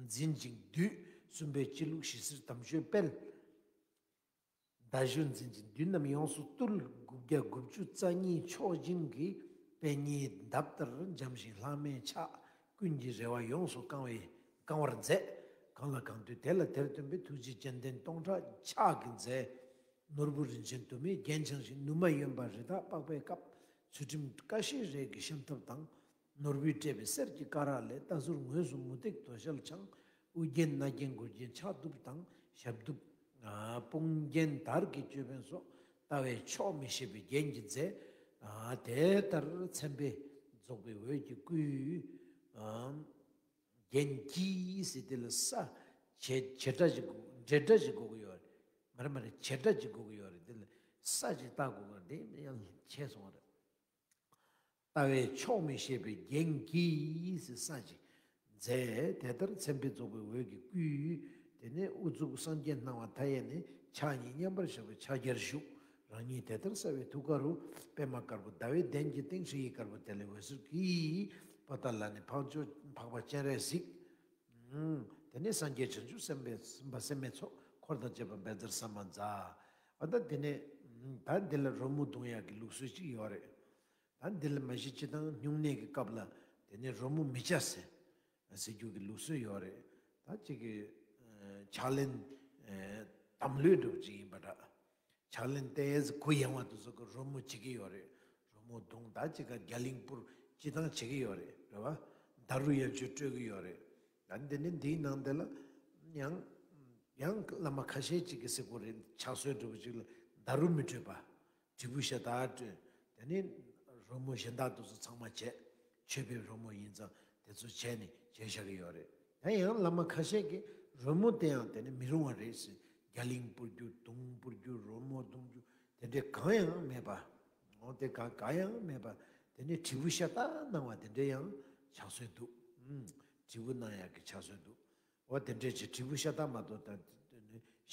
འཛིན་ཅིང་འདུད། གསུམ་པས་སྤྱི་བླུགས་ཞི་བསིལ་དམ་ཆོས་སྤེལ། མདའ་གཞུ་འཛིན་ཅིང་མདུན་རྣམས་ཡོངས་སུ་བཏུལ། དགུ་བརྒྱ་དགུ་བཅུ་རྩ་གཉིས་མཆོག་སྦྱིན་གྱི་པད་ཉིའི་འདབ་ལྟར་འཇམ་ཞིང་ལྷག་མའི་ཕྱག་ཀུན་གྱི་རེ་བ་ཡོངས་སུ་བསྐང་བའི་བསྐང་བར་མཛད། གང་ལ་གང་འདུལ་དེ་ལ་དེར་སྟོན་པའི་ཐུགས་རྗེའི་སྤྱན་ལྡན་སྟོང་ཕྲག་ཕྱག་གིས་མཛད། ནོར་བུ་རིན་ཆེན་དུ་མས་རྒྱན་འཆང་ཞིང་། ནུ་མ་གཡོན་པ་རི་དྭགས་པགས་པའི་བཀབ། ཚུལ་ཁྲིམས་ཀ་ཤའི་རས་ཀྱི་ཤམ་ཐབས་དང་། ནོར་བུས་སྤྲས་པའི་གསེར་གྱི་སྐ་རགས་ལས། རྟ་ཟུར་ངོས་སུ་མུ་ཏིག་དོ་ཤལ་འཕྱང་། དབུ་རྒྱན་རྣ་རྒྱན་མགུལ་རྒྱན་ཕྱག་གདུབ་དང་། ཞབས་གདུབ། དཔུང་རྒྱན་དར་གྱི་ཅོད་པན་སོགས། ལྟ་བས་ཆོག་མི་ཤེས་པའི་རྒྱན་གྱིས་མཛེས། དེ་ལྟར་མཚན་དཔེ་རྫོགས་པའི་འོད་ཀྱི་སྐུ། རྒྱན་གྱིས་ཟེར་དེ་ལ་ས་བྱེད་བྱེད་སྒྲ་ཞིག་དགོས། འབྲེལ་སྒྲ་ཞིག་དགོས་ཀྱི་ཡོད་རེད། མ་རེད་མ་རེད། བྱེད་སྒྲ་ཞིག་དགོས་ཀྱི་ཡོད་རེད། དེ་ལ་ས་ཞིག་བཏགས་དགོས་ཀྱི་རེད། དེ་ཡང་ཆད་སོང་བ་རེད། ལྟ་བས་ཆོག་མི་ཤེས་པའི་རྒྱན་གྱིས་ཟེར་ས་ཞིག་མཛད། དེ་ལྟར་མཚན་དཔེ་རྫོགས་པའི་འོད་ཀྱི་སྐུ། དེ་ནས་དབུ་གཙུག་སངས་རྒྱས་སྣང་བ་མཐའ་ཡས་ནས། ཕྱག་གཉིས་མཉམ་པར་བཞག་པའི་ཕྱག་རྒྱར་བཞུགས། རང་ཉིད་དེ་ལྟར་གསལ་བའི་ཐུགས་ཀ་རུ། པདྨ་དཀར་པོ་ཟླ་བའི་གདན་གྱི་སྟེང་། ཧྲཱིཿཡིག་དཀར་པོ་དེ་ལས་འོད་ཟེར་གྱི་པོ་ཏ་ལ་ནི་འཕགས་མཆོག་འཕགས་པ་སྤྱན་རས་གཟིགས། དེ་ནས་སངས་རྒྱས་བྱང་ཆུབ་སེམས་དཔའ་སེམས་དཔའ་སེམས་དཔའི་ཚོགས་འཁོར་དང་བཅས་པ་བཛྲ་ས་མ་ཛཿཟླ། ཨ་ད་དེ་ནས་ད་འདི་ལ་རོལ་མོ་བརྡུང་ཡག་གི་ལུགས་སྲོལ་ཅིག་ཡོད་རེད། ད་འདི་ལ་མ་གཞི་སྤྱིར་བཏང་སྨྱུང་གནས་ཀྱི་སྐབས་ལ་དེ་ནས་རོལ་མོ་མི་བྱ་ཟེར་ཟེར་རྒྱུ་གི་ལུགས་སྲོལ་ཡོད་རེད། ད་ཅིག་གི་ཕྱག་ལེན་དམ་ལུས་འདྲ་བོ་ཅིག་ཡིན་པ་འདྲ། ཕྱག་ལེན་ཏོག་ཙམ་གུ་ཡངས་པ་དེ་ཚོ་གི་རོལ་མོ་བྱེད་ཀྱི་ཡོད་རེད། རོལ་མོ་བརྡུང་། ད་ཅིག་ག་རྒྱ་གླིང་སྤུར་སྤྱིར་བཏང་བྱེད་ཀྱི་ཡོད་རེད། རེད་བ། ད་རུ་ཡང་ཅིག་སྤྲོད་ཀྱི་ཡོད་རེད། ད་འདི་ནི་འདིའི་ནང་དེ་ལ་ཡང་ཡང་བླ་མ་ཁ་ཤས་ཅིག་གིས་ཟེར་གྱི་ཡོད་རེད། ཕྱག་སྲོལ་འདྲ་བོ་ཅིག་ལ་ད་རུ་མི་སྤྲོད་པ། དྲིལ་བུ་ཤ་སྟག་སྤྲོད། དེ་ནས་རོལ་མོ་གཞན་དག་དེ་ཚོ་ཚང་མ་བྱས། མཆོད་པའི་རོལ་མོ་ཡིན་ཙང་དེ་ཚོ་བྱས་ནས་བྱས་བཞག་གི་ཡོད་རེད། ད་ཡང་བླ་མ་ཁ་ཤས་ཀྱིས་རོལ་མོ་དེ་ཡང་དེ་ནི་མི་རུང་བ་རེད་ཟེར། རྒྱ་གླིང་སྤུར་རྒྱུ། དུང་སྤུར་རྒྱུ། རོལ་མོ་བརྡུང་རྒྱུ། དེ་འདྲའི་གང་ཡང་མེད་པ། འོ་དེ་ག་ག་ཡང་མེད་པ། དེ་ནས་དྲིལ་བུ་ཤ་སྟག་གནང་བ་དེ་འདྲའི་ཡང་ཕྱག་སྲོལ་འདུག་ཨུམ། དྲིལ་བུ་གནང་ཡག་གི་ཕྱག་སྲོལ་འདུག་འོ་དེ་འདྲས་ཀྱི་དྲིལ་བུ་ཤ་སྟག་མ་གཏོགས་ད་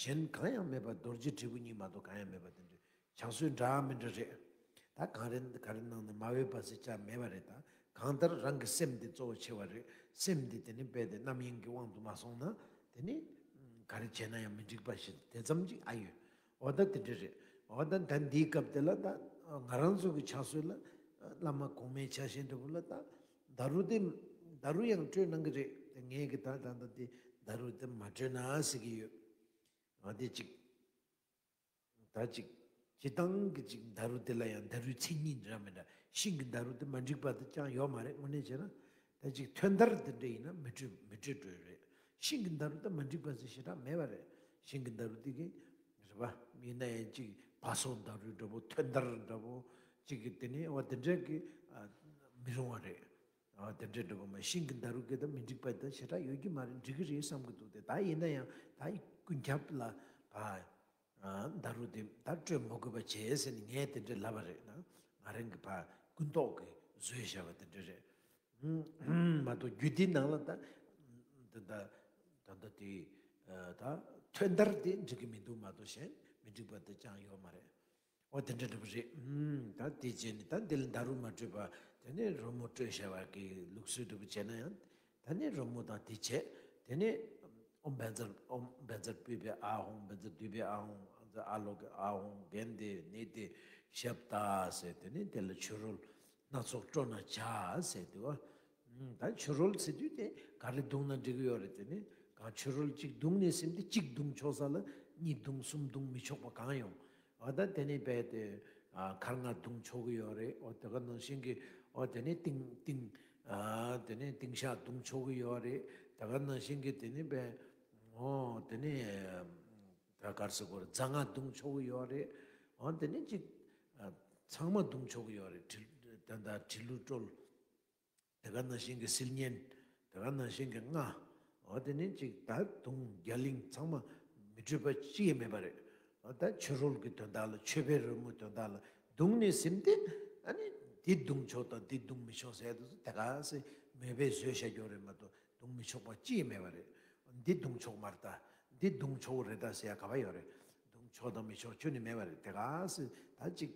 གཞན་གང་ཡང་མེད་པ། རྡོ་རྗེ་དྲིལ་བུ་གཉིས་མ་གཏོགས་གང་ཡང་མེད་པ། དེ་འདྲས་ཕྱག་སྲོལ་འདྲ་མི་འདྲ་རེད། ད་གང་རེ་ག་རེ་གནང་ནས་མ་འོས་པ་ཟེར་བྱ་མེད་པ་རེད། ད་གང་ལྟར་རང་གི་སེམས་འདི་གཙོ་བོ་ཆེ་བ་རེད། སེམས་འདི་དེ་ནི་རྦད་དེ་རྣམ་གཡེང་གི་དབང་དུ་མ་སོང་ན་དེ་ནི་ག་རེ་བྱས་ན་ཡང་མི་འགྲིག་པ་ཞིག་དེ་ཙམ་ཅིག་ཨ་ཡོད། འོ་ད་དེ་འདྲ་རེད། འོ་ད་ད་འདིའི་སྐབས་དེ་ལ་ད་ང་རང་ཚོ་གི་ཕྱག་སྲོལ་ལ་བླ་མ་གོང་མའི་ཕྱག་ཆེན་འདྲ་བོ་ལ་ད་ད་རུ་དེ་ད་རུ་ཡང་སྤྲོད་གནང་གི་རེད། དེ་ངས་གི་ད་ད་ད་དེ་ད་རུ་དེ་མ་སྤྲོད་ན་ཟེར་གི་ཡོད། ང་དེ་ཅིག་ད་ཅིག་སྤྱིར་བཏང་གི་ཅིག་ད་རུ་དེ་ལ་ཡང་ད་རུའི་མཚན་ཉིད་འདྲ་མི་འདྲ། ཤིང་གི་ད་རུ་དེ་མ་འགྲིག་པ་དེ་ཅང་ཡོད་མ་རེད། དངོས་གནས་བྱས་ན་ད་ཅིག་ཐོན་དར་དེ་འདྲ་ཡིན་ན་མི་སྤྲོད་མི་སྤྲོད་འགྲོ་ཡི་རེད། ཤིང་གི་ད་རུ་དེ་མ་འགྲིག་པ་ཟེར་ཞེ་དྲག་མེད་པ་རེད། ཤིང་གི་ད་རུ་དེ་གི་རེད་པ། ཡིན་ན་ཡང་ཅིག་བ་སོ་ད་རུ་འདྲ་པོ། ཐོན་དར་འདྲ་པོ་ཅིག་གི་དེ་ནས་འོ་དེ་འདྲ་གི་ཨ་མི་རུང་བ་རེད། ཨ་དེ་འདྲ་འདྲ་པོ་མ། ཤིང་གི་ད་རུ་གི་ད་མི་འགྲིག་པ་ད་ཞེ་དྲག་ཡོད་ཀྱི་མ་རེད། འགྲིག་གི་རེད་བསམ་གི་འདུག་སྟེ། ད་ཡིན་ན་ཡང་ད་ཀུན་ཁྱབ་ལ་ཨ། ཨ་ད་རུ་དེ་ད་སྤྲོད་མ་དགོས་པ་བྱས་ཟེར་ནས་ངས་དེ་འདྲ་ལབ་པ་རེད། ན་ང་རང་གི་ཕ་ཀུན་རྟོག་གིས་བཟོས་བཞག་པ་དེ་འདྲ་རེད། མ་གཏོགས་རྒྱུད་སྡེའི་ནང་ལ་ད་ད་ད་ད་ད་དེ་ད་ཐོན་དར་དེ་འགྲིག་གི་མི་འདུག་མ་གཏོགས་གཞན་མི་འགྲིག་པ་དེ་ཅང་ཡོད་མ་རེད། འོ་དེ་འདྲ་འདྲ་པོ་རེད། ད་དེ་བྱས་ནས་ད་འདི་ལ་ད་རུ་མ་སྤྲོད་པ། དེ་ནས་རོལ་མོ་སྤྲོད་བཞག་པ་གི་ལུགས་སྲོལ་འདྲ་པོ་བྱས་ན་ཡང་། ད་ནི་རོལ་མོ་དང་དེ་བྱས། དེ་ནས་ཨོཾ་བཛྲ་ཨོཾ་བཛྲ་པུཥྤེ་ཨཱཿཧཱུྃ། བཛྲ་དཱུྃཔེ་ཨཱཿཧཱུྃ། བཛྲ་ཨཱ་ལོ་ཀེ་ཨཱཿཧཱུྃ། གནྡྷེ་ནནྡྷེ་ཤབྡ་ཟེར། དེ་ནས་དེ་ལ་ཆོས་རོལ་སྣ་ཚོགས་དཀྲོལ་ན་བྱ་ཟེར་དུས། ད་ཆོས་རོལ་ཟེར་དུས་དེ་ག་རེ་བརྡུངས་ན་འགྲིག་གི་ཡོད་རེད། དེ་ནས་གང་ཆོས་རོལ་གཅིག་བརྡུངས་ནས་ཟིན་ཏེ་གཅིག་བརྡུངས་ཆོག་ས་ལ་གཉིས་བརྡུངས་གསུམ་བརྡུངས་མི་ཆོག་པ་གང་ཡོང་། འོ་ད་དེ་ནས་རྦད་དེ་ཨ་ཁལ་རྔ་བརྡུངས་ཆོག་གི་ཡོད་རེད། འོ་དེ་ག་ནང་བཞིན་གྱི་འོ་དེ་ནས་ཏིང་ཏིང་ཨ་དེ་ནས་ཏིང་ཤགས་བརྡུངས་ཆོག་གི་ཡོད་རེད། དེ་ག་ནང་བཞིན་གྱི་དེ་ནས་རྦད་འོ་དེ་ནས་ད་ག་རེ་ཟེར་དགོས་རེད། རྫ་རྔ་བརྡུངས་ཆོག་གི་ཡོད་རེད། འོ་དེ་ནས་ཅིག་ཨ་ ཚང་མ་བརྡུང་ཆོག་གི་ཡོད་རེད། དྲིལ་ད་ལྟ་དྲིལ་བུ་དཀྲོལ། དེ་ག་ནང་བཞིན་གྱི་སིལ་སྙན། དེ་ག་ནང་བཞིན་གྱི་རྔ། འོ་དེ་ནི་ཅིག་ད་དུང་རྒྱ་གླིང་ཚང་མ་མི་འཕྲོད་པ་ཅི་ཡང་མེད་པ་རེད། འོ་ད་ཆོས་རོལ་གྱི་དོན་དག་ལ་མཆོད་པའི་རོལ་མོའི་དོན་དག་ལ་བརྡུངས་ནས་ཟིན་ཏེ། ཨ་ནི་འདི་བརྡུངས་ཆོག་དང་འདི་བརྡུངས་མི་ཆོག་ཟེར་དུས་དེ་ག་སེ་མོས་པས་བཟོས་བཞག་རྒྱུ་རེད་མ་གཏོགས་བརྡུངས་མི་ཆོག་པ་ཅི་ཡང་མེད་པ་རེད། འདི་བརྡུངས་ཆོག་མ་རེད་ད། འདི་བརྡུངས་ཆོག་རེད་ད་ཟེར་ཡ་ག་པ་ཡོད་རེད། བརྡུངས་ཆོག་དང་མི་ཆོག་ཁྱོན་ནས་མེད་པ་རེད། དེ་ག་སེ་ད་ཅིག་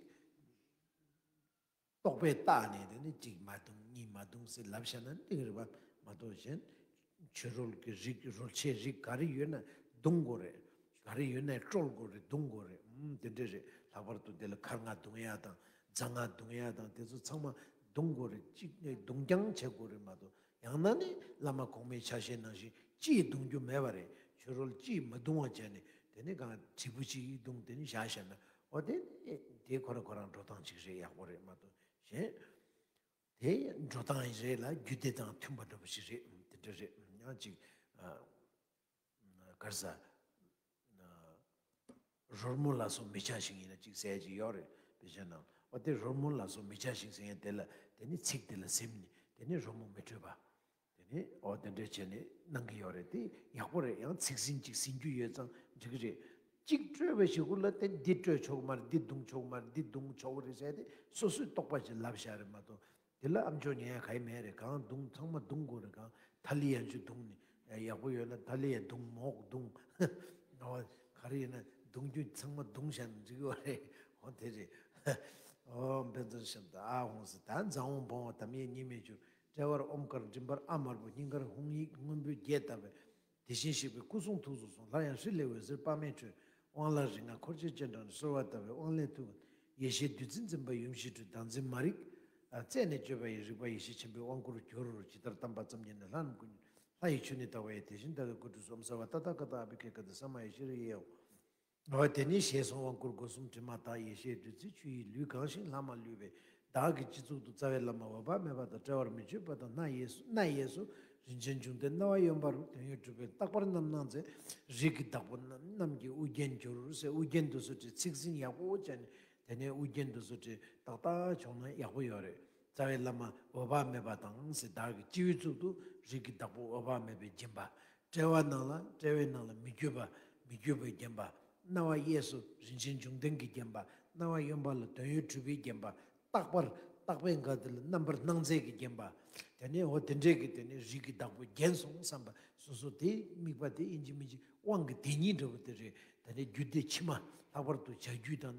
རྟོག་པས་བརྟགས་ནས་དེ་ནི་གཅིག་མ་བརྡུངས་གཉིས་མ་བརྡུངས་ཟེར་ལབ་བཞག་ན་འགྲིག་རེད་པ་མ་གཏོགས་གཞན། ཆོས་རོལ་གྱི་རིགས་རོལ་ཆའི་རིགས་ག་རེ་ཡོད་ན་བརྡུང་དགོས་རེད། ག་རེ་ཡོད་ན་དཀྲོལ་དགོས་རེད། བརྡུང་དགོས་རེད། ཨུམ་དེ་འདྲ་རེད། ལྷག་པར་དུ་དེ་ལ་ཁ་རྔ་བརྡུང་ཡ་དང་རྫ་རྔ་བརྡུང་ཡ་དང་དེ་ཚོ་ཚང་མ་བརྡུང་དགོས་རེད། གཅིག་ནས་བརྡུང་རྐྱང་བྱེད་དགོས་རེད་མ་གཏོགས། ཡང་ན་ནི་བླ་མ་གོང་མའི་ཕྱག་བཞེས་ནང་བཞིན་ཅིས་བརྡུང་རྒྱུ་མེད་པ་རེད། ཆོས་རོལ་ཅིས་མ་བརྡུང་བ་བྱས་ནས་དེ་ནི་གང་དྲིལ་བུ་ཅིག་བརྡུངས་དེ་ནི་བཞག་བཞག་ན། འོ་དེ་དེ་ཁོ་རང་ཁོ་རང་འགྲོ་སྟངས་ཅིག་རེད། ཡག་པོ་རེད་མ་གཏོགས་གཞན། དེ་འགྲོ་སྟངས་རེད་ལ་རྒྱུད་སྡེ་དང་མཐུན་པ་འདྲ་པོ་ཞིག་རེད། དེ་འདྲ་རེད། ཡང་ཅིག་ག་རེ་ཟ། རོལ་མོ་ལ་སོགས་མི་བྱ་ཞིང་ཡིན་ན་ཅིག་ཟེར་ཅིག་ཡོད་རེད། དཔེ་ཆ་ནང་འོ་དེ་རོལ་མོ་ལ་སོགས་མི་བྱ་ཞིང་ཟེར་ཡང་དེ་ལ་དེ་ནི་ཚིག་དེ་ལ་ཟིན་ནས་དེ་ནི་རོལ་མོ་མི་འཕྲོད་པ། དེ་ནས་འོ་དེ་འདྲས་བྱས་ནས་གནང་གི་ཡོད་རེད། དེ་ཡག་པོ་རེད། ཡང་ཚིག་ཟིན་གཅིག་ཟིན་རྒྱུ་ཡོད་ཙང་འགྲིག་གི་རེད། གཅིག་སྤྲོད་པའི་གཞུག་གུ་ལ་དེ་འདི་སྤྲོད་ཆོག་གི་མ་རེད། འདི་བརྡུང་ཆོག་གི་མ་རེད། འདི་བརྡུང་ཆོག་གི་རེད་ཟེར་ཏེ་སོ་སོས་རྟོག་པ་ཞིག་ལབ་བཞག་རེད་མ་གཏོགས། དེ་ལ་ཨམ་ཅོག་ཉན་ཡ་ག་ཡེ་མེད་རེད། གང་བརྡུང་ཚང་མ་བརྡུང་དགོས་རེད། གང་ཐ་ལི་ཡན་ཆུ་བརྡུང་ནས་ཡག་པོ་ཡོད་ན་ཐ་ལི་ཡན་བརྡུང་མོག་བརྡུང་། འོ་ག་རེ་ཡིན་ན་བརྡུང་རྒྱུ་ཚང་མ་བརྡུང་བཞག་ན་འགྲིག་གི་རེད། འོ་དེ་རེད། འོ་བན་ཚོན་ཤམ་ད་ཨ་ཧོང་སི་ད་འཛམ་བུ་བོང་བ་དམ་ཡེ་གཉིས་མེད་གྱུར། དཔྲལ་བར་ཨོཾ་དཀར་མགྲིན་པར་ཨ་དམར་པོ། སྙིང་གར་ཧཱུྃ་ཡིག་སྔོན་པོའི་བརྒྱད་བཏབ་པས། དེ་བཞིན་གཤེགས་པའི་སྐུ་གསུང་ཐུགས་སུ་སོང་། སླར་ཡང་ཧྲཱིཿལས་འོད་ཟེར་དཔག་མེད་འཕྲོས། དབང་ལྷ་རིགས་ལྔ་འཁོར་བཅས་སྤྱན་དྲངས་ནས། གསོལ་བ་བཏབ་པས་དབང་ལས་ཐུགས་ཀྱི་ཡེ་ཤེས་བདུད་རྩི་འཛིན་པ་ཡུམ་ཤེས་སྤྲུལ་བདག་འཛིན་མ་རིག་རྩད་ནས་གཅོད་པ་ཡི། རིག་པ་ཡེ་ཤེས་ཆེན་པོའི་དབང་བསྐུར་གྱུར། ཇི་ལྟར་བལྟམས་པ་ཙམ་ཉིད་ནི་ལྷ་རྣམས་ཀུན། ལྷ་ཡི་ཆོས་ནི་ལྟ་བ་ཡི། དེ་བཞིན་ཏདྱ་ཐཱ། སྐུ་ཁྲུས་གསོལ། ཨོཾ་སརྦ་ཏ་ཐཱ་ག་ཏ་ཨ་བྷི་ཥེ་ཀ་ཏེ་ས་མ་ཡེ་ཤེས་ར་ཡེ་ཡོ། འོ་དེ་ནས་ཞེས་གསུངས། དབང་བསྐུར་སྒོ་གསུམ་དྲི་མ་དག་ཡེ་ཤེས་བདུད་རྩིའི་ཆུ་ཡིས་ལུས་གང་ཞིང་ལྷ་མ་ལུས་པས། བདག་གི་སྤྱི་གཙུག་ཏུ་རྩ་བའི་བླ་མ་འོད་དཔག་མེད་པ་དང་བྲལ་བར་མི་འབྱུང་བ་དང་སྣ་གཡས་སུ་སྣ་གཡས་སུ་རིན་ཆེན་འབྱུང་ལྡན་རྣ་བ་གཡོན་པ་རུ་དོན་ཡོད་གྲུབ་པའི་རྟག་པར་རྣམ་སྣང་མཛད། རིགས་ཀྱི་བདག་པོ་རྣམས་ཀྱི་དབུ་རྒྱན་གྱུར་ཟེར། དབུ་རྒྱན་དུ་སོ་བྲི་ཚིག་ཟིན་ཡག་པོ་བྱས་ནས་དེ་ནས་དབུ་རྒྱན་དུ་སོ་བྲི་ཏག་ཏག་བྱུང་ན་ཡག་པོ་ཡོད་རེད། རྩ་བའི་བླ་མ་འོད་དཔག་མེད་པ་དང་ཟེར། བདག་གི་སྤྱི་བོའི་གཙུག་ཏུ་རིགས་ཀྱི་བདག་པོ་འོད་དཔག་མེད་པས་བརྒྱན་པ། དཔྲལ་བ་ནང་ལ་དཔྲལ་བའི་ནང་ལ་མི་བསྐྱོད་པ། མི་བསྐྱོད་པས་བརྒྱན་པ། རྣ་བ་གཡས་སུ་རིན་ཆེན་འབྱུང་ལྡན་གྱིས་བརྒྱན་པ། རྣ་བ་གཡོན་པ་ལ་དོན་ཡོད་གྲུབ་པས་བརྒྱན་པ། རྟག་པར་རྟག་པའི་འགའ་དེ་ལ་རྣམ་པར་སྣང་མཛད་ཀྱིས་བརྒྱན་པ། དེ་ནས་འོ་དེ་འདྲས་ཀྱི་དེ་ནས་རིགས་ཀྱི་བདག་པོ་བརྒྱན་སོང་བསམ་པ་སོ་སོ་དེ་དམིགས་པ་དེ་ཡིན་གཅིག་མིན་གཅིག་དབང་གི་དེ་ཉིད་འདྲ་བོ་དེ་རེད། དེ་ནས་རྒྱུད་སྡེ་ཕྱི་མ་ལྷག་པར་དུ་བྱ་རྒྱུད་དང་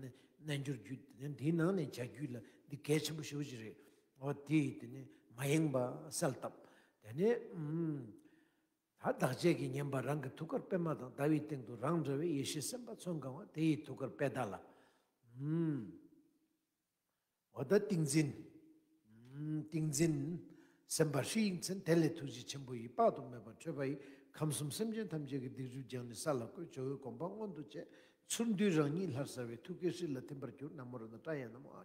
རྣལ་འབྱོར་རྒྱུད་དེ་ནས་དེའི་ནང་ནས་བྱ་རྒྱུད་ལ་འདི་གལ་ཆེན་པོ་ཞེ་པོ་ཅིག་རེད། འོ་དེ་ཡིས་དེ་ནས་མ་ཡེངས་པ་གསལ་བཏབ། དེ་ནས་ཨུམ། ད་བདག་བསྐྱེད་ཀྱིས་ཉན་པ་རང་གི་ཐུགས་ཀར་པདྨ་དང་ཟླ་བའི་སྟེང་དུ་རང་འདྲ་བའི་ཡེ་ཤེས་སེམས་དཔའ་མཚོན་གང་བ་དེ་ཡི་ཐུགས་ཀར་པད་ཟླ་ལ། ཨུམ། འོ་ད་ཏིང་འཛིན། ཨུམ། ཏིང་འཛིན་སེམས་དཔའ་ཧྲཱིཿ་མཚན། དེ་ལས་ཐུགས་རྗེ་ཆེན་པོ་ཡི་དཔག་ཏུ་མེད་པ་འཕྲོས་པ་ཡིས་ཁམས་གསུམ་སེམས་ཅན་ཐམས་ཅད་ཀྱི་སྡིག་སྒྲིབ་སྦྱངས་ནས་ས་ལ་བཀོད། ཇོ་བོའི་དགོངས་པ་མངོན་དུ་བྱས། ཚུར་འདུས་རང་ཉིད་ལྷར་གསལ་བའི་ཐུགས་ཀའི་ཧྲཱིཿལ་ཐིམ་པར་གྱུར། ན་མོ་རཏྣ་ཏྲཱ་ཡ་ན་མོ།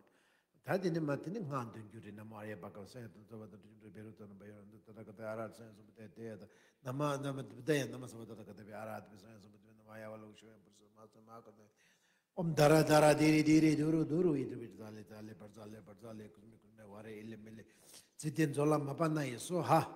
ད་དེ་ནས་མ་དེ་ནས་སྔགས་འདོན་རྒྱུ་རེད། ན་མོ་ཨཱརྱ་པ་ཀ་སྭཱ་ཧཱ། ཏུཏྟཱ་ག་ཏ་ཏྲཱི་ཅུན་ཏྲཱི་བཻ་རོ་ཙ་ན་བ་ཡོ་ར་ཏ་ཏ་ག་ཏ་ཨ་ར་ཧ་ཏུ་སྭཱ་ཧཱ་སྭ་བྷུ་ཏ་ཡ་ཏེ་ཡ་ཏ། ན་མ་ན་མ་བུདྡྷ་ཡ་ན་མ་སྭ་བྷ་ད་ཏ་ག་ཏ་བི་ཨ་ར་ཧ་ཏུ་བི་སྭཱ་ཧཱ་སྭ་བྷུ་ཏ་བི་ན་མ་ཡ་ཝ་ལོ་ཀི་ཤྭ་ཡ་པུ་རི་ས་མ་ཧཱ་ཀ་ཏ། ཨོཾ་དྷ་ར་དྷ་ར་དྷི་རི་དྷི་རི་དྷུ་རུ་དྷུ་རུ། ཨི་ཏི་བི་ཏི་ཙ་ལེ་ཙ་ལེ་བྷར་ཙ་ལེ་བྷར་ཙ་ལེ། ཀུ་སྨི་ཀུ་སྨེ་ཝ་རེ་ཨི་ལེ་མི་ལེ། ཙི་ཏེ་ཛོ་ལ་མ་པ་ན་ཡེ་སྭཱ་ཧཱ།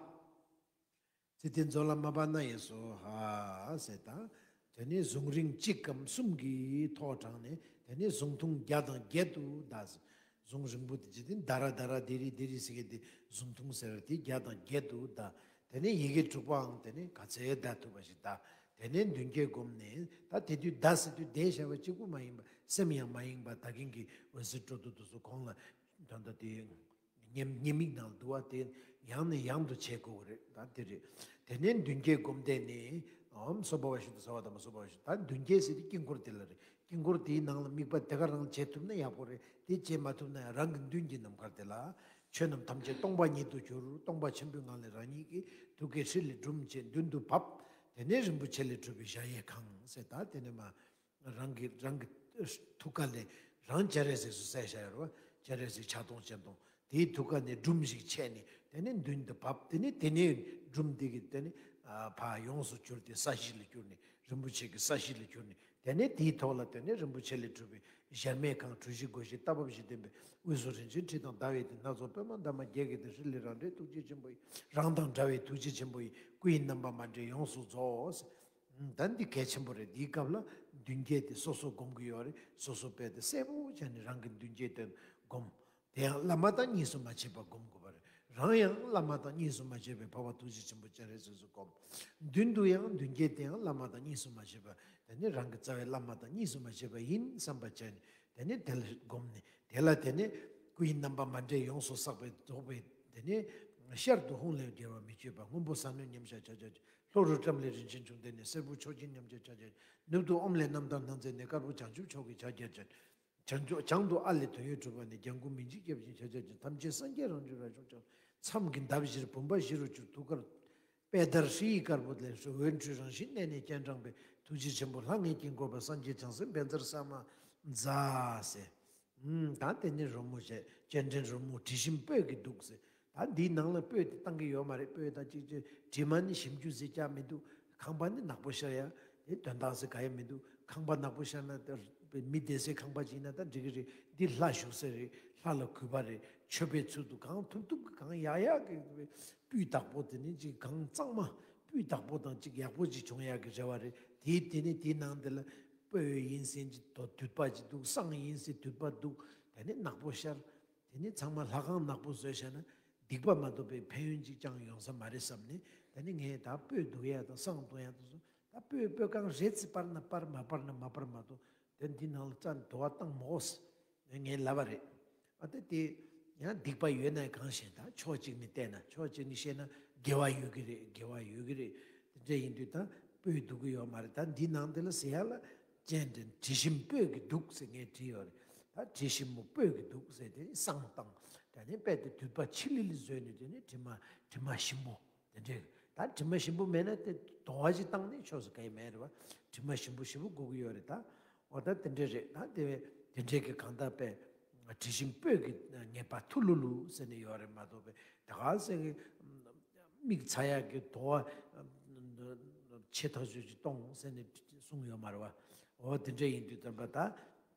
ཙི་ཏེ་ཛོ་ལ་མ་པ་ན་ཡེ་སྭཱ་ཧཱ་ཟེར་དང་། དེ་ནས་གཟུངས་རིང་གཅིག་གམ་གསུམ་གྱིས་ཐོག་དྲངས་ནས་དེ་ནས་གཟུངས་ཐུང་བརྒྱ་དང་བརྒྱད་དུ་བཟླ། གཟུངས་རིང་པོ་དེ་ཇི་སྟེ་དྷ་ར་དྷ་ར་དྷི་རི་དྷི་རི་ཟེར་མཁན་དེ་གཟུངས་ཐུང་ཟེར་བ་དེ་བརྒྱ་དང་བརྒྱད་དུ་བཟླ། དེ་ནས་ཡི་གེ་དྲུག་པའང་དེ་ནས་ག་ཚད་བཟླ་ཐུབ་པ་ཞིག་བཟླ། དེ་ནས་མདུན་བསྐྱེད་བསྒོམས་ནས་ད་དེ་དུས་བཟླ་ཟེར་དུས་བཟླས་བཞག་པ་གཅིག་པུ་མ་ཡིན་པ་སེམས་ཡང་མ་ཡེངས་པ་ད་གིན་གྱི་འོད་ཟེར་སྤྲོ་བསྡུ་དེ་ཚོ་གོང་ལ་ད་ལྟ་དེ། ཉེ་ཉེ་མིག་ནང་དུ་བ་དེ་ཡང་ནས་ཡང་དུ་བྱེད་དགོས་ཀྱི་རེད། ད་དེ་རེད། དེ་ནས་མདུན་བསྐྱེད་བསྒོམ་བསྡད་ནས་ཨོཾ་སྭ་བྷཱ་ཝ་ཤུདྡྷ་སརྦ་དྷརྨ་སྭ་བྷཱ་ཝ་ཤུདྡྷ། ད་མདུན་བསྐྱེད་ཟེར་དེ་དཀྱིལ་འཁོར་དེ་ལ་རེད། དཀྱིལ་འཁོར་དེའི་ནང་ལ་དམིགས་པ་དེ་ག་རང་བྱེད་ཐུབ་ན་ཡག་པོ་རེད། དེ་བྱེད་མ་ཐུབ་ན་ཡང་རང་གི་མདུན་གྱི་ནམ་མཁར་དེ་ལ་ཆོས་རྣམས་ཐམས་ཅད་སྟོང་པ་ཉིད་དུ་གྱུར། སྟོང་པ་ཆེན་པོའི་ངང་ལས་རང་ཉིད་ཀྱི་ཐུགས་ཀའི་ཧྲཱིཿལས་སྒྲུབ་བྱེད་མདུན་དུ་བབས། དེ་ནས་རིན་པོ་ཆེ་ལས་གྲུབ་པའི་གཞལ་ཡས་ཁང་ཟེར། ད་དེ་ནས་མ། རང་གི་རང་གི་ཐུགས་ཀ་ནས་རང་སྤྱན་རས་གཟིགས་སུ་གསལ་བཞག་ཡོད་རེད་བ། སྤྱན་རས་གཟིགས་ཕྱག་སྟོང་སྤྱན་སྟོང་དེའི་ཐུགས་ཀ་ནས་སྒྲུམ་ཞིག་ཆད་ནས་དེ་ནས་མདུན་དུ་བབས། དེ་ནས་དེ་ནས་སྒྲུམ་དེ་གི་དེ་ནས་ཕར་ཡོངས་སུ་གྱུར་ཏེ་ས་གཞི་ལ་གྱུར་ནས་རིན་པོ་ཆེ་གི་ས་གཞི་ལ་གྱུར་ནས་ དེ་ནས་དེའི་ཐོག་ལ་དེ་ནས་རིན་པོ་ཆེ་ལས་གྲུབ་པའི་གཞལ་མེད་ཁང་གྲུ་བཞི་སྒོ་བཞི་རྟ་བབས་བཞི་ལྡན་པའི་དབུས་སུ་རིན་ཆེན་ཁྲི་དང་ཟླ་བའི་གདན། སྣ་ཚོགས་པདྨ་འདབ་མ་བརྒྱད་ཀྱི་སྟེང་། ཧྲཱི་ལས་རང་གྲོལ་ཐུགས་རྗེ་ཆེན་པོ་ཡི། རང་དང་འདྲ་བའི་ཐུགས་རྗེ་ཆེན་པོ་ཡི། སྐུ་ཡི་རྣམ་པ་མ་འདྲེས་ཡོངས་སུ་རྫོགས། ད་འདི་གལ་ཆེན་པོ་རེད། འདིའི་སྐབས་ལ་མདུན་བསྐྱེད་དེ་སོ་སོ་སྒོམ་གྱི་ཡོད་རེད། སོ་སོ་དཔེ་དེ་གསལ་པོ་བྱས་ནས་རང་གི་མདུན་བསྐྱེད་དེ་སྒོམ། དེ་ཡང་བླ་མ་དང་གཉིས་སུ་མ་མཆིས་པ་སྒོམ་དགོས་པ་རེད། རང་ཡང་བླ་མ་དང་གཉིས་སུ་མ་མཆིས་པའི་འཕགས་པ་ཐུགས་རྗེ་ཆེན་པོ་སྤྱན་རས་གཟིགས་སུ་སྒོམ། མདུན་དུ་ཡང་མདུན་བསྐྱེད་དེ་ཡང་བླ་མ་དང་གཉིས་སུ་མ་མཆིས་པ། དེ་ནི་རང་གི་རྩ་བའི་བླ་མ་དང་གཉིས་སུ་མ་མཆིས་པ་ཡིན་བསམ་པ་བྱས་ནས། དེ་ནི་དེ་ལ་སྒོམ་ནས། དེ་ལ་དེ་ནི་སྐུ་ཡི་རྣམ་པ་མ་འདྲེས་ཡོངས་སུ་བསགས་པའི་རྫོགས་པའི་དེ་ནི་ཤར་དུ་ཧཱུྃ་ལས་རྒྱལ་བ་མི་བསྐྱོད་པ། སྔོན་པོ་གཟའ་གནོན་མཉམ་གཞག་ཕྱག་རྒྱ་ཆེ། ལྷོ་རུ་ཏྲཾ་ལས་རིན་ཆེན་འབྱུང་ལྡན་ནས། སེར་པོ་མཆོག་སྦྱིན་མཉམ་གཞག་ཕྱག་རྒྱ་ཆེ། ནུབ་ཏུ་ཨོཾ་ལས་རྣམ་ཐར་སྣང་མཛད་ནས། དཀར་པོ་བྱང་ཆུབ་མཆོག་གི་ཕྱག་རྒྱ་ཆེ། བྱང་ཆུབ་བྱང་དུ་ཨ་ལས་དོན་ཡོད་གྲུབ་པ་ནས། ལྗང་གུ་མི་འཇིགས་སྐྱབས་སྦྱིན་ཕྱག་རྒྱ་ཆེ། ཐམས་ཅད་སངས་རྒྱས་རང་བྱུང་རབ་བྱུང་ཆེན། མཚམས་ཀྱི་འདབ་བཞིར་བུམ་པ་བཞི་རུ་གྱུར། ཐུགས་ཀར་པད་ཟླར་ཧྲཱིཿཡིག་དཀར་པོ་ལས། འོད་འཕྲོས་རང་བཞིན་གནས་ནས་སྤྱན་དྲངས་པའི། ཐུགས་རྗེ་ཆེན་པོ་ལྷ་ལྔའི་དཀྱིལ་འཁོར་པ། སངས་རྒྱས་བྱང་སེམས་བཛྲ་ས་མ་ཛཿཟེར། ཨུམ། ད་དེ་ནས་རོལ་མོ་བྱས། སྤྱན་འདྲེན་རོལ་མོ་དྲི་ཞིམ་སྤོས་ཀྱི་གདུགས་ཟེར། ད་འདིའི་ནང་ལ་སྤོས་དེ་བཏང་གི་ཡོད་མ་རེད། སྤོས་དང་གཅིག་བྱས་དྲི་མ་ནི་ཞིམ་རྒྱུ་ཟེར་ཅང་མི་འདུག། ཁང་པ་ནི་ནག་པོ་ཤར་ཡ་དེ་དོན་དག་ཟེར་ག་ཡ་མི་འདུག། ཁང་པ་ནག་པོ་ཤར་ན་དེ་མི་བསྡད་སའི་ཁང་པ་ཅིག་ཡིན་ན་ད་འགྲིག་གི་རེད། འདི་ལྷ་བཞུགས་ས་རེད། ལྷ་ལ་གུས་པ་རེད། མཆོད་པའི་ཚུལ་དུ་གང་ཐུབ་ཐུབ་ཀྱིས་གང་ཡག་ཡག་གི་སྤུས་དག་པོ། དེ་ནི་ཅིག་གང་གཙང་མ་སྤུས་དག་པོ་དང་ཅིག་ཡག་པོ་ཅིག་བྱུང་ཡག་གི་རེ་བ་རེད། དེའི་དེ་ནི་དེའི་ནང་དེ་ལ་སྤོས་ཡིན་ཟེར་ཅིག་དོ་དུད་པ་ཅིག་འདུག། བསང་ཡིན་ཟེར་དུད་པ་འདུག། དེ་ནི་ནག་པོ་ཤར། དེ་ནི་ཚང་མ་ལྷ་ཁང་ནག་པོ་བཟོས་བཞག་ན་སྡིག་པ་མ་གཏོགས་པའི་ཕན་ཡོན་ཅིག་ཅང་ཡོང་ས་མ་རེད་བསམ་ནས། དེ་ནི་ངས་ད་སྤོས་བདུག་ཡ་དང་བསང་བཏང་ཡ་དེ་ཚོ། ད་སྤོས་སྤོས་རྐང་རེ་ཙམ་སྤར་ན་སྤར། མ་སྤར་ན་མ་སྤར་མ་གཏོགས། དེ་འདི་ནང་ལ་རྩ་ནས་དུ་བ་བཏང་མ་དགོས་ཟེར་ངས་ལབ་པ་རེད། ཨ་ད་དེ་ཡང་སྡིག་པ་ཡོད་ན་གང་ཞེ་ན། ད་ཕྱོགས་གཅིག་ནས་བལྟས་ན། ཕྱོགས་གཅིག་ནས་བཤད་ན་དགེ་བ་ཡོད་ཀྱི་རེད། དགེ་བ་ཡོད་ཀྱི་རེད། དེ་འདྲ་ཡིན་དུས་ད་སྤོས་བདུག་གི་ཡོད་མ་རེད། ད་འདི་ནང་འདི་ལ་ཟེར་ཡ་ལ་སྤྱན་འདྲེན་དྲི་ཞིམ་སྤོས་ཀྱི་གདུགས་ཟེར་ངས་བྲིས་ཡོད་རེད། ད་དྲི་ཞིམ་པོ་སྤོས་ཀྱི་གདུགས་ཟེར་དེ་བསང་བཏང་། དེ་ནས་དཔེ་དེ་དུད་པ་ཆི་ལི་ལི་བཟོས་ནས། དེ་ནས་དྲི་མ་དྲི་མ་ཞིམ་པོ། དེ་འདྲས། ད་དྲི་མ་ཞིམ་པོ་མེད་ན་དེ་དུ་བ་ཅིག་བཏང་ནས་ཆོག་ས་ག་ཡེ་མེད་རེད་བ། དྲི་མ་ཞིམ་པོ་ཞིམ་པོ་དགོས་ཀྱི་ཡོད་རེད་ད། འོ་ད་དེ་འདྲས་རེད། ད་དེ་བས་དེ་འདྲས་ཀྱི་གང་ལྟར་དཔེ་དྲི་ཞིམ་སྤོས་ཀྱི་ངེས་པ་ཐུ་ལུ་ལུ་ཟེར་ནས་ཡོད་རེད་མ་གཏོགས། དཔེ་ད་ག་ཟེར་གི་མིག་ཚ་ཡག་གི་དུ་བ་ཆེ་ཐག་ཆོད་ཅིག་གཏོང་ཟེར་ནས་གསུངས་ཡོད་མ་རེད་བ། འོ་དེ་འདྲས་ཡིན་དུས་ཙམ་པ་ད།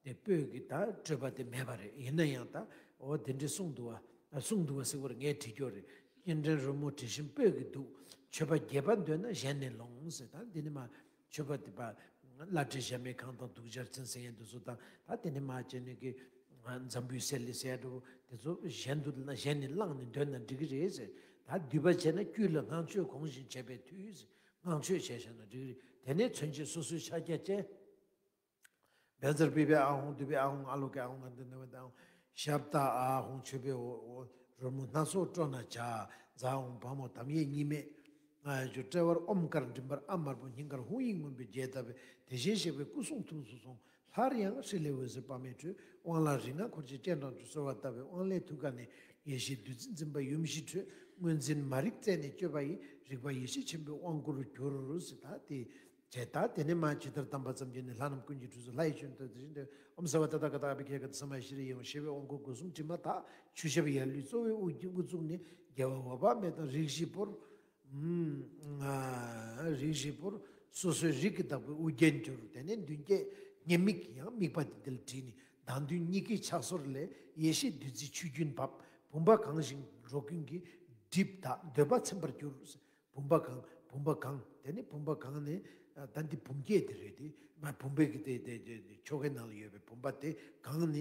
དེ་སྤོས་ཀྱི་ད་སྤྲོས་པ་དེ་མེད་པ་རེད། ཡིན་ན་ཡང་ད་འོ་དེ་འདྲའི་གསུང་འདུག་བ། གསུང་འདུག་བ་ཟེར་བར་ངས་བྲིས་རྒྱུ་རེད། སྤྱན་འདྲེན་རོལ་མོ་དྲི་ཞིམ་སྤོས་ཀྱི་གདུགས། མཆོད་པ་རྒྱས་པ་འདོད་ན་གཞན་ནས་ལོངས་ཟེར། ད་འདི་ནི་མ་མཆོད་པ་དེ་པ་བླ་བྲེ་གཞལ་མེད་ཁང་དང་གདུགས་སྦྱར་ཚན་ཟེར་ཡན་དུ་སུ་དང་། ད་དེ་ནི་མ་བྱས་ནས་ཀྱི་འཛམ་བུའི་གསེར་ལས་ཟེར་འགྲོ་དེ་ཚོ་གཞན་དུ་གཞན་ནས་བླངས་ནས་འདོད་ན་འགྲིག་གི་རེད་ཟེར། ད་འདུས་པ་བྱས་ན་དཀྱུས་ལ་བསྔགས་བརྗོད་གོང་བཞིན་བྱས་པའི་མཐུས་ཟེར། བསྔགས་བརྗོད་བྱས་བཞག་ན་འགྲིག་གི་རེད། དེ་ནས་མཚོན་བྱེད་སོ་སོའི་ཕྱག་རྒྱ་བཅས། བཛྲ་པུཥྤེ་ཨཱཿཧཱུྃ། དཱུརྦེ་ཨཱཿཧཱུྃ། ཨཱ་ལོ་ཀེ་ཨཱཿཧཱུྃ། གནྡྷེ་ནཱ་ཝེ་ཏ་ཨཱཿཧཱུྃ། ཤབྡ་ཨཱཿཧཱུྃ། མཆོད་པའི་འོ་འོ་རོལ་མོ་སྣ་ཚོགས་དཀྲོལ་ན་བྱ། ཛཿཧཱུྃ། བ་མོ་དམ་ཡེ་གཉིས་མེད་ཨ་ཅོ་དཔྲལ་བར་ཨོཾ་དཀར་མགྲིན་པར་ཨ་དམར་པོ། སྙིང་གར་ཧཱུྃ་ཡིག་མུན་པའི་རྒྱས་བཏབ་པས། དེ་བཞིན་གཤེགས་པའི་སྐུ་གསུང་ཐུགས་སུ་སོང་། སླར་ཡང་ཧྲཱི་ལས་འོད་ཟེར་དཔག་མེད་འཕྲོས། དབང་ལ་རིགས་ལྔ་འཁོར་བཅས་སྤྱན་དྲངས་བཅུག། གསོལ་བ་བཏབ་པས་དབང་ལས་ཐུགས་ཀ་ནས། ཡེ་ཤེས་བདུད་རྩི་འཛིན་པ་ཡུམ་བཞི་འཕྲོས། དངོས་འཛིན་མ་རིག་རྩད་ནས་གཅོད་པ་ཡི། རིག་པ་ཡེ་ཤེས་ཆེན་པོའི་དབང་བསྐུར་གྱུར་ཟེར། ད་དེ་བྱས། ད་དེ་ནས་མ་ཇི་ལྟར་བསྡམས་པ་ཙམ་གྱིས་ནི། ལྷ་རྣམས་ཀུན་གྱི་གྲོས་སུ་ལྷ་ཡི་ཆོས་འདི་ལྟར་བཞིན་ཏེ། ཨོཾ་སརྦ་ཏ་ཐཱ་ག་ཏ་ཨ་བྷི་ཥཀ་ཏ་ས་མ་ཤྲཱི་ཡེ་ཧཱུྃ། ཞེས་པའི་དབང་བསྐུར་སྒོ་གསུམ་དྲི་མ་དག། ཆུ་ཞབས་ཡར་ལུས་གཙོ་བོའི་དབུ་དབུ་གཙུག་ནས། རྒྱལ་བ་འོད་དཔག་མེད་དང་རིགས་བཞི་པོར། ཨུམ། རིགས་བཞི་པོར་སོ་སོའི་རིགས་ཀྱི་བདག་པོའི་དབུ་རྒྱན་གྱུར། དེ་ནས་མདུན་བསྐྱེད་ཉེར་དམིགས་ཡང་དམིགས་པ་འདི་འདི་ལ་བྲིས་ནས། བདག་མདུན་གཉིས་ཀའི་ཕྱག་སོར་ལས། ཡེ་ཤེས་བདུད་རྩིའི་ཆུ་རྒྱུན་བབས། བུམ་པ་གང་ཞིང་འགྲོ་ཀུན་གྱིས། སྒྲིབ་དག་འདོད་པ་ཚིམ་པར་གྱུར། བུམ་པ་གང་། བུམ་པ་གང་། དེ་ནི་བུམ་པ་གང་ནས། ཨ། ད་འདི་བུམ་བསྐྱེད་དེ་རེད་དེ། མ་བུམ་པའི་གི་དེ་དེ་དེ་ཆོ་གའི་ནང་ལ་ཡོད་པའི་བུམ་པ་དེ་གང་ནས།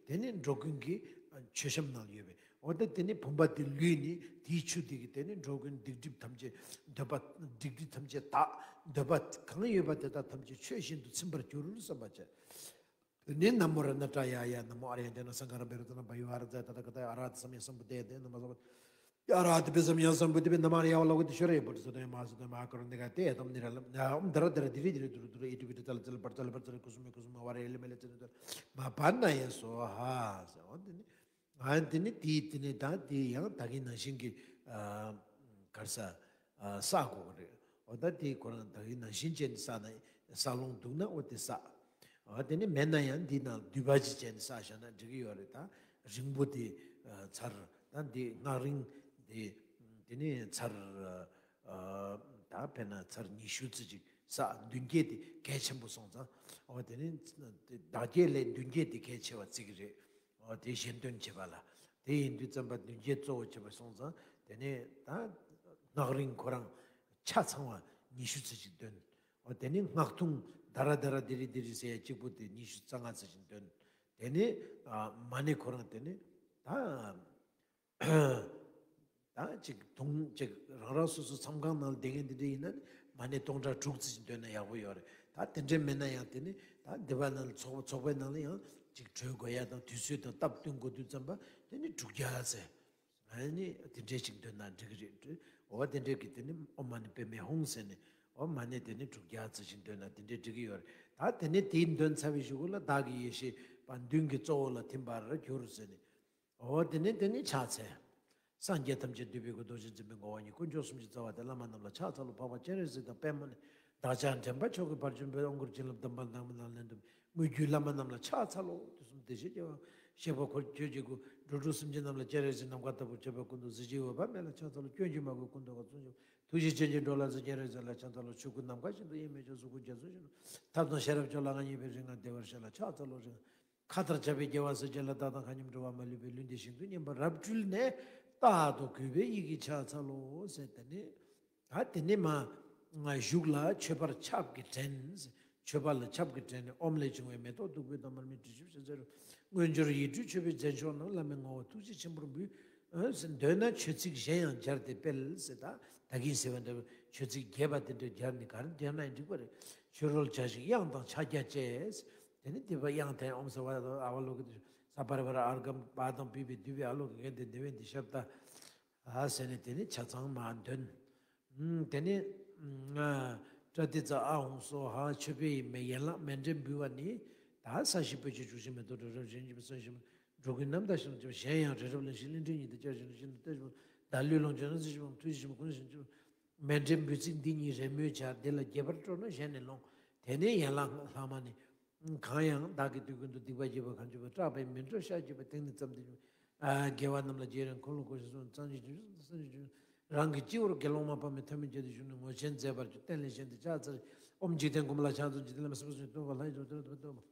དེ་ནི་འགྲོ་ཀུན་གྱི་མཆོད་བཤམས་ནང་ལ་ཡོད་པའི། འོ་ད་དེ་ནི་བུམ་པ་དེ་ལུས་ནི་དེའི་ཆུ་དེ་གིས་དེ་ནི་འགྲོ་ཀུན་སྡིག་སྒྲིབ་ཐམས་ཅད། འདོད་པ་སྡིག་སྒྲིབ་ཐམས་ཅད་དག། འདོད་པ་གང་ཡོད་པ་དེ་དག་ཐམས་ཅད་ཆོས་བཞིན་དུ་ཚིམ་པར་གྱུར་བསམ་པ་བྱས། དེ་ནས་ན་མོ་རཏྣ་ཏྲ་ཡ་ཡ། ན་མོ་ཨཱརྱ་ཡ་ན་སངྒྷ་རཏྣ་ན་བྷ་ཡོ་ཨཱརྱ་ཛ་ཏ་ཐཱ་ག་ཏ་ཡ། ཨ་ར་ཧ་ཏི་སམ་ཡཀ་སམ་བུ་དྷེ་ཡ། དེ་ན་མ་ས་བ། ཨ་ར་ཧ་ཏི་པི་སམ་ཡཀ་སམ་བུ་དྷི་པི། ན་མ་ཨཱརྱ་ཡ་ཝ་ལོ་ཀི་ཏེ་ཤྭ་ར་ཡ། བོ་དྷི་ས་ཏྭ་ཡ། མ་ཧཱ་ས་ཏྭ་ཡ། མ་ཧཱ་ཀ་རུ་ཎི་ཀ་ཡ། ཏེ་ཡ་ཏམ་ནི་ར་ལམ་ཡ། ཨོཾ་དྷ་ར་དྷ་ར་དྷི་རི་དྷི་རི་དྷུ་རུ་དྷུ་རུ། ཨི་ཏི་བི་ཏི་ཏ་ལ་ཙ་ལ་པྲ་ཙ་ལ་པྲ་ཙ་ལ། ཀུ་སུ་མེ་ཀུ་སུ་མ་ཝ་ར་ཡེ་ལི་མེ་ལ་ཙ་ན་ཙ་ལ། མ་པ་ཎ་ཡ་སྭཱ་ཧཱ་ཟེར། འོ་དེ་ནི། ཨ་དེ་ནི་དེའི་དེ་ནི་ད་དེ་ཡང་ད་གིན་ནང་བཞིན་གྱི། ཨ། ག་རེ་ཟ། ཨ། བསག་དགོས་ཀྱི་རེད། འོ་ད་དེ་ཁོ་རང་ད་གིན་ནང་བཞིན་བྱས་ནས་བསགས་ན། བསགས་ལོང་འདུག་ན་འོ་དེ་བསགས། ཨ་དེ་ནི་མེད་ན་ཡང་འདི་ནང་འདུས་པ་ཅིག་བྱས་ནས་བསགས་བཞག་ན་འགྲིག་གི་ཡོད་རེད། ད་རིང་པོ་དེ། ཨ། ཚར། ད་འདི་སྔགས་རིང་དེ། དེ་ནི་ཚར། ཨ། ད་དཔེར་ན་ཚར་ཉི་ཤུ་ཙམ་ཅིག་ ས་མདུན་བསྐྱེད་དེ་གལ་ཆེན་པོ་སོང་ཙང་། འོ་དེ་ནི་བདག་བསྐྱེད་ལས་མདུན་བསྐྱེད་དེ་གལ་ཆེ་བ་བརྩི་གི་རེད། འོ་དེ་གཞན་དོན་བྱེད་པ་ལ། དེ་ཡིན་དུས་ཙམ་པ་མདུན་བསྐྱེད་གཙོ་བོ་བྱེད་པ་སོང་ཙང་། དེ་ནི་ད་སྔགས་རིང་ཁོ་རང་ཆ་ཚང་བ་ཉི་ཤུ་ཙམ་ཞིག་འདོན། འོ་དེ་ནི་སྔགས་ཐུང་ད་ར་ད་ར་དི་རི་དི་རི་ཟེར་ཡ་གཅིག་པུ་དེ་ཉི་ཤུ་རྩ་ལྔ་ཙམ་ཞིག་འདོན། དེ་ནི་ཨ་མ་ཎི་ཁོ་རང་དེ་ནི་ད་ད་ཅིག་དུང་ཅིག་རང་རང་སོ་སོ་མཚམས་ཁང་ནང་ལ་བསྡད་མཁན་དེ་འདྲ་ཡིན་ན་ནི་མ་ཎི་སྟོང་ཕྲག་དྲུག་ཙམ་ཞིག་འདོན་ན་ཡག་པོ་ཡོད་རེད། ད་དེ་འདྲ་མེད་ན་ཡང་དེ་ནི་ད་སྡེ་པ་ནང་ལ་ཚོགས་ཚོགས་པའི་ནང་ལ་ཡང་ཅིག་གྲོས་དགོས་ཡ་དང་དུས་ཚོད་དང་སྟབས་བསྟུན་དགོས་དུས་ཙམ་པ་དེ་ནི་དྲུག་བརྒྱ་ཙམ། ཨ་ནི་དེ་འདྲས་ཅིག་འདོན་ན་འགྲིག་གི་རེད། འོ་དེ་འདྲས་ཀྱི་དེ་ནི་ཨོཾ་མ་ཎི་པདྨེ་ཧཱུྃ་ཟེར་ནས། ཨོཾ་མ་ཎི་དེ་ནི་དྲུག་བརྒྱ་ཙམ་ཞིག་འདོན་ན་དེ་འདྲས་འགྲིག་གི་ཡོད་རེད། ད་དེ་ནི་དེའི་འདོན་ཚར་བའི་གཞུག་གུ་ལ་བདག་གི་ཡེ་ཤེས་པ་མདུན་གྱི་གཙོ་བོ་ལ་ཐིམ་པར་གྱུར་ཟེར་ནས། འོ་དེ་ནི་དེ་ནི་ཕྱག་འཚལ། སངས་རྒྱས་ཐམས་ཅད་འདུས་པའི་སྐུ། རྡོ་རྗེ་འཛིན་པའི་མགོན་པོ་ཉིད། དཀོན་མཆོག་གསུམ་གྱི་རྩ་བ་སྟེ། བླ་མ་རྣམས་ལ་ཕྱག་འཚལ་ལོ། འཕགས་པ་སྤྱན་རས་གཟིགས་དང་པདྨ་ནི། བདག་ཅག་འདྲེན་པ་མཆོག་གི་བར་གྱུར་པའི། དབང་བསྐུར་བྱིན་རླབས་སྡོམ་པ་དང་། ལམ་ལ་ལན་འདེབས་དངོས་བརྒྱུད་བླ་མ་རྣམས་ལ་ཕྱག་འཚལ་ལོ། དུས་གསུམ་བདེ་གཤེགས་རྒྱལ་བ་གཤེགས་པ་འཁོར་ཁྱོད་ཀྱི་སྐུ། འགྲོ་དྲུག་སེམས་ཅན་རྣམས་ལ་སྤྱན་རས་གཟིགས་ནམ་མཁའ་ལྟ་བུར་བྱེད་པའི་སྐུ་མདོག། གཟི་བརྗིད་འོད་དཔག་མེད་ལ་ཕྱག་འཚལ་ལོ། སྐྱོན་གྱིས་མ་གོས་སྐུ་མདོག་དཀར་པོ། ཐུགས་རྗེ་ཅན་གྱི་འགྲོ་ལ་གཟིགས། སྤྱན་རས་གཟིགས་ལ་ཕྱག་འཚལ་ལོ། ཆོས་སྐུ་ནམ་མཁའ་བཞིན་དུ་དབྱེར་མེད་ཕྱོགས་སུ་སྐུ་རྒྱ་མཚོ་བཞིན་དུ། ཐབས་དང་ཤེས་རབ་མཆོག་ལ་མངའ་བརྙེས་པའི། རིགས་ལྔ་བདེ་བར་གཤེགས་ལ་ཕྱག་འཚལ་ལོ། རིགས་མཁའ་མཐར་ཁྱབ་པའི་རྒྱལ་བ་སྲས་བཅས་ལ། བདག་དང་མཁའ་མཉམ་འགྲོ་བ་མ་ལུས་པའི། ལུས་འདི་ཞིང་དུ་བསྙེན་པར་རབ་སྤྲུལ་ནས། རྟག་ཏུ་གུས་པས་ཡིད་ཀྱིས་ཕྱག་འཚལ་ལོ་ཟེར། དེ་ནས་ད་དེ་ནས་མ་ང་གཞུག་ལ་མཆོད་པར་ཆབ་ཀྱིས་བྲན། མཆོད་པ་ལ་ཆབ་ཀྱིས་བྲན་ནས། ཨོཾ་ལས་བྱུང་བའི་མེ་ཏོག་བདུག་སྤོས་དང་། མར་མེ་དྲི་ཆབ་ཞལ་ཟས་རོ། མངོན་གྱུར་ཡིད་སྤྲུལ་མཆོད་པའི་རྫས་མཆོག་རྣམས། བླ་མའི་ངོ་བོ་ཐུགས་རྗེ་ཆེན་པོར་འབུལ། འོ་ཟེར་འདོན་ན་མཆོད་ཚིག་གཞན་ཡང་སྦྱར་ཏེ་སྤེལ་ཟེར། ད་ད་གིན་ཟེར་བ་འདྲ་བའི་མཆོད་ཚིག་རྒྱས་པ་དེ་འདྲ་སྦྱར་ནས་ག་རེ་སྦྱར་ན་ཡང་འགྲིག་པ་རེད། མཆོད་རོལ་བྱ་ཞིང་དབྱངས་དང་ཕྱག་རྒྱ་བཅས། དེ་ནི་དེ་བ་དབྱངས་དེ་ཨོཾ་ཟེར་བ་ཨ་བ་ལོ་གི་ས་པ་ར་བ་ར་ཨརྒྷཾ་པཱ་དང་པུཥྤེ་དྷཱུ་པེ་ཨཱ་ལོ་ཀེ་གནྡྷེ་ནཻ་ཝི་དྱ་ཤབྡ་ཨ་ཟེར་ནས་དེ་ནི་ཆ་ཚང་མ་འདོན། དེ་ནས་པྲ་ཏཱིཙྪ་ཨཱཿཧཱུྃ་སྭཱ་ཧཱ་མཆོད་པའི་མེ་ཡན་ལག་མཎྜལ་འབུལ་བ་ནི། ད་ས་གཞི་སྤོས་ཆུས་བྱུགས་ཤིང་། མེ་ཏོག་དྲི་རབ་བཞེངས་བཞིན་པ། གསོན་ཞིང་འགྲོ་ཀུན་རྣམ་དག་ཞིང་། གཞན་ཡང་རི་རབ་གླིང་བཞི་གླིང་ཕྲན་ཉིད་དུ། བཅར་ཞིང་ཞིང་དུ་གཏད་ཞིང་། བདག་ལུས་ལོངས་སྤྱོད་རྣམས་རྩིས་ཤིང་འབུམ། ཐུགས་རྗེ་ཆེན་པོ་ཀུན་ལ་ཞིང་བཅུ། མཎྜལ་འབུལ་ཚིག་འདི་ཉིད་རེས་མོས་བྱ། འདི་ལ་དགྱེས་པར་སྤྲོ་ན་གཞན་ནི་ལོང་། དེ་ནས་ཡན་ལག་ལྷག་མ་ནི། གང་ཡང་བདག་གིས་དུས་ཀུན་ཏུ། སྡིག་པ་བགྱིས་པ་གང་བྱུང་བ། སྐྲག་པའི་མི་འགྲོ་ཤ་བགྱིས་པ། དེང་ནས་བརྩམས་ཏེ་བྱུང་། དགེ་བ་རྣམས་ལ་རྗེས་རིང་འཁོར་ལོ་བསྐོར་ཞིང་གསོན། སངས་རྒྱས་བྱང་ཆུབ་སངས་རྒྱས་བྱང་ཆུབ། རང་གི་སྤྱི་བོར་དགེ་སློང་མ་དཔག་མེད་ཐོད་སྨད་བརྒྱད་དུ་བཞུགས་ནས། ངོ་ཆེན་མཛད་པར་བརྟེན་ལས་གཞན་དུ་ཕྱག་འཚལ། ཨོཾ་འཇིག་རྟེན་མགོན་པོ་ལ་ཕྱག་འཚལ། འཇིག་རྟེན་བླ་མ་སྲིད་པ་སྲིད་ཀྱི་སྟོན་པ་ལྷ་ཡི་གཙོ་བོ་སྟོན་པ།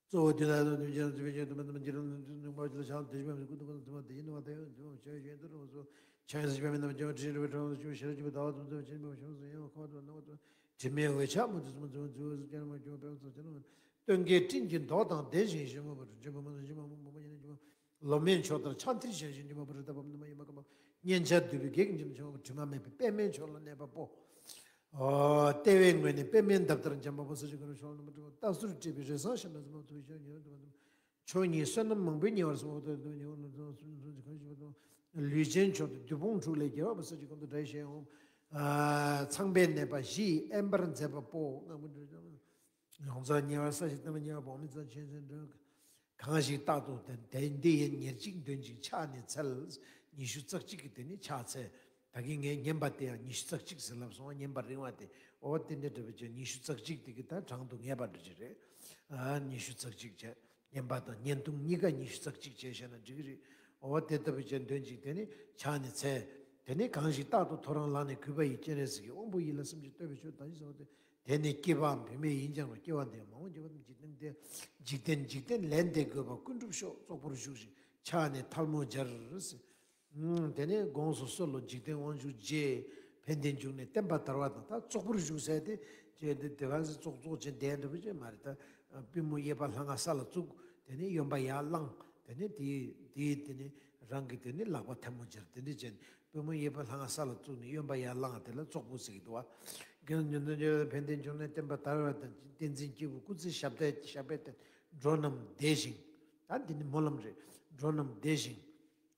གཙོ་བོ་དུས་ལ་དང་དུས་ཀྱང་སྲིད་པའི་སྤྱན་སྟོན་པ་རྣམས་ཀྱི་རང་ལུགས་ཀྱི་ནུས་པ་ལ་ཕྱག་འཚལ། དེ་བཞིན་གཤེགས་པ་ཀུན་ཏུ་ཀུན་དང་མཐུན་པ་དེ་ཡི་ནུས་པ་དང་ཡང་དུ་བ་ཆོས་ཡོན་ཏུ་རང་སོ། ཕྱག་ཡན་སྲིད་པའི་མི་རྣམས་ཀྱང་དྲི་ཞིམ་པའི་ཁྲག་འཛིན་ཞིང་ཞེ་རབ་ཀྱི་ཟླ་བ་དུམ་བུ་ཆེན་པོ་ཞིང་སུ་ཡང་ཁོ་ཐུ་ནང་དུ་དྲི་མེད་འོད་ཆགས་མུ་ཏིག་སུམ་མཛེས་མ་མཛེས་འོད་ཟེར་ཅན་མ་ཀྱང་པད་མ་ཚོགས་ཅན་མ། སྟོན་ཀའི་སྤྲིན་གྱི་མདོག་དང་ལྡན་ཞིང་ཞི་མོ་བ་དྲུག་ཅན་པ་མ་ནང་ཞི་མ་མོ་མོ་མ་ཡིན་ན་ཞི་མ། ལོ་མའི་མཆོག་ལྟར་ཕྱག་མཐིལ་བཞེངས་ཤིང་འཇིགས་པ་པོ་རི་དྭགས་པ་མ་ནུ་མ་ཡིན་པ་ཀ་མ། སྙན་ཆ་འདུས་པའི་བགེགས་ཀྱི་འཇིགས་མ་ཆེན་པོ་དྲི་མ་མེད་པའི་པདྨའི་མཆོག་ལ་གནས་པ་པོ། ལྟེ་བའི་ངོས་ནས་པདྨའི་འདབ་ལྟར་འཇམ་པ་པོ། ས་གཞི་ཀུན་ལ་ཕྱོགས་བཅུ་རྣམ་པར་སྤྲོ་བ། རྟ་ཟུར་བཀྲད་པའི་རི་བཟང་ཞེས་མ་ཟིན་པ་ཐུགས་ཤོར་ཉེ་རུ་དུ་མ་དུ། ཕྱོགས་གཉིས་བསོད་ནམས་མང་པོས་ཉེ་བར་སོང་བ་ལྟར་དུ་ཉེ་བར་སོང་བ་ལྟར་གང་ཞིག་པ་དང་། ལུས་ཅན་མཆོག་ཏུ་བདུད་དཔུང་དྲུག་ལས་རྒྱལ་བ་པོ། ས་གཞི་ཀུན་ཏུ་དགྲ་ཡི་ཞལ་ཡང་ངོམས། ཚངས་པའི་གནས་པ་བཞི་ཡིས་དབེན་པར་མཛད་པ་པོ། ཡོངས་རྫོགས་ཉེ་བར་ས་གཞི་བརྟན་པ་ཉེ་བར་འོག་མིན་རྩ་ཆེན་ཚན་འདྲ། གང་ཞིག་རྟག་ཏུ་དེ་འདི་ཡན་ཉེར་གཅིག་འདོན་ཅིང་ཕྱག་ནི་འཚལ། ཉི་ཤུ་རྩ་གཅིག་གི་དེ་ནི་ཕྱག་འཚལ། ད་གིན་ངས་བསྙེན་པ་དེ་ཡང་ཉི་ཤུ་རྩ་གཅིག་ཟེར་ལབ་སོང་བ། བསྙེན་པ་རིང་བ་དེ། འོ་དེ་འདྲ་འདྲ་བ་ཅན་ཉི་ཤུ་རྩ་གཅིག་དེ་གི་ད་གྲངས་དུ་ངེས་པ་འདྲ་ཅིག་རེད། ཨ་ཉི་ཤུ་རྩ་གཅིག་བྱས། བསྙེན་པ་དང་བསྙེན་ཐུང་གཉིས་ཀ་ཉི་ཤུ་རྩ་གཅིག་བྱས་བཤད་ན་འགྲིག་གི་རེད། འོ་དེ་ལྟ་བུ་བྱས་འདོན་ཅིག་དེ་ནི་ཕྱག་ནི་འཚལ། དེ་ནི་གང་ཞིག་རྟག་ཏུ་ཐོ་རངས་ལངས་ནས་གུས་པ་ཡིས་སྤྱན་རས་གཟིགས་ཀྱི་དབང་པོ་ཡིད་ལ་སེམས་ཀྱིས་བསྟོད་པའི་ཆོས་དང་ཞེས་པ་སྟེ། དེ་ནི་སྐྱེ་བའམ་བུད་མེད་ཡིན་ཀྱང་རུང་སྐྱེ་བ་འདི་ཡང་མ་འོངས་ཀྱི་བར་དུ་འཇིག་རྟེན་འདི། འཇིག་རྟེན་འཇིག་རྟེན་ལས་འདས་དགོས་པ་ཀུན་འགྲུབ་ཤོག་ཙོག་པུར་བཞུགས་ཤིང་ཕྱག་ནི་ཐལ་མོ་སྦྱར། དེ་ནས་དགོངས་སུ་གསོལ་ལོ། འཇིག་རྟེན་དབང་ཕྱུག་རྗེ། ཕན་བདེའི་འབྱུང་གནས་བསྟན་པ་དར་བ་དང་། ད་ཙོག་པུར་བཞུགས་ཟེར་ཏེ། ཅེས་ཏེ་དེ་ག་ཚོད་ཙོག་ཙོག་ཅེས་བསྡད་འདྲ་པོ་ཅེས་མ་རེད། ད་པུས་མོ་གཡས་པ་ལྷ་ང་ས་ལ་བཙུགས། དེ་ནས་གཡོན་པ་ཡར་བླངས། དེ་ནས་དེའི་དེའི་དེ་ནས་རང་གི་དེ་ནས་ལག་པ་ཐལ་མོ་སྦྱར་དེ་འདྲ་བྱས་ནས། པུས་མོ་གཡས་པ་ལྷ་ང་ས་ལ་བཙུགས་ནས་གཡོན་པ་ཡར་བླངས། དེ་ལ་ཙོག་པུ་ཟེར་གྱི་འདུག་བ། དགེ་འདུན་ཉོན་ཐོས་ཕན་བདེའི་འབྱུང་གནས་བསྟན་པ་དར་བ་དང་། བསྟན་འཛིན་སྐྱེས་བུ་སྐུ་ཚེ་ཞབས་པད་ཞབས་པད་བརྟན། འགྲོ་རྣམས་བདེ་ཞིང་། ད་འདི་ནི་སྨོན་ལམ་རེད། འགྲོ་རྣམས་བདེ་ཞིང་།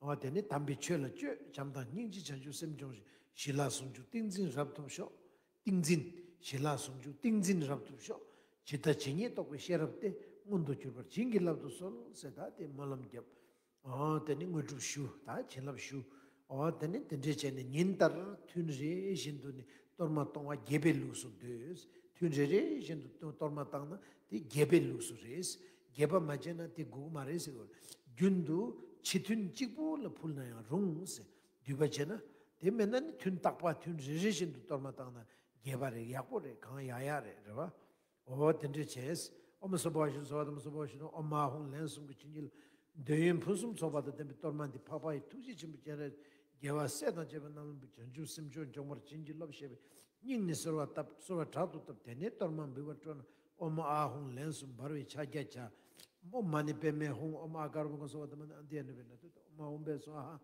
འོ་དེ་ནི་དམ་པའི་ཆོས་ལ་སྤྱོད། བྱམས་དང་སྙིང་རྗེ་བྱང་ཆུབ་སེམས་སྦྱོང་ཞིང་། ཞི་ལྷག་ཟུང་འཇུག་ཏིང་འཛིན་རབ་ཐོབ་ཤོག་ཏིང་འཛིན། ཞི་ལྷག་ཟུང་འཇུག་ཏིང་འཛིན་རབ་ཐོབ་ཤོག་ཇི་ལྟ་ཇི་སྙེད་རྟོགས་པའི་ཤེས་རབ་སྟེ། མངོན་དུ་གྱུར་པར་བྱིན་གྱིས་བརླབ་ཏུ་གསོལ་ཟེར། ད་དེ་སྨོན་ལམ་བརྒྱབ། འོ་དེ་ནི་དངོས་གྲུབ་ཞུ། ད་བྱིན་རླབས་ཞུ། འོ་དེ་ནི་དེ་འདྲས་བྱས་ནས་ཉིན་ལྟར་ཐུན་རེ་བཞིན་དུ་ནི་གཏོར་མ་གཏོང་བ་རྒྱས་པའི་ལུགས་སུ་འདོད། ཐུན་རེ་རེ་བཞིན་དུ་གཏོར་མ་བཏང་ན་དེ་རྒྱས་པའི་ལུགས་སུ་རེད། རྒྱས་པ་མ་བྱས་ན་དེ་དགོས་ཀྱི་མ་རེད་ཟེར་བ། རྒྱུན་དུ་ཕྱི་ཐུན་གཅིག་པུ་ལ་ཕུལ་ན་ཡང་རུང་ཟེར། འདུས་པ་བྱས་ན། དེ་མེད་ན་ནི་ཐུན་རྟག་པ་ཐུན་རེ་རེ་བཞིན་དུ་གཏོར་མ་བཏང་ན་ རྒྱས་པ་རེད། ཡག་པོ་རེད། གང་ཡག་ཡག་རེད། རེད་བ། འོ་དེ་འདྲ་བྱས། ཨོཾ་སྭ་བྷཱ་ཤུ་སྭ་བྷཱ་ཏཱ་ཨོཾ་སྭ་བྷཱ་ཤུ་ཨོཾ་ཨཱཿཧཱུྃ་ལན་གསུམ་གྱིས་ཆོས་ཉིད་ལ་འདོད་ཡོན་ཕུན་སུམ་ཚོགས་པ་དང་ལྡན་པའི་གཏོར་མ་འདི་འཕགས་པ་ཡི་ཐུགས་རྗེ་ཆེན་པོ་སྤྱན་རས་གཟིགས་རྒྱལ་བ་སྲས་དང་བཅས་པ་རྣམས་ལ་བྱང་ཆུབ་སེམས་མཆོག་འབྱོངས་པར་བྱིན་གྱིས་རློབས་ཞེས་པའི་སྙིང་ནས་གསོལ་བ་བཏབ། གསོལ་བ་དྲག་ཏུ་བཏབ། དེ་ནས་གཏོར་མ་འབུལ་བར་སྤྲོ་ན། ཨོཾ་ཨཱཿཧཱུྃ་ལན་གསུམ་འབར་བའི་ཕྱག་རྒྱ་བྱ། ཨོཾ་མ་ཎི་པདྨེ་ཧཱུྃ། ཨོཾ་ཨ་ཀ་རུ་པ་སྭ་བྷཱ་ཏཱ་ཨ་ནནྡ་ཨ་ནུ་པུ་ཎ་ཏུཏྟཱ། ཨོཾ་ཨཱཿཧཱུྃ་སྭཱ་ཧཱ།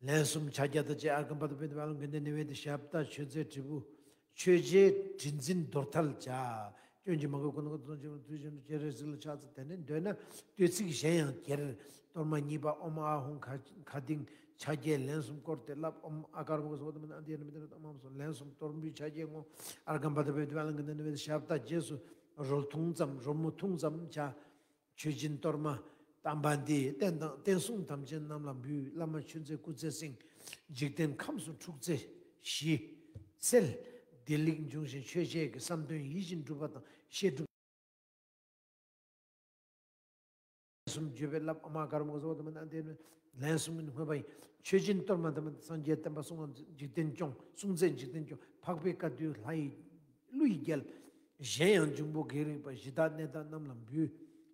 ལན་གསུམ་ཕྱག་རྒྱ་དང་བཅས། ཨརྒྷཾ་པདྡྷ་པཱིདྡྷ་ཝེ་ལ་ཀུནྡ་ནི་བྷཱ་ཏི། ཞབས་བརྡབ་མཆོད་རྫས་དྲིལ་བུ། མཆོད་བྱའི་དྲི་འཛིན་དོར་ཐལ་བྱ། སྐྱོན་གྱིས་མ་གོས་སྐུ་མདོག་དཀར་པོ། མཆོག་ཐུན་འཇོམས་སྤྱན་རས་གཟིགས་ལ་ཕྱག་འཚལ། དེ་ནས་འདོད་ན་བསྟོད་ཚིག་གཞན་ཡང་གྱེར། གཏོར་མ་གཉིས་པ་ཨོཾ་ཨཱཿཧཱུྃ་མཁའ་མཁའ་ལྡིང་ཕྱག་རྒྱའི་ལན་གསུམ་བསྐོར་ཏེ་ལབ། ཨོཾ་ཨ་ཀ་རུ་པ་སྭ་བྷཱ་ཏཱ་ཨ་ནནྡ་ཨ་ནུ་པུ་ཎ་ཏུཏྟཱ། ཨོཾ་ཨཱཿཧཱུྃ་སྭཱ་ཧཱ། ལན་གསུམ་གཏོར་འབུལ་ཕྱག་རྒྱའི་ངོ་། ཨརྒྷཾ་པདྡྷ་པཱིདྡྷ་ཝེ་ལ་ཀུནྡ་ནི་བྷཱ་ཏི། ཞབས་བརྡབ་རྗེས་སུ་རོལ་ཐུང་ཙམ། རོལ་མོ་ཐུང་ཙམ་བྱ། མཆོད་སྦྱིན་གཏོར་མ་བཏང་བ་འདི་རྟེན་དང་རྟེན་གསུམ་དམ་ཅན་རྣམས་ལ་འབུལ། བླ་མ་མཆོད་རྫས་སྐུ་ཚེ་བསྲིང་། འཇིག་རྟེན་ཁམས་སུ་འཁྲུག་རྩོད་ཞི་སེལ། བདེ་ལེགས་འབྱུང་ཞིང་ཆོས་འཆད་ཀྱི་བསམ་དོན་ཡིད་བཞིན་འགྲུབ་པ་དང་བཤད་སྒྲུབ་གསུམ་བརྗོད་པའི་རླབས། ཨོཾ་ཨ་ཀ་རུ་པ་སྭ་བྷཱ་ཏཱ་ཨ་ནནྡ་ཨ་ནུ་པུ་ཎ་ཏུཏྟཱ། ལན་གསུམ་གྱིས་བསྔོས་པ་ཡི། མཆོད་སྦྱིན་གཏོར་མ་དམ་པ་སངས་རྒྱས་བསྟན་པ་སྲུང་བར་མཛོད། འཇིག་རྟེན་སྐྱོང་། སྲུང་མཛད་འཇིག་རྟེན་སྐྱོང་། འཕགས་པའི་བཀའ་བསྡུས་ལྷ་ཡི་ཀླུ་ཡི་རྒྱལ། གཞན་ཡང་འབྱུང་པོ་བགེགས་རིག་པ་གཞི་བདག་གནས་བདག་རྣམས་ལ་འབུལ།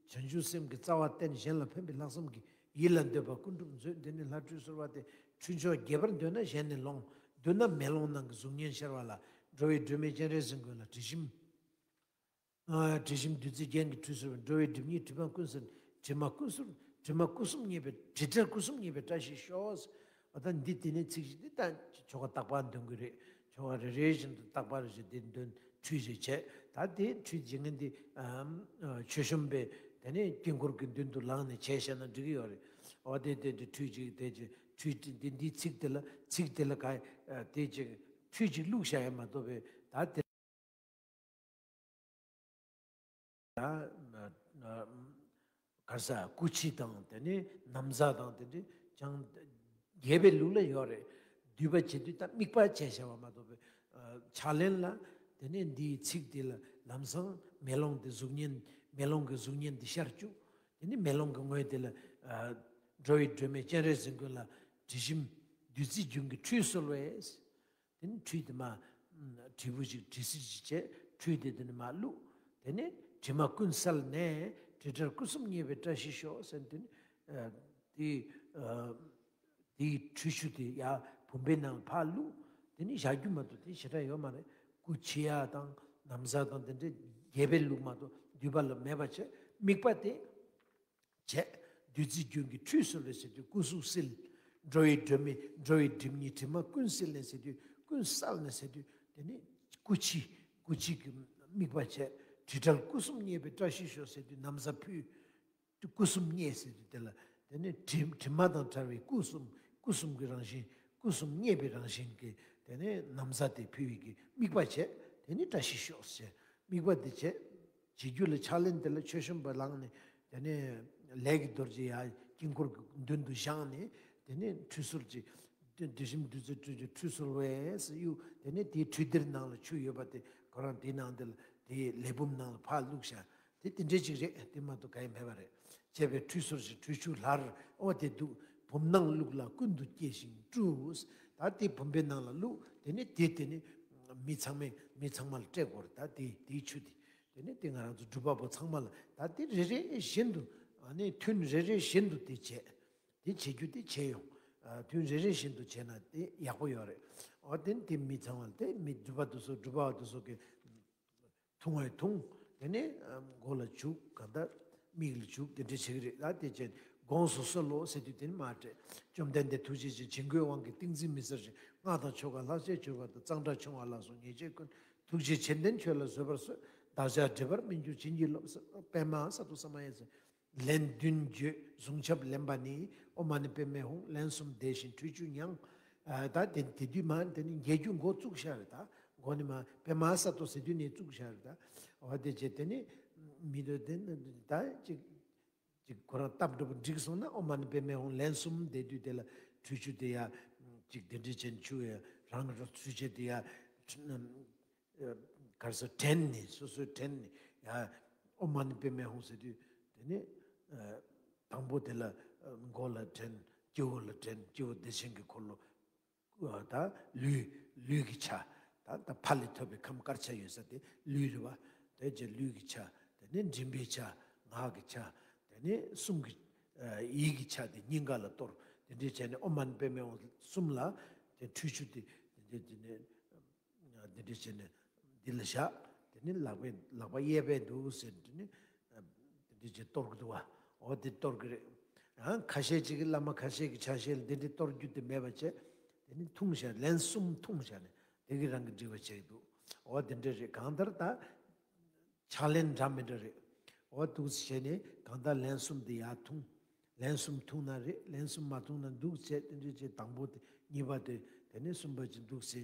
བྱང་ཆུབ་སེམས་ཀྱི་རྩ་བ་བརྟན། གཞན་ལ་ཕན་པའི་ལྷག་བསམ་གྱིས། ཡིད་ལ་འདོད་པ་ཀུན་འགྲུབ་མཛོད། འདི་ནི་ལྷ་ཁྲུས་གསོལ་བ་སྟེ། ཁྲུས་མཆོག་རྒྱས་པར་འདོད་ན་གཞན་ནས་ལོངས། བསྡུ་ན་མེ་ལོང་ནང་གི་གཟུགས་བརྙན་ཤར་བ་ལ། འགྲོ་བའི་སྒྲོན་མེ་སྤྱན་རས་གཟིགས་མགོན་ལ་དྲི་ཞིམ། ཨ། དྲི་ཞིམ་བདུད་རྩིའི་རྒྱན་གྱིས་ཁྲུས་གསོལ་བའི། འགྲོ་བའི་སྒྲིབ་གཉིས་དྲི་མ་ཀུན་སེལ། དྲི་མ་ཀུན་སེལ། དྲི་མ་སྐུ་གསུམ་མཉེས་པའི། དྲི་བྲལ་སྐུ་གསུམ་མཉེས་པའི་བཀྲ་ཤིས་ཤོག། འོ་ད་འདི་དེ་ནས་ཚིག་བཞི་འདི་ད་ཆོ་ག་རྟག་པར་འདོན་གྱི་རེད། ཆོ་ག་རེ་རེ་བཞིན་དུ་རྟག་པར་བཞིན་དེ་འདོན། ཁྲུས་ཞིག་བྱས། ད་དེ་ཁྲུས་བྱེད་མཁན་དེ་ཨམ། མཆོད་གཤོམ་པས་དེ་ནས་དཀྱིལ་འཁོར་གྱི་མདུན་དུ་ལངས་ནས་བྱས་བཞག་ན་འགྲིག་གི་ཡོད་རེད། འོ་དེ་དེ་དེ་ཁྲུས་ཅིག་དེ་ཅིག་ཁྲུས་དེ་འདི་ཚིག་དེ་ལ་ཚིག་དེ་ལ་ག་དེ་ཅིག་ཁྲུས་ཅིག་བླུགས་བཞག་ཡ་མ་གཏོགས་པའི་ད་དེ། ད་ག་རེ་ཟ། སྐུ་ཕྱི་དང་དེ་ནས་ན་བཟའ་དང་དེ་འདྲ་ཅང་རྒྱས་པའི་ལུགས་ལ་ཡོད་རེད། འདུས་པ་བྱེད་དུས་ད་དམིགས་པ་བྱས་བྱ་བ་མ་གཏོགས་པའི་ཕྱག་ལེན་ལ་དེ་ནས་འདིའི་ཚིག་དེ་ལ་ལམ་སང་མེ་ལོང་དེ་གཟུགས་བརྙན། མེ་ལོང་གི་གཟུགས་བརྙན་དེ་ཤར་བཅུག། དེ་ནས་མེ་ལོང་གི་ངོས་དེ་ལ་འགྲོ་བའི་སྒྲོན་མེ་སྤྱན་རས་གཟིགས་མགོན་ལ་དྲི་ཞིམ་བདུད་རྩིའི་རྒྱུན་གྱི་ཁྲུས་གསོལ་བས། དེ་ནས་ཁྲུས་དེ་མ་དྲིལ་བུ་ཞིག་དྲི་སིལ་ཞིག་བྱས། ཁྲུས་དེ་དེ་ནས་མ་བླུགས། དེ་ནས་དྲི་མ་ཀུན་བསལ་ནས་དྲི་བྲལ་སྐུ་གསུམ་མཉེས་པའི་བཀྲ་ཤིས་ཤོག་ཟེར། དེ་ནས་དེ་དེའི་ཁྲུས་ཆུ་དེ་ཡར་བུམ་པའི་ནང་ལ་ཕར་བླུགས། དེ་ནས་བཞག་རྒྱུ་མ་གཏོགས་དེ་ཞེ་དྲག་ཡོད་མ་རེད། སྐུ་ཕྱི་ཡ་དང་ན་བཟའ་དང་དེ་འདྲ་རྒྱས་པའི་ལུགས་མ་གཏོགས་འདུས་པ་ལ་མེད་པ་བྱས། དམིགས་པ་དེ་བྱས། བདུད་རྩིའི་རྒྱུན་གྱི་ཁྲུས་གསོལ་བས་ཟེར་དུས་སྐུ་གཟུགས་བསིལ། འགྲོ་བའི་སྒྲོན་མེ། འགྲོ་བའི་སྒྲིབ་གཉིས་དྲི་མ་ཀུན་བསིལ་ནས་ཟེར་དུས་ཀུན་བསལ་ནས་ཟེར་དུས་དེ་ནི་སྐུ་ཕྱི། སྐུ་ཕྱི་གི་དམིགས་པ་བྱས། དྲི་བྲལ་སྐུ་གསུམ་མཉེས་པའི་བཀྲ་ཤིས་ཤོག་ཟེར་དུས་ན་བཟའ་ཕུལ། སྐུ་གསུམ་མཉེས་ཟེར་དུས་དེ་ལ་དེ་ནི་དྲི་དྲི་མ་དང་བྲལ་བའི་སྐུ་གསུམ། སྐུ་གསུམ་གྱི་རང་བཞིན། སྐུ་གསུམ་མཉེས་པའི་རང་བཞིན་གྱི་དེ་ནི་ན་བཟའ་དེ་ཕུལ་བའི་གི་དམིགས་པ་བྱས། དེ་ནི་བཀྲ་ཤིས་ཤོག་ཟེར། དམིགས་པ་དེ་བྱས། བྱེད་རྒྱུ་ལ་ཕྱག་ལེན་དེ་ལ་མཆོད་གཤོམ་པ་ལངས་ནས། དེ་ནས་ལས་ཀྱི་རྡོ་རྗེ་ཡར་དཀྱིལ་འཁོར་གྱི་མདུན་དུ་བཞེངས་ནས། དེ་ནས་ཁྲུས་གསོལ་གྱི་དེ་དྲི་ཞིམ་བདུད་རྩིའི་ཁྲུས་ཀྱི་ཁྲུས་གསོལ་བས་གཡུག། དེ་ནས་དེའི་ཁྲུས་གདན་ནང་ལ་ཆུ་ཡོད་པ་དེ་ཁོ་རང་དེའི་ནང་དེ་ལ་དེའི་ལས་བུམ་ནང་ལ་ཕར་བླུགས་བཞག། དེ་དེ་འདྲས་ཅིག་རེད། དེ་མ་གཏོགས་གང་ཡང་མེད་པ་རེད། བྱས་པས་ཁྲུས་གསོལ་ཞིང་ཁྲུས་ཆུ་ལྷར་ཨོ་དེ་འདུག། བུམ་ནང་བླུགས་ལ་ཀུན་ཏུ་སྐྱེ་ཞིང་བཀྲུ། ད་དེ་བུམ་པའི་ནང་ལ་བླུགས། དེ་ནས་དེ་དེ་ནས་མི་ཚང་མས་མི་ཚང་མ་ལ་སྤྲད་དགོས་རེད། ད་དེ་དེའི་ཆུ་དེ། དེ་ནས་དེ་ང་རང་ཚོ་སྒྲུབ་པ་པོ་ཚང་མ་ལ་ད་དེ་རེ་རེ་བཞིན་དུ། ཨ་ནི་ཐུན་རེ་རེ་བཞིན་དུ་དེ་བྱས། དེ་བྱེད་རྒྱུ་དེ་བྱས་ཡོང་། ཨ། ཐུན་རེ་རེ་བཞིན་དུ་བྱས་ན་དེ་ཡག་པོ་ཡོད་རེད། འོ་དེ་ནི་དེ་མི་ཚང་མ་ལ། དེ་མི་སྒྲུབ་པ་དེ་ཚོ་སྒྲུབ་པ་པོ་དེ་ཚོ་གི་འཐུང་བས་འཐུང་། དེ་ནས་མགོ་ལ་བྱུག། གང་ལྟར་མིག་ལ་བྱུག། དེ་འདྲ་བྱེད་ཀྱི་རེད། ད་དེ་བྱས་དགོངས་སུ་གསོལ་ལོ་ཟེར་དུས་དེ་ནི་མར་སྤྲད། བཅོམ་ལྡན་འདས་ཐུགས་རྗེ་ཆེ། བྱིང་རྒོད་དབང་གིས་ཏིང་འཛིན་མི་སེལ་ཞིང་། སྔགས་དང་ཆོ་ག་ལྷག་བཅས་གྱུར་པ་དང་། གཙང་སྦྲ་ཆུང་བ་ལ་སོགས་ཉེས་སྤྱོད་ཀུན། ཐུགས་རྗེ་ཆེ་ལྡན་ཁྱོད་ལ་བཟོད་པར་གསོལ། བདག་ཅག་སྒྲིབ་པར་སྨིན་གྱུར་བྱིན་གྱིས་རློབས། པདྨ་སཏྭ་ས་མ་ཡ་ཟེར། ལན་བདུན་བརྗོད། གཟུངས་ཆབ་ལེན་པ་ནི། ཨོཾ་མ་ཎི་པདྨེ་ཧཱུྃ། ལན་གསུམ་བཟླས་ཤིང་ཁྲུས་ཆུ་མྱང་། ཨ། ད་དེ་དེ་དུས་མ་དེ་ནི་འགྱེལ་རྒྱུ་མགོ་བཙུགས་ཤག་རེད། ད་མགོ་ནས་མར་པདྨ་སཏྭ་ཟེར་དུས་ནས་བཙུགས་ཤག་རེད། ད་འོ་དེ་བྱས་དེ་ནི་མི་འདོད་དེ་ནི་ད་ཅིག་ཅིག་ཁོ་རང་སྟབས་འགྲོ་པོ་འགྲིག་སོང་ན། ཨོཾ་མ་ཎི་པདྨེ་ཧཱུྃ་ལན་གསུམ་བཟླས་དུས་དེ་ལ་ཁྲུས་ཆུ་དེ་ཡ་ཅིག་དེ་འདྲ་བྱས་ནས་ཆུ་ཡ་རང་གི་ཚུལ་བྱས་དེ་ཡ། ག་རེ་ཟེར། བྲན་ནས། སོ་སོས་བྲན་ནས་ཡ། ཨོཾ་མ་ཎི་པདྨེ་ཧཱུྃ་ཟེར་དུས་དེ་ནས་དང་པོ་དེ་ལ་མགོ་ལ་བྲན། སྤྱི་བོ་ལ་བྲན། སྤྱི་བོ་བདེ་ཆེན་གྱི་འཁོར་ལོ། ད་ལུས་ལུས་ཀྱི་ཆ། ད་ད་ཕ་ལས་ཐོབ་པའི་ཁམས་དཀར་ཆ་ཡོད་ས་དེ་ལུས་རེད་བ། དེ་རྗེས་ལུས་ཀྱི་ཆ། དེ་ནས་མགྲིན་པའི་ཆ། ངག་གི་ཆ། དེ་ནས་གསུང་གི་ཡིད་ཀྱི་ཆ་དེ་སྙིང་ག་ལ་གཏོར། དེ་འདྲས་བྱས་ནས་ཨོཾ་མ་ཎི་པདྨེ་ཧཱུྃ་གསུམ་ལ་དེ་ཁྲུས་ཆུ་དེ་དེ་འདྲས་དེ་ནས། འདི་འདྲ་བྱས་ནས་འདི་ལ་བཞག་དེ་ནི་ལག་པས་ལག་པ་གཡས་པས་འདུག་ཟེར། དེ་ནི་འདི་འདྲ་བྱས་གཏོར་གི་འདུག་བ། འོ་འདི་གཏོར་གི་རེད། ཡང་ཁ་ཤས་ཅིག་གིས་བླ་མ་ཁ་ཤས་ཀྱི་ཆ་ཤས་ལ་འདི་འདྲའི་གཏོར་རྒྱུ་དེ་མེད་པ་བྱས། དེ་ནི་འཐུང་བཞག་ལན་གསུམ་འཐུང་བཞག་ནས་དེ་གིས་རང་གི་འགྲིག་པ་བྱེད་ཀྱི་འདུག་འོ་འདི་འདྲ་རེད། གང་ལྟར་ད། ཕྱག་ལེན་འདྲ་མི་འདྲ་རེད། འོ་འདུག་སེ་བྱས་ནས་གང་ལྟར་ལན་གསུམ་དེ་ཡར་འཐུང་། ལན་གསུམ་འཐུང་ན་རེད། ལན་གསུམ་མ་འཐུང་ན་འདུག་བྱས། དེ་འདྲ་བྱས་དང་པོ་དེ་གཉིས་པ་དེ་དེ་ནས་གསུམ་པ་ཅིག་འདུག་སེ་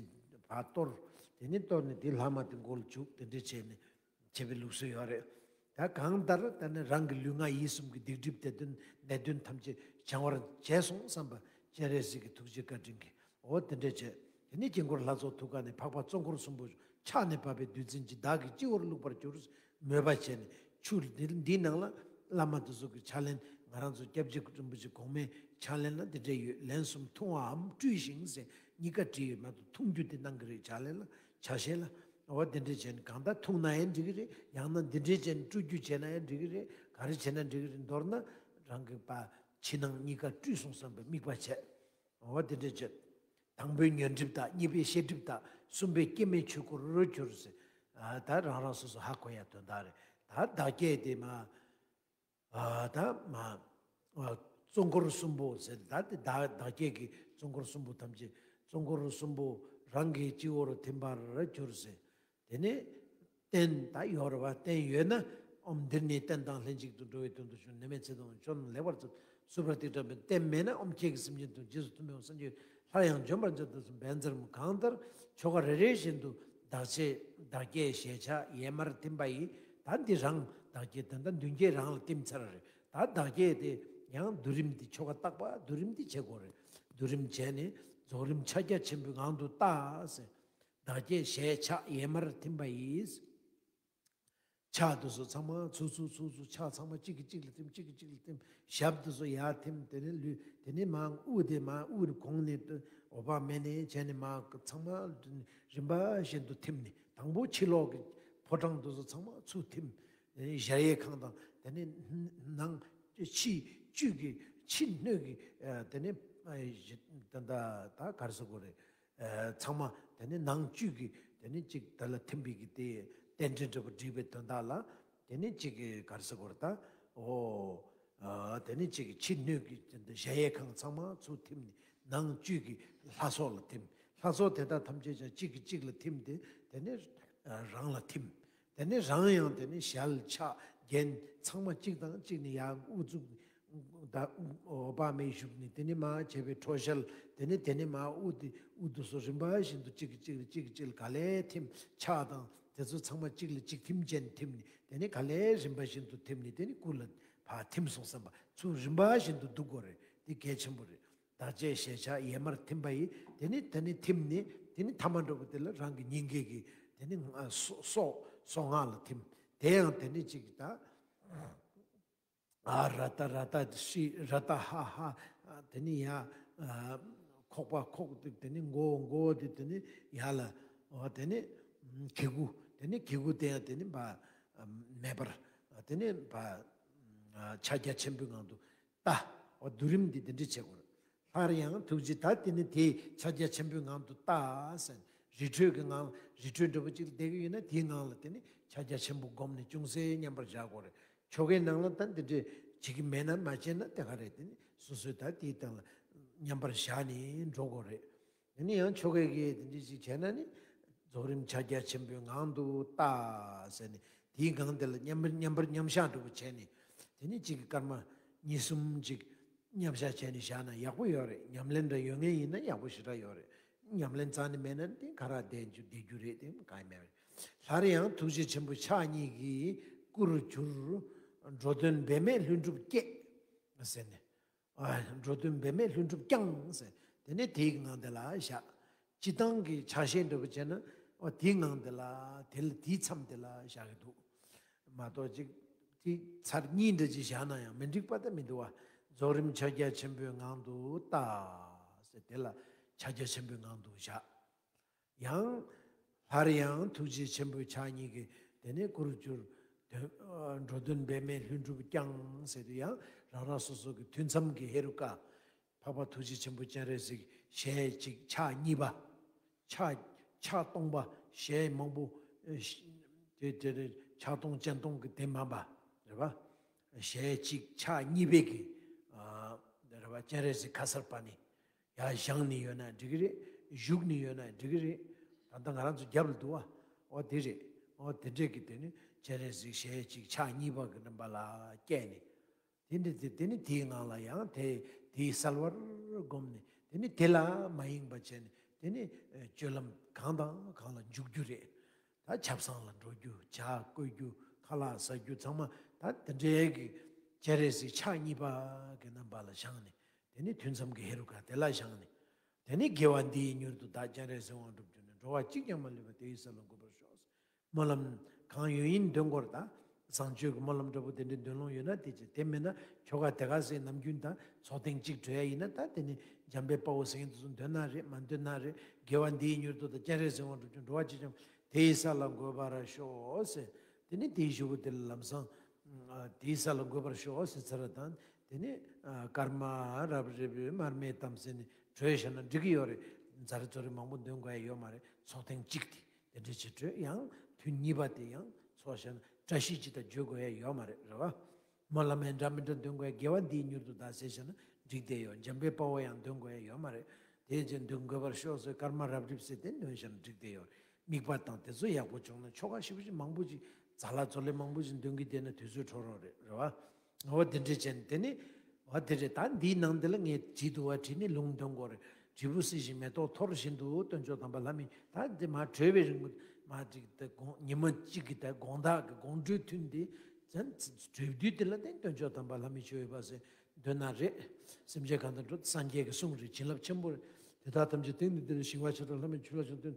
ཕར་གཏོར། དེ་ནས་གཏོར་ནས་དེ་ལྷག་མ་དེ་མགོ་ལ་བྱུག་དེ་འདྲ་བྱས་ནས་བྱེད་པའི་ལུགས་སྲོལ་ཡོད་རེད། ད་གང་ལྟར་ད་ནི་རང་གི་ལུས་ངག་ཡིད་གསུམ་གྱི་སྡིག་སྒྲིབ་དེ་དོན་ནད་གདོན་ཐམས་ཅད་བྱང་བར་བྱས་སོང་བསམ་པ་སྤྱན་རས་གཟིགས་ཀྱི་ཐུགས་རྗེ་བཀའ་དྲིན་གྱིས། འོ་དེ་འདྲས་བྱས། དེ་ནས་དཀྱིལ་འཁོར་ལྷ་ཚོགས་ཐུགས་ཀ་ནས་འཕགས་པ་གཙོ་འཁོར་གསུམ་པོ་ཕྱག་ནས་བབས་པའི་བདུད་རྩི་འདི་བདག་གིས་སྤྱི་བོར་བླུགས་པར་གྱུར། མོས་པ་བྱས་ནས་ཆུ་འདི་འདིའི་ནང་ལ་བླ་མ་དེ་ཚོ་གི་ཕྱག་ལེན། ང་རང་ཚོ་སྐྱབས་རྗེ་རིན་པོ་ཆེ་གོང་མའི་ཕྱག་ལེན་ལ་འདི་འདྲས་ཡོད། ལན་གསུམ་འཐུང་བའམ་བཀྲུས་ཤིང་ཟེར་གཉིས་ཀ་བྲིས་ཡོད་མ་གཏོགས་འཐུང་རྒྱུ་དེ་གནང་གི་རེད། ཕྱག་ལེན་ལ་ཕྱག་བཞེས་ལ། འོ་དེ་འདྲས་བྱས་ནས་གང་ལྟར་འཐུང་ན་ཡང་འགྲིག་གི་རེད། ཡང་ན་འདི་འདྲས་བྱས་ནས་བཀྲུ་རྒྱུ་བྱས་ན་ཡང་འགྲིག་གི་རེད། ག་རེ་བྱས་ན་འགྲིག་གི་རེད། མདོར་ན་རང་གི་པ་ཕྱི་ནང་གཉིས་ཀ་བཀྲུས་སོང་བསམ་པའི་དམིགས་པ་བྱས། འོ་དེ་འདྲ་བྱས། དང་པོའི་ཉོན་སྒྲིབ་དག་གཉིས་པའི་ཤེས་སྒྲིབ་དག་གསུམ་པས་སྐྱེ་མེད་ཆོས་སྐུར་གྱུར་ཟེར། ཨ་ད་རང་རང་སོ་སོ་ཧ་གོ་ཡ་དོན་དག་རེད། ད་བདག་བསྐྱེད་དེ་མ། ཨ་ད་མ། ཨ་གཙོ་འཁོར་གསུམ་པོ་ཟེར། ད་དེ་བདག་བདག་བསྐྱེད་ཀྱི་གཙོ་འཁོར་གསུམ་པོ་ཐམས་ཅད་གཙོ་འཁོར་གསུམ་པོ་རང་གི་སྤྱི་བོར་ཐིམ་པར་གྱུར་ཟེར། དེ་ནས་རྟེན་ད་ཡོད་རེད་བ། རྟེན་ཡོད་ན་ཨོཾ་འདིར་ནི་རྟེན་དང་ལྷན་ཅིག་ཏུ་འགྲོ་བའི་དོན་དུ་ཞུ། ནད་མེད་ཚེ་དང་ཆོས་རྣམས་ལེགས་པར་སྩོལ། གསུར་པ་ཏིག་ཏྲ་འབེབས། རྟེན་མེད་ན་ཨོཾ་ཁྱེད་ཀྱིས་སེམས་ཅན་དོན། རྗེས་སུ་མཐུན་པའི་དབང་སངས་རྒྱས། སླར་ཡང་འབྱོན་པར་མཛད་དུ་གསོལ། བཛྲ་མུ། གང་ལྟར་ཆོ་ག་རེ་རེ་བཞིན་དུ་བདག་བསྐྱེད་བདག་བསྐྱེད་ཞལ་ཕྱག་ཡས་མར་ཐིམ་པ་ཡིས། ད་འདི་རང་བདག་བསྐྱེད་དོན་དག་མདུན་བསྐྱེད་རང་ལ་ཐིམ་ཚར་རེད། ད་བདག་བསྐྱེད་དེ་ཡང་བསྡུ་རིམ་འདི་ཆོ་ག་བརྟག་པ་བསྡུ་རིམ་འདི་བྱེད་དགོས་རེད། བསྡུ་རིམ་བྱས་ནས་རྫོགས་རིམ་ཕྱག་རྒྱ་ཆེན་པོའི་ངང་དུ་བལྟ་ཟེར། བདག་བསྐྱེད་ཞལ་ཕྱག་ཡས་མར་ཐིམ་པ་ཡིས། ཕྱག་དེ་ཚོ་ཚང་མ་ཚུར་ཚུར་ཚུར་ཚུར་ཕྱག་ཚང་མ་གཅིག་གིས་གཅིག་ལ་ཐིམ། གཅིག་གིས་གཅིག་ལ་ཐིམ། ཞབས་དེ་ཚོ་ཡར་ཐིམ། དེ་ནས་ལུས། དེ་ནས་མར་དབུ་དེ་མར་དབུ་གོང་ནས་འོད་དཔག་མེད་ནས་བྱས་ནས་མར་ཚང་མ་རིམ་པ་བཞིན་དུ་ཐིམ་ནས། དང་པོ་ཕྱི་ལོགས་ཀྱི་ཕོ་བྲང་དེ་ཚོ་ཚང་མ་ཚུར་ཐིམ། གཞལ་ཡས་ཁང་དང་། དེ་ནས་ནང་ཕྱི་བཅུད་ཀྱི་ཕྱི་སྣོད་ཀྱི། དེ་ནས་ད་ད་ག་རེ་ཟེར་དགོས་རེད། ཚང་མ་དེ་ནི་ནང་བཅུད་ཀྱི་དེ་ནི་གཅིག་དེ་ལ་ཐིམ་པའི་གི་དེ་རྟེན་འབྲེལ་འདྲ་པོ་འགྲིག་པའི་དོན་དག་ལ། དེ་ནི་གཅིག་གི་ག་རེ་ཟེར་དགོས་རེད་ད། འོ། དེ་ནི་གཅིག་གི་ཕྱི་སྣོད་ཀྱི་གཞལ་ཡས་ཁང་ཚང་མ་ཚུར་ཐིམ་ནས་ནང་བཅུད་ཀྱི་ལྷ་ཚོགས་ལ་ཐིམ། ལྷ་ཚོགས་དེ་དག་ཐམས་ཅད་ཀྱང་གཅིག་གིས་གཅིག་ལ་ཐིམ་སྟེ་དེ་ནི་རང་ལ་ཐིམ། དེ་ནས་རང་ཡང་དེ་ནས་ཞལ་ཕྱག་རྒྱན་ཚང་མ་གཅིག་དང་གཅིག་ནས་ཡར་དབུ་བཙུགས། ད་འོད་དཔག་མེད་བཞུགས་ནས། དེ་ནས་མར་བྱས་པའི་ཁྲོ་ཞལ། དེ་ནས་དེ་ནས་མར་དབུ་དེ་དབུ་དེ་ཚོ་རིམ་པ་བཞིན་དུ་གཅིག་གིས་གཅིག་ལ་གཅིག་གིས་གཅིག་ལ་ག་ལེར་ཐིམ། ཕྱག་དང་དེ་ཚོ་ཚང་མ་གཅིག་ལ་གཅིག་ཐིམ་ཅན་ཐིམ་ནས། དེ་ནས་ག་ལེར་རིམ་པ་བཞིན་དུ་ཐིམ་ནས་དེ་ནས་སྐུ་ལ་ཕར་ཐིམ་སོང་བསམ་པ། ཚུར་རིམ་པ་བཞིན་དུ་འདུག་དགོས་རེད། དེ་གལ་ཆེན་པོ་རེད། བདག་བསྐྱེད་ཞལ་ཕྱག་ཡས་མར་ཐིམ་པ་ཡིས། དེ་ནི་དེ་ནི་ཐིམ་ནི། དེ་ནི་ཐ་མ་འགྲོ་བ་དེ་ལ་རང་གི་སྙིང་གའི་གི་དེ་ནི་སྲོག་སྲོག་སྲོག་སྔགས་ལ་ཐིམ། དེ་ཡང་དེ་ནི་གཅིག་ད། ཨ་ར་ཏ་ར་ཏ་ཧྲི་ར་ཏ་ཧ་ཧ། དེ་ནི་ཡ། ཁོག་པ་ཁོག་དེ་དེ་ནི་མགོ་མགོ་དེ་དེ་ནི་ཡ་ལ། འོ་དེ་ནི་གི་གུ། དེ་ནི་གི་གུ་དེ་ཡང་དེ་ནི་བ་མེད་པར། དེ་ནི་བ་ཕྱག་རྒྱ་ཆེན་པོའི་ངང་དུ། ལྟ། འོ་བསྡུ་རིམ་འདི་འདི་འདྲ་བྱེད་དགོས། སླར་ཡང་ཐུགས་རྗེ་ད་དེ་ནི་དེའི་ཕྱག་རྒྱ་ཆེན་པོའི་ངང་དུ་ལྟ་ཟེར། རི་ཁྲོད་ཀྱི་ངང་ལ། རི་ཁྲོད་འདྲ་པོ་ཅིག་ལ་བསྡད་ཀྱི་ཡོད་ན་དེའི་ངང་ལ་དེ་ནི་ཕྱག་རྒྱ་ཆེན་པོ་བསྒོམས་ནས་ཅུང་ཟད་མཉམ་པར་བཞག་དགོས་རེད། ཆོ་གའི་ནང་ལ་ད་འདི་འདྲ་བྱེད་ཀྱི་མེད་ན། མ་བྱས་ན་དེ་ག་རེད། དེ་ནི་སོ་སོས་ད་དེའི་སྟེང་ལ་མཉམ་པར་བཞག་ནས་འགྲོ་དགོས་རེད། དེ་ནི་ཡང་ཆོ་གའི་གི་དེ་འདྲ་ཞིག་བྱས་ན་ནི། རྫོགས་རིམ་ཕྱག་རྒྱ་ཆེན་པོའི་ངང་དུ་ལྟ་ཟེར་ནས་དེའི་སྒང་དེ་ལ་མཉམ་པར་མཉམ་པར་མཉམ་བཞག་འདྲ་པོ་བྱས་ནས། དེ་ནི་གཅིག་གི་སྐར་མ་གཉིས་གསུམ་ཅིག་མཉམ་བཞག་བྱས་ནས་བཞག་ན་ཡག་པོ་ཡོད་རེད། ཉམས་ལེན་འདྲ་ཡོད་མཁན་ཡིན་ན་ཡག་པོ་ཞེ་དྲག་ཡོད་རེད། ཉམས་ལེན་རྩ་ནས་མེད་ན་དེ་ག་ར་བསྡད་རྒྱུ་བསྡད་རྒྱུ་རེད། དེ་གང་ཡང་མེད་རེད། སླར་ཡང་ཐུགས་རྗེ་ཆེན་པོ་ཕྱག་གཉིས་ཀྱིས་སྐུར་གྱུར། འགྲོ་དོན་འབད་མེད་ལྷུན་གྲུབ་སྐྱེས་ཟེར་ནས། ཨ། འགྲོ་དོན་འབད་མེད་ལྷུན་གྲུབ་ཀྱང་ཟེར། དེ་ནས་དེའི་ངང་དེ་ལ་བཞག་སྤྱི་བཏང་གི་ཕྱག་བཞེས་འདྲ་པོ་བྱས་ན། ཨོ་དེའི་ངང་དེ་ལ་དེ་ལ་དེའི་མཚམས་དེ་ལ་བཞག་གི་འདུག་མ་གཏོགས་ཅིག་དེ་ཚར་གཉིས་འདྲ་ཅིག་བཞག་ན་ཡང་མི་འགྲིག་པ་ད་མི་འདུག་བ། རྫོགས་རིམ་ཕྱག་རྒྱ་ཆེན་པོའི་ངང་དུ་ལྟ་ཟེར། དེ་ལ་ཕྱག་རྒྱ་ཆེན་པོའི་ངང་དུ་བཞག་ཡང་ མཐར་ཡང་ཐུགས་རྗེ་ཆེན་པོའི་ཕྱག་གཉིས་ཀྱིས་དེ་ནས་བསྐུར་གྱུར། དོན་འགྲོ་དོན་འབད་མེད་ལྷུན་གྲུབ་ཀྱང་ཟེར་དུས་ཡང་རང་རང་སོ་སོ་གི་ཐུན་མཚམས་ཀྱི་ཧེ་རུ་ཀ། འཕགས་པ་ཐུགས་རྗེ་ཆེན་པོ་སྤྱན་རས་གཟིགས་ཞལ་གཅིག་ཕྱག་གཉིས་པ། ཕྱག་ཕྱག་སྟོང་པ་ཞལ་མང་པོ། ཨེ་ཤ་དེ་དེ་རེད། ཕྱག་སྟོང་སྤྱན་སྟོང་གི་དེ་མ་པ་རེད་པ། ཞལ་གཅིག་ཕྱག་གཉིས་པའི་གི་ཨ་རེད་པ། སྤྱན་རས་གཟིགས་ཁ་སར་པ་ནི་ཡར་བཞེངས་ནས་ཡོད་ན་འགྲིག་གི་རེད། བཞུགས་ནས་ཡོད་ན་འགྲིག་གི་རེད། ད་ལྟ་ང་རང་ཚོ་རྒྱབ་ལ་འདུག་བ། ཨོ་དེ་རེད། ཨོ་དེ་འདྲས་ཀྱི་དེ་ནི་སྤྱན་རས་གཟིགས་ཞལ་གཅིག་ཕྱག་གཉིས་པ་གི་རིམ་པ་ལ་བསྐྱལ་ནས། དེ་འདྲ་དེ་དེ་ནི་དེའི་ངང་ལ་ཡང་དེ་དེའི་གསལ་བར་བསྒོམས་ནས། དེ་ནི་དེ་ལ་མ་ཡེངས་པ་བྱས་ནས། དེ་ནི་ཨེ་སྤྱོད་ལམ་གང་དང་གང་ལ་འཇུག་རྒྱུ་རེད། ད་ཆབ་གསང་ལ་འགྲོ་རྒྱུ། ཇ་བསྐོལ་རྒྱུ། ཁ་ལག་ཟ་རྒྱུ་ཚང་མ་ད་དེ་འདྲའི་གི་སྤྱན་རས་གཟིགས་ཕྱག་གཉིས་པ་གི་རྣམ་པ་ལ་བཞེངས་ནས། དེ་ནི་ཐུན་མཚམས་ཀྱི་ཧེ་རུ་ཀ་དེ་ལ་བཞེངས་ནས། དེ་ནི་དགེ་བ་འདི་ཡིས་མྱུར་དུ་བདག་སྤྱན་རས་གཟིགས་དབང་འགྲུབ་གྱུར་ནས། འགྲོ་བ་གཅིག་ཀྱང་མ་ལུས་པ་དེ་ཡི་ས་ལ་འགོད་པར་ཤོག། སྨོན་ལམ་གང་ཡོད་ཡིན་འདོན་དགོས་རེད། ད་བཟང་སྤྱོད་ཀྱི་སྨོན་ལམ་འདྲ་པོ་དེ་འདྲའི་འདོན་ལོང་ཡོད་ན་དེ་བྱེད། དེ་མེད་ན་ཆོ་ག་དེ་ག་སེ་ནམ་རྒྱུན་ད་ཚོགས་ཐེངས་གཅིག་གྲོལ་ཡ་ཡིན་ན། ད་དེ་ནི་འཇམ་དཔལ་དཔའ་བོ་ཟེར་མཁན་དེ་ཚོ་འདོན་ན་རེད། མ་འདོན་ན་རེད། དགེ་བ་འདི་ཡིས་མྱུར་དུ་བདག་སྤྱན་རས་གཟིགས་དབང་འགྲུབ་ཀྱུར། འགྲོ་བ་གཅིག་ཀྱང་དེ་ཡི་ས་ལ་འགོད་པར་ཤོག་ཟེར། དེ་ནི་དེའི་གཞུག་གུ་དེ་ལ་ལམ་སང་དེའི་ས་ལ་འགོད་པར་ཤོག་ཟེར་ཚར་བ་དང་། དེ་ནི་ཀརྨ་རབ་རིབ་མར་མེ་ཏམ་ཟེར་ནས་གྲོལ་བཞག་ན་འགྲིག་གི་ཡོད་རེད། ཛ་རེ་ཛོ་རེ་མང་པོ་འདོན་དགོས་ཡ་ཡོད་མ་རེད། ཚོགས་ཐེངས་གཅིག་དེ་དེ་འདྲ་བྱེད་གྲོལ། ཡང་ཐུན་གཉིས་པ་དེ་ཡང་ཚོགས་བཞག་ན་བཀྲ་ཤིས་སྤྱི་དང་བརྗོད་དགོས་ཡ་ཡོད་མ་རེད། རེད་བ། སྨོན་ལམ་འདྲ་མི་འདྲ་འདོན་དགོས་ཡ། དགེ་བ་འདི་ཡིས་མྱུར་དུ་བདག་ཟེར་བཞག་ན་འགྲིག་བསྡད་ཡོད། འཇམ་དཔལ་དཔའ་བོ་ཡང་འདོན་དགོས་ཡ་ཡོད་མ་རེད། དེ་བཞིན་འདོན་དགོས་པར་ཤོག་ཟེར། ཀརྨ་རབ་རིབ་ཟེར་དེ་འདོན་བཞག་ན་འགྲིག་བསྡད་ཡོད། དམིགས་པ་དང་དེ་ཚོ་ཡག་པོ་བྱུང་ན། ཆོ་ག་ཞིབ་ཞིབ་མང་པོ་ཅིག་ཛ་ལ་ཛོ་ལེ་མང་པོ་ཅིག་འདོན་གྱི་བསྡད་ན་དུས་ཚོད་འཕྲོ་རོགས་རེད། རེད་བ། འོ་དེ་འདྲ་བྱས་ནས་དེ་ནི། འོ་དེ་རེད། ད་འདིའི་ནང་དེ་ལ་ངས་བྲིས་འདུག་བ། བྲིས་ནི་ལུང་འདོན་དགོས་རེད། དྲིལ་བུ་བསིལ་ཞིང་མེ་ཏོག་འཐོར་བཞིན་དུ། སྟོན་མཆོག་དམ་པ་ལྷ་མི། ད་འདི་མ་གྲོལ་བའི་རིང་མ་ཅིག་ད་དགོང་ཉི་མ་གཅིག་གི་ད་དགོང་དག་གི་དགོང་དྲོའི་ཐུན་དེ་ཙམ་གྲོལ་དུས་དེ་ལ་དེ་སྟོན་མཆོག་དམ་པ་ལྷ་མི་མཆོད་པ་ཟེར་འདོན་ན་རེད། སེམས་ཅན་གང་དག་འགྲོ། སངས་རྒྱས་ཀྱི་གསུང་རེད། བྱིན་རླབས་ཆེན་པོ་རེད། དེ་དག་ཐམས་ཅད་དེང་འདིར་བདེ་ལེགས་ཤིང་བ་ཆེ་དྲག་ལྷ་མི་ཆོས་ལ་ཞིང་སྟོན།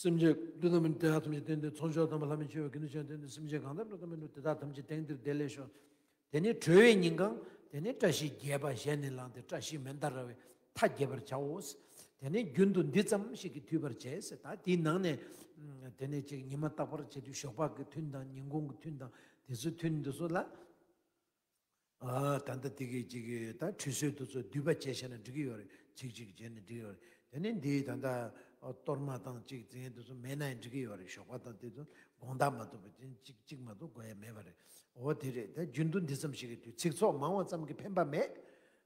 སེམས་ཅན་ཀུན་ཏུ་མི་དེ་དག་ཐམས་ཅད་དེང་འདིར་ཚོགས་མཆོག་དམ་པ་ལྷ་མི་མཆོད་པའི་དགེ་འདུན་ཆོས་སྟོན་ཏེ། སེམས་ཅན་གང་དག་འགྲོ་དང་མི་འགྲོ། དེ་དག་ཐམས་ཅད་དེང་འདིར་བདེ་ལེགས་ཤོག། དེ་ནས་གྲོལ་བའི་ཉིན་གང་དེ་ནས་བཀྲ་ཤིས་རྒྱས་པ་ཞལ་ནས་ལངས་ཏེ། བཀྲ་ཤིས་མན་དཱ་ར་བའི་མཐའ་རྒྱས་པར་བྱའོ། དེ་ནས་རྒྱུན་དུ་འདི་ཙམ་ཞིག་གིས་ཐུབ་པར་བྱས་ཟེར། ད་དེའི་ནང་ནས་དེ་ནས་ཅིག་ཉི་མ་རྟག་པར་བྱེད་དུས་ཞོགས་པ་གི་ཐུན་དང་ཉིན་གུང་གི་ཐུན་དང་དེ་ཚོའི་ཐུན་འདི་ཚོ་ལ། ཨ་ད་ལྟ་དེ་གི་ཅིག་གི་ད་ཁྲུས་གསོལ་དེ་ཚོ་བསྡུས་པ་བྱས་བཞག་ན་འགྲིག་གི་ཡོད་རེད། གཅིག་གཅིག་བྱས་ནས་འགྲིག་ཡོད་རེད། དེ་ནས་འདི་ད་ལྟ་གཏོར་མ་དང་ཅིག་ཙེང་དེ་ཚོ་མེད་ན་ཡང་འགྲིག་གི་ཡོད་རེད། ཞོགས་པ་དང་དེ་ཚོ་དགོང་དག་མ་གཏོགས་པ་ཅན་གཅིག་གཅིག་མ་གཏོགས་དགོས་ཡ་མེད་པ་རེད། འོ་དེ་རེད། ད་རྒྱུན་དུ་འདི་ཙམ་ཞིག་གི་དུས། ཚིག་ཚོགས་མང་བ་ཙམ་གྱིས་ཕན་པ་མེད།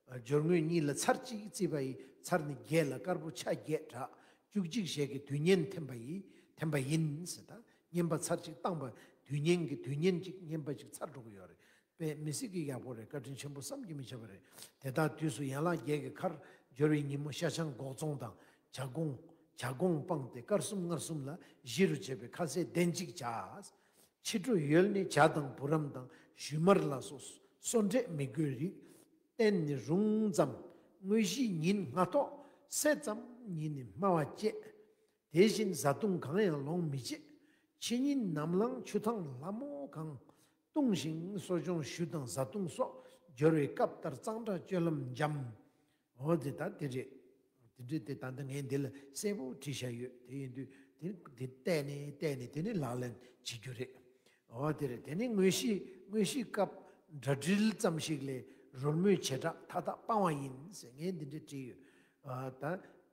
སྦྱོར་དངོས་གཉིས་ལ་ཚར་གཅིག་བརྩིས་པ་ཡི། ཚར་ནི་བརྒྱད་ལ་དཀར་པོ་ཆ་བརྒྱད་དྲག། བཅུ་གཅིག་ཞལ་གྱི་དུས་ངན་འཐེན་པ་ཡི། འཐེན་པ་ཡིན་ཟེར། ད་བསྙེན་པ་ཚར་གཅིག་བཏང་པ། དུས་ངན་གྱི་དུས་ངན་གཅིག་བསྙེན་པ་གཅིག་ཚར་འགྲོ་གི་ཡོད་རེད། དཔེ་མི་སྲིད་ཀྱི་ཡག་པོ་རེད། བཀའ་དྲིན་ཆེན་པོ་བསམ་གྱིས་མི་ཁྱབ་པ་རེད། དེ་དག་དུས་སུ་ཡན་ལག་བརྒྱད་ཀྱི་མཁར། སྦྱོར་བའི་ཉིན་མོ་ཤ་ཆང་སྒོག་བཙོང་དང་། ཇ་སྒོང་ཇ་སྒོང་སྤངས་ཏེ་དཀར་གསུམ་མངར་གསུམ་ལ་གཞི་རུ་བྱས་པའི་ཁ་ཟས་གདན་གཅིག་བྱ། ཕྱི་དྲོ་ཡུལ་ནས་ཇ་དང་བུ་རམ་དང་ཞུན་མར་ལ་སོགས་གསོལ་འབྲས་མི་དགོས་རིགས། བསྟན་ནི་རུང་ཙམ་དངོས་གཞི་ཉིད་སྔ་ཐོག། ཟས་ཙམ་ཉིད་ནི་སྨྲ་བ་བཅད། དེ་བཞིན་བཟའ་བཏུང་གང་ཡང་ལོངས་མི་བྱེད། ཕྱི་ཉིན་ནམ་ལངས་ཆུ་ཐང་ལྷ་མོ་གང་། བཏུང་ཞིང་གསོ་སྦྱོང་ཞུ་དང་བཟའ་བཏུང་སོགས། སྦྱོར་བའི་སྐབས་ལྟར་གཙང་སྦྲ་སྤྱོད་ལམ་འཇམ། འོ་དེ་ད་དེ་རེད། དེ་འདྲ་དེ་ད་ལྟ་ངས་འདི་ལ་གསལ་པོ་བྲིས་བཞག་ཡོད། དེ་ཡིན་དུས་དེ་འདི་བལྟས་ནས་བལྟས་ནས་དེ་ནས་ལག་ལེན་བྱེད་རྒྱུ་རེད། འོ་དེ་རེད། དེ་ནས་དངོས་གཞི་དངོས་གཞིའི་སྐབས་འདྲ་འདྲིལ་ཙམ་ཞིག་ལས། རོལ་མོའི་བྱེ་བྲག་མཐའ་དག་སྤང་བ་ཡིན་ཟེར་ངས་འདི་འདྲ་བྲིས་ཡོད། ཨ་ད་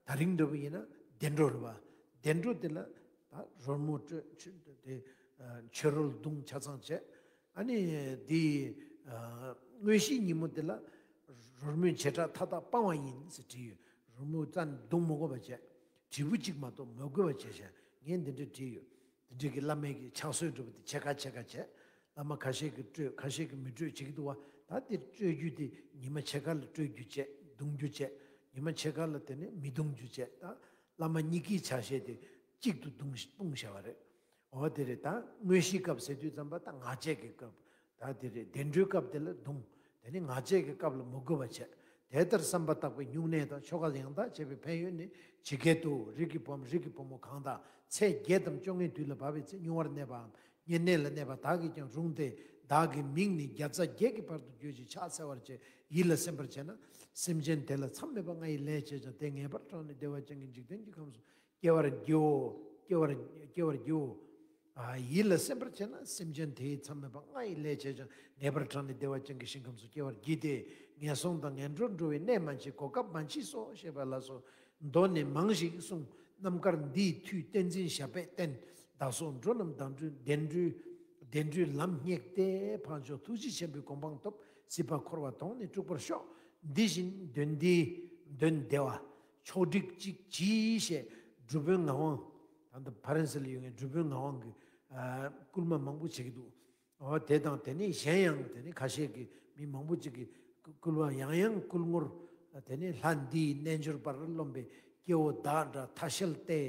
ད་རིང་འདྲ་པོ་ཡིན་ན་བདེ་འགྲོ་རེད་པ། བདེ་འགྲོ་དེ་ལ་ད་རོལ་མོ་དཀྲོལ་ཆུ་དེ་ཨ་ཆོས་རོལ་བརྡུང་ཆ་ཚང་བྱས། ཨ་ནི་འདི་ཨ་དངོས་གཞིའི་ཉིན་མོ་དེ་ལ་རོལ་མོའི་བྱེ་བྲག་མཐའ་དག་སྤང་བ་ཡིན་ཟེར་བྲིས་ཡོད། རོལ་མོ་རྩ་ནས་བརྡུང་མ་དགོས་པ་བྱས། དྲིལ་བུ་གཅིག་མ་གཏོགས་མ་དགོས་པ་བྱས་ཤག་ངས་འདི་འདྲ་བྲིས་ཡོད། འདི་འདྲ་གི་བླ་མའི་གི་ཕྱག་སྲོལ་འདྲ་པོ་དེ་ཕྱེད་ཀ་ཕྱེད་ཀ་བྱས། བླ་མ་ཁ་ཤས་ཀྱིས་དཀྲོལ། ཁ་ཤས་ཀྱིས་མི་དཀྲོལ་བྱེད་ཀྱི་འདུག་བ། ད་དེ་དཀྲོལ་རྒྱུ་དེ་ཉི་མ་ཕྱེད་ཀ་ལ་དཀྲོལ་རྒྱུ་བྱས། བརྡུང་རྒྱུ་བྱས། ཉི་མ་ཕྱེད་ཀ་ལ་དེ་ནས་མི་བརྡུང་རྒྱུ་བྱས། ད་བླ་མ་གཉིས་ཀའི་ཕྱག་བཞེས་དེ་གཅིག་ཏུ་བརྡུངས་སྤུངས་བཞག་པ་རེད། འོ་དེ་རེད། ད་དངོས་གཞིའི་སྐབས་ཟེར་དུས་ཙམ་པ་ད་ངག་བཅད་ཀྱི་སྐབས། ད་དེ་རེད། བདེ་འགྲོའི་སྐབས་དེ་ལ་བརྡུང་། དེ་ནི་ངག་བཅད་ཀྱི་སྐབས་ལ་མི་དགོས་པ་བྱས། དེ་ལྟར་བསམ་པ་དག་པའི་སྨྱུང་གནས་དང་ཆོ་ག་ཡང་དག་བྱས་པའི་ཕན་ཡོན་ནི། ཇི་སྐད་དུ། རིགས་ཀྱི་བུའམ་རིགས་ཀྱི་བུ་མོ་གང་དག་ཚེས་བརྒྱད་དམ་བཅོ་ལྔའི་དུས་ལ་བབ་པའི་ཚེ་སྨྱུང་བར་གནས་པའམ་བསྙེན་གནས་ལ་གནས་པ་དག་གིས་ཀྱང་རུང་སྟེ། བདག་གི་མིང་ནི་བརྒྱ་རྩ་བརྒྱད་ཀྱི་བར་དུ་བརྗོད་ཅིང་ཕྱག་འཚལ་བར་བྱས། ཡིད་ལ་སེམས་པར་བྱས་ན། སེམས་ཅན་དེ་ལ་མཚམས་མེད་པ་ལྔ་ཡི་ལས་བྱས་ཀྱང་། དེ་ངེས་པར་དྲངས་ནས་བདེ་བ་ཅན་གྱི་འཇིག་རྟེན་གྱི་ཁམས་སུ་སྐྱེ་བར་བགྱིའོ། སྐྱེ་བར་སྐྱེ་བར་བགྱིའོ། ཨ། ཡིད་ལ་སེམས་པར་བྱས་ན་སེམས་ཅན་དེའི་མཚམས་མེད་པ་ལྔ་ཡི་ལས་བྱས་ཀྱང་ངེས་པར་དྲངས་ནས་བདེ་བ་ཅན་གྱི་ཞིང་ཁམས་སུ་སྐྱེ་བར་བགྱིས་ཏེ། ངན་སོང་དང་ངན་འགྲོར་འགྲོ་བའི་གནས་མ་མཆིས། གོ་སྐབས་མ་མཆིས་སོ་ཞེས་པ་ལ་སོགས་མདོ་ནས་མང་ཞིག་གསུངས། རྣམ་དཀར་འདིའི་མཐུས་བསྟན་འཛིན་ཞབས་པད་བརྟན། བདག་སོགས་འགྲོ་རྣམས་བདག་འགྲོའི་བདེ་འགྲོའི་བདེ་འགྲོའི་ལམ་སྙེགས་ཏེ། འཕགས་མཆོག་ཐུགས་རྗེ་ཆེན་པོའི་གོ་འཕང་ཐོབ། སྲིད་པ་འཁོར་བ་དོང་ནས་སྤྲུགས་པར་ཤོག། འདི་བཞིན་དོན་འདི་དོན་བདེ་བ་ཕྱོགས་བསྒྲིགས་གཅིག་གྱིས་ཞེས་སྒྲུབ་པོའི་ངག་དབང་། ད་ལྟ་ཕ་རན་སི་ལ་ཡོད་མཁན་སྒྲུབ་པོའི་ངག་དབང་གི་ཨ་སྐུལ་མ་མང་པོ་བྱེད་ཀྱི་འདུག། འོ་དེ་དང་དེ་ནས་གཞན་ཡང་དེ་ནས་ཁ་ཤས་ཀྱི་མི་མང་པོ་ཅིག་གིས་སྐུ་སྐུལ་བ་ཡང་ཡང་བསྐུལ་ངོར། དེ་ནས་ལྷ་འདིའི་རྣལ་འབྱོར་པར་རློམ་པའི་སྐྱེ་བོ་བདག་འདྲ་ཐ་ཤལ་ཏེ།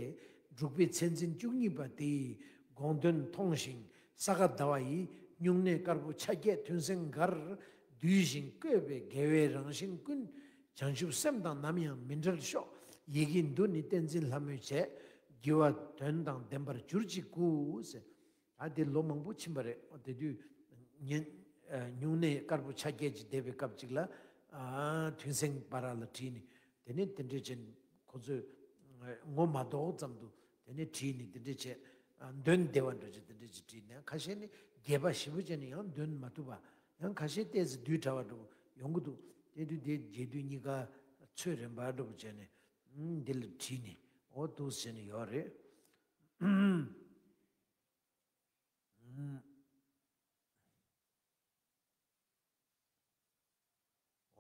འབྲུག་པའི་མཚན་འཛིན་བཅུ་གཉིས་པ་དེའི་དགོངས་དོན་མཐོང་ཞིང་ས་ག་ཟླ་བ་ཡི་སྨྱུང་གནས་དཀར་པོ་ཆ་བརྒྱད་ཐུན་སེང་འགར་བསྡུས་ཤིང་བཀོད་པའི་དགེ་བའི་རང་བཞིན་ཀུན་བྱང་ཆུབ་སེམས་དང་ནམ་ཡང་མི་འབྲལ་ཤོག། ཡི་གེ་འདི་ནི་བསྟན་འཛིན་ལྷ་མོས་བྱས། བགྱི་བ་དོན་དང་ལྡན་པར་གྱུར་ཅིག་གུ་ཟེར། ད་དེ་ལོ་མང་པོ་ཕྱིན་པ་རེད། དེ་དུས་ཉན་ཨ་སྨྱུང་གནས་དཀར་པོ་ཆ་བརྒྱད་ཅིག་བསྡད་པའི་སྐབས་ཅིག་ལ། ཨ་ཐུན་སེང་བ་ར་ལ་བྲིས་ནས། དེ་ནས་དེ་འདྲས་བྱས་ནས་ཁོ་ཚོས་ངོ་མ་ལྡོག་ཙམ་དུ་དེ་ནས་བྲིས་ནས་དེ་འདྲས་བྱས། ཨ་འདོན་བདེ་བ་འདྲ་ཅིག་དེ་འདྲས་ཅིག་བྲིས་ནས། ཁ་ཤས་ནི་རྒྱས་པ་ཞེ་པོ་བྱས་ནས་ཡང་འདོན་མ་ཐུབ་པ། ཡང་ཁ་ཤས་ཏོག་ཙམ་བསྡུས་དྲགས་པ་འདྲ་པོ་ཡོང་གི་འདུག། དེ་དུས་དེ་རྒྱས་བསྡུས་གཉིས་ཀ་ཚོད་རན་པ་འདྲ་པོ་བྱས་ནས། ཨུམ། འདི་ལ་བྲིས་ནས་འོ་འདུག་སེ་བྱས་ནས་ཡོད་རེད། ཨུམ།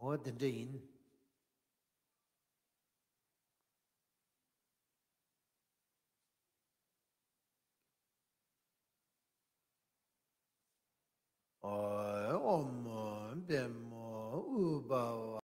འོ་དེ་འདྲ་ཡིན། ཨོ། ཨོཾ་པདྨ་ཨུཏྤལ།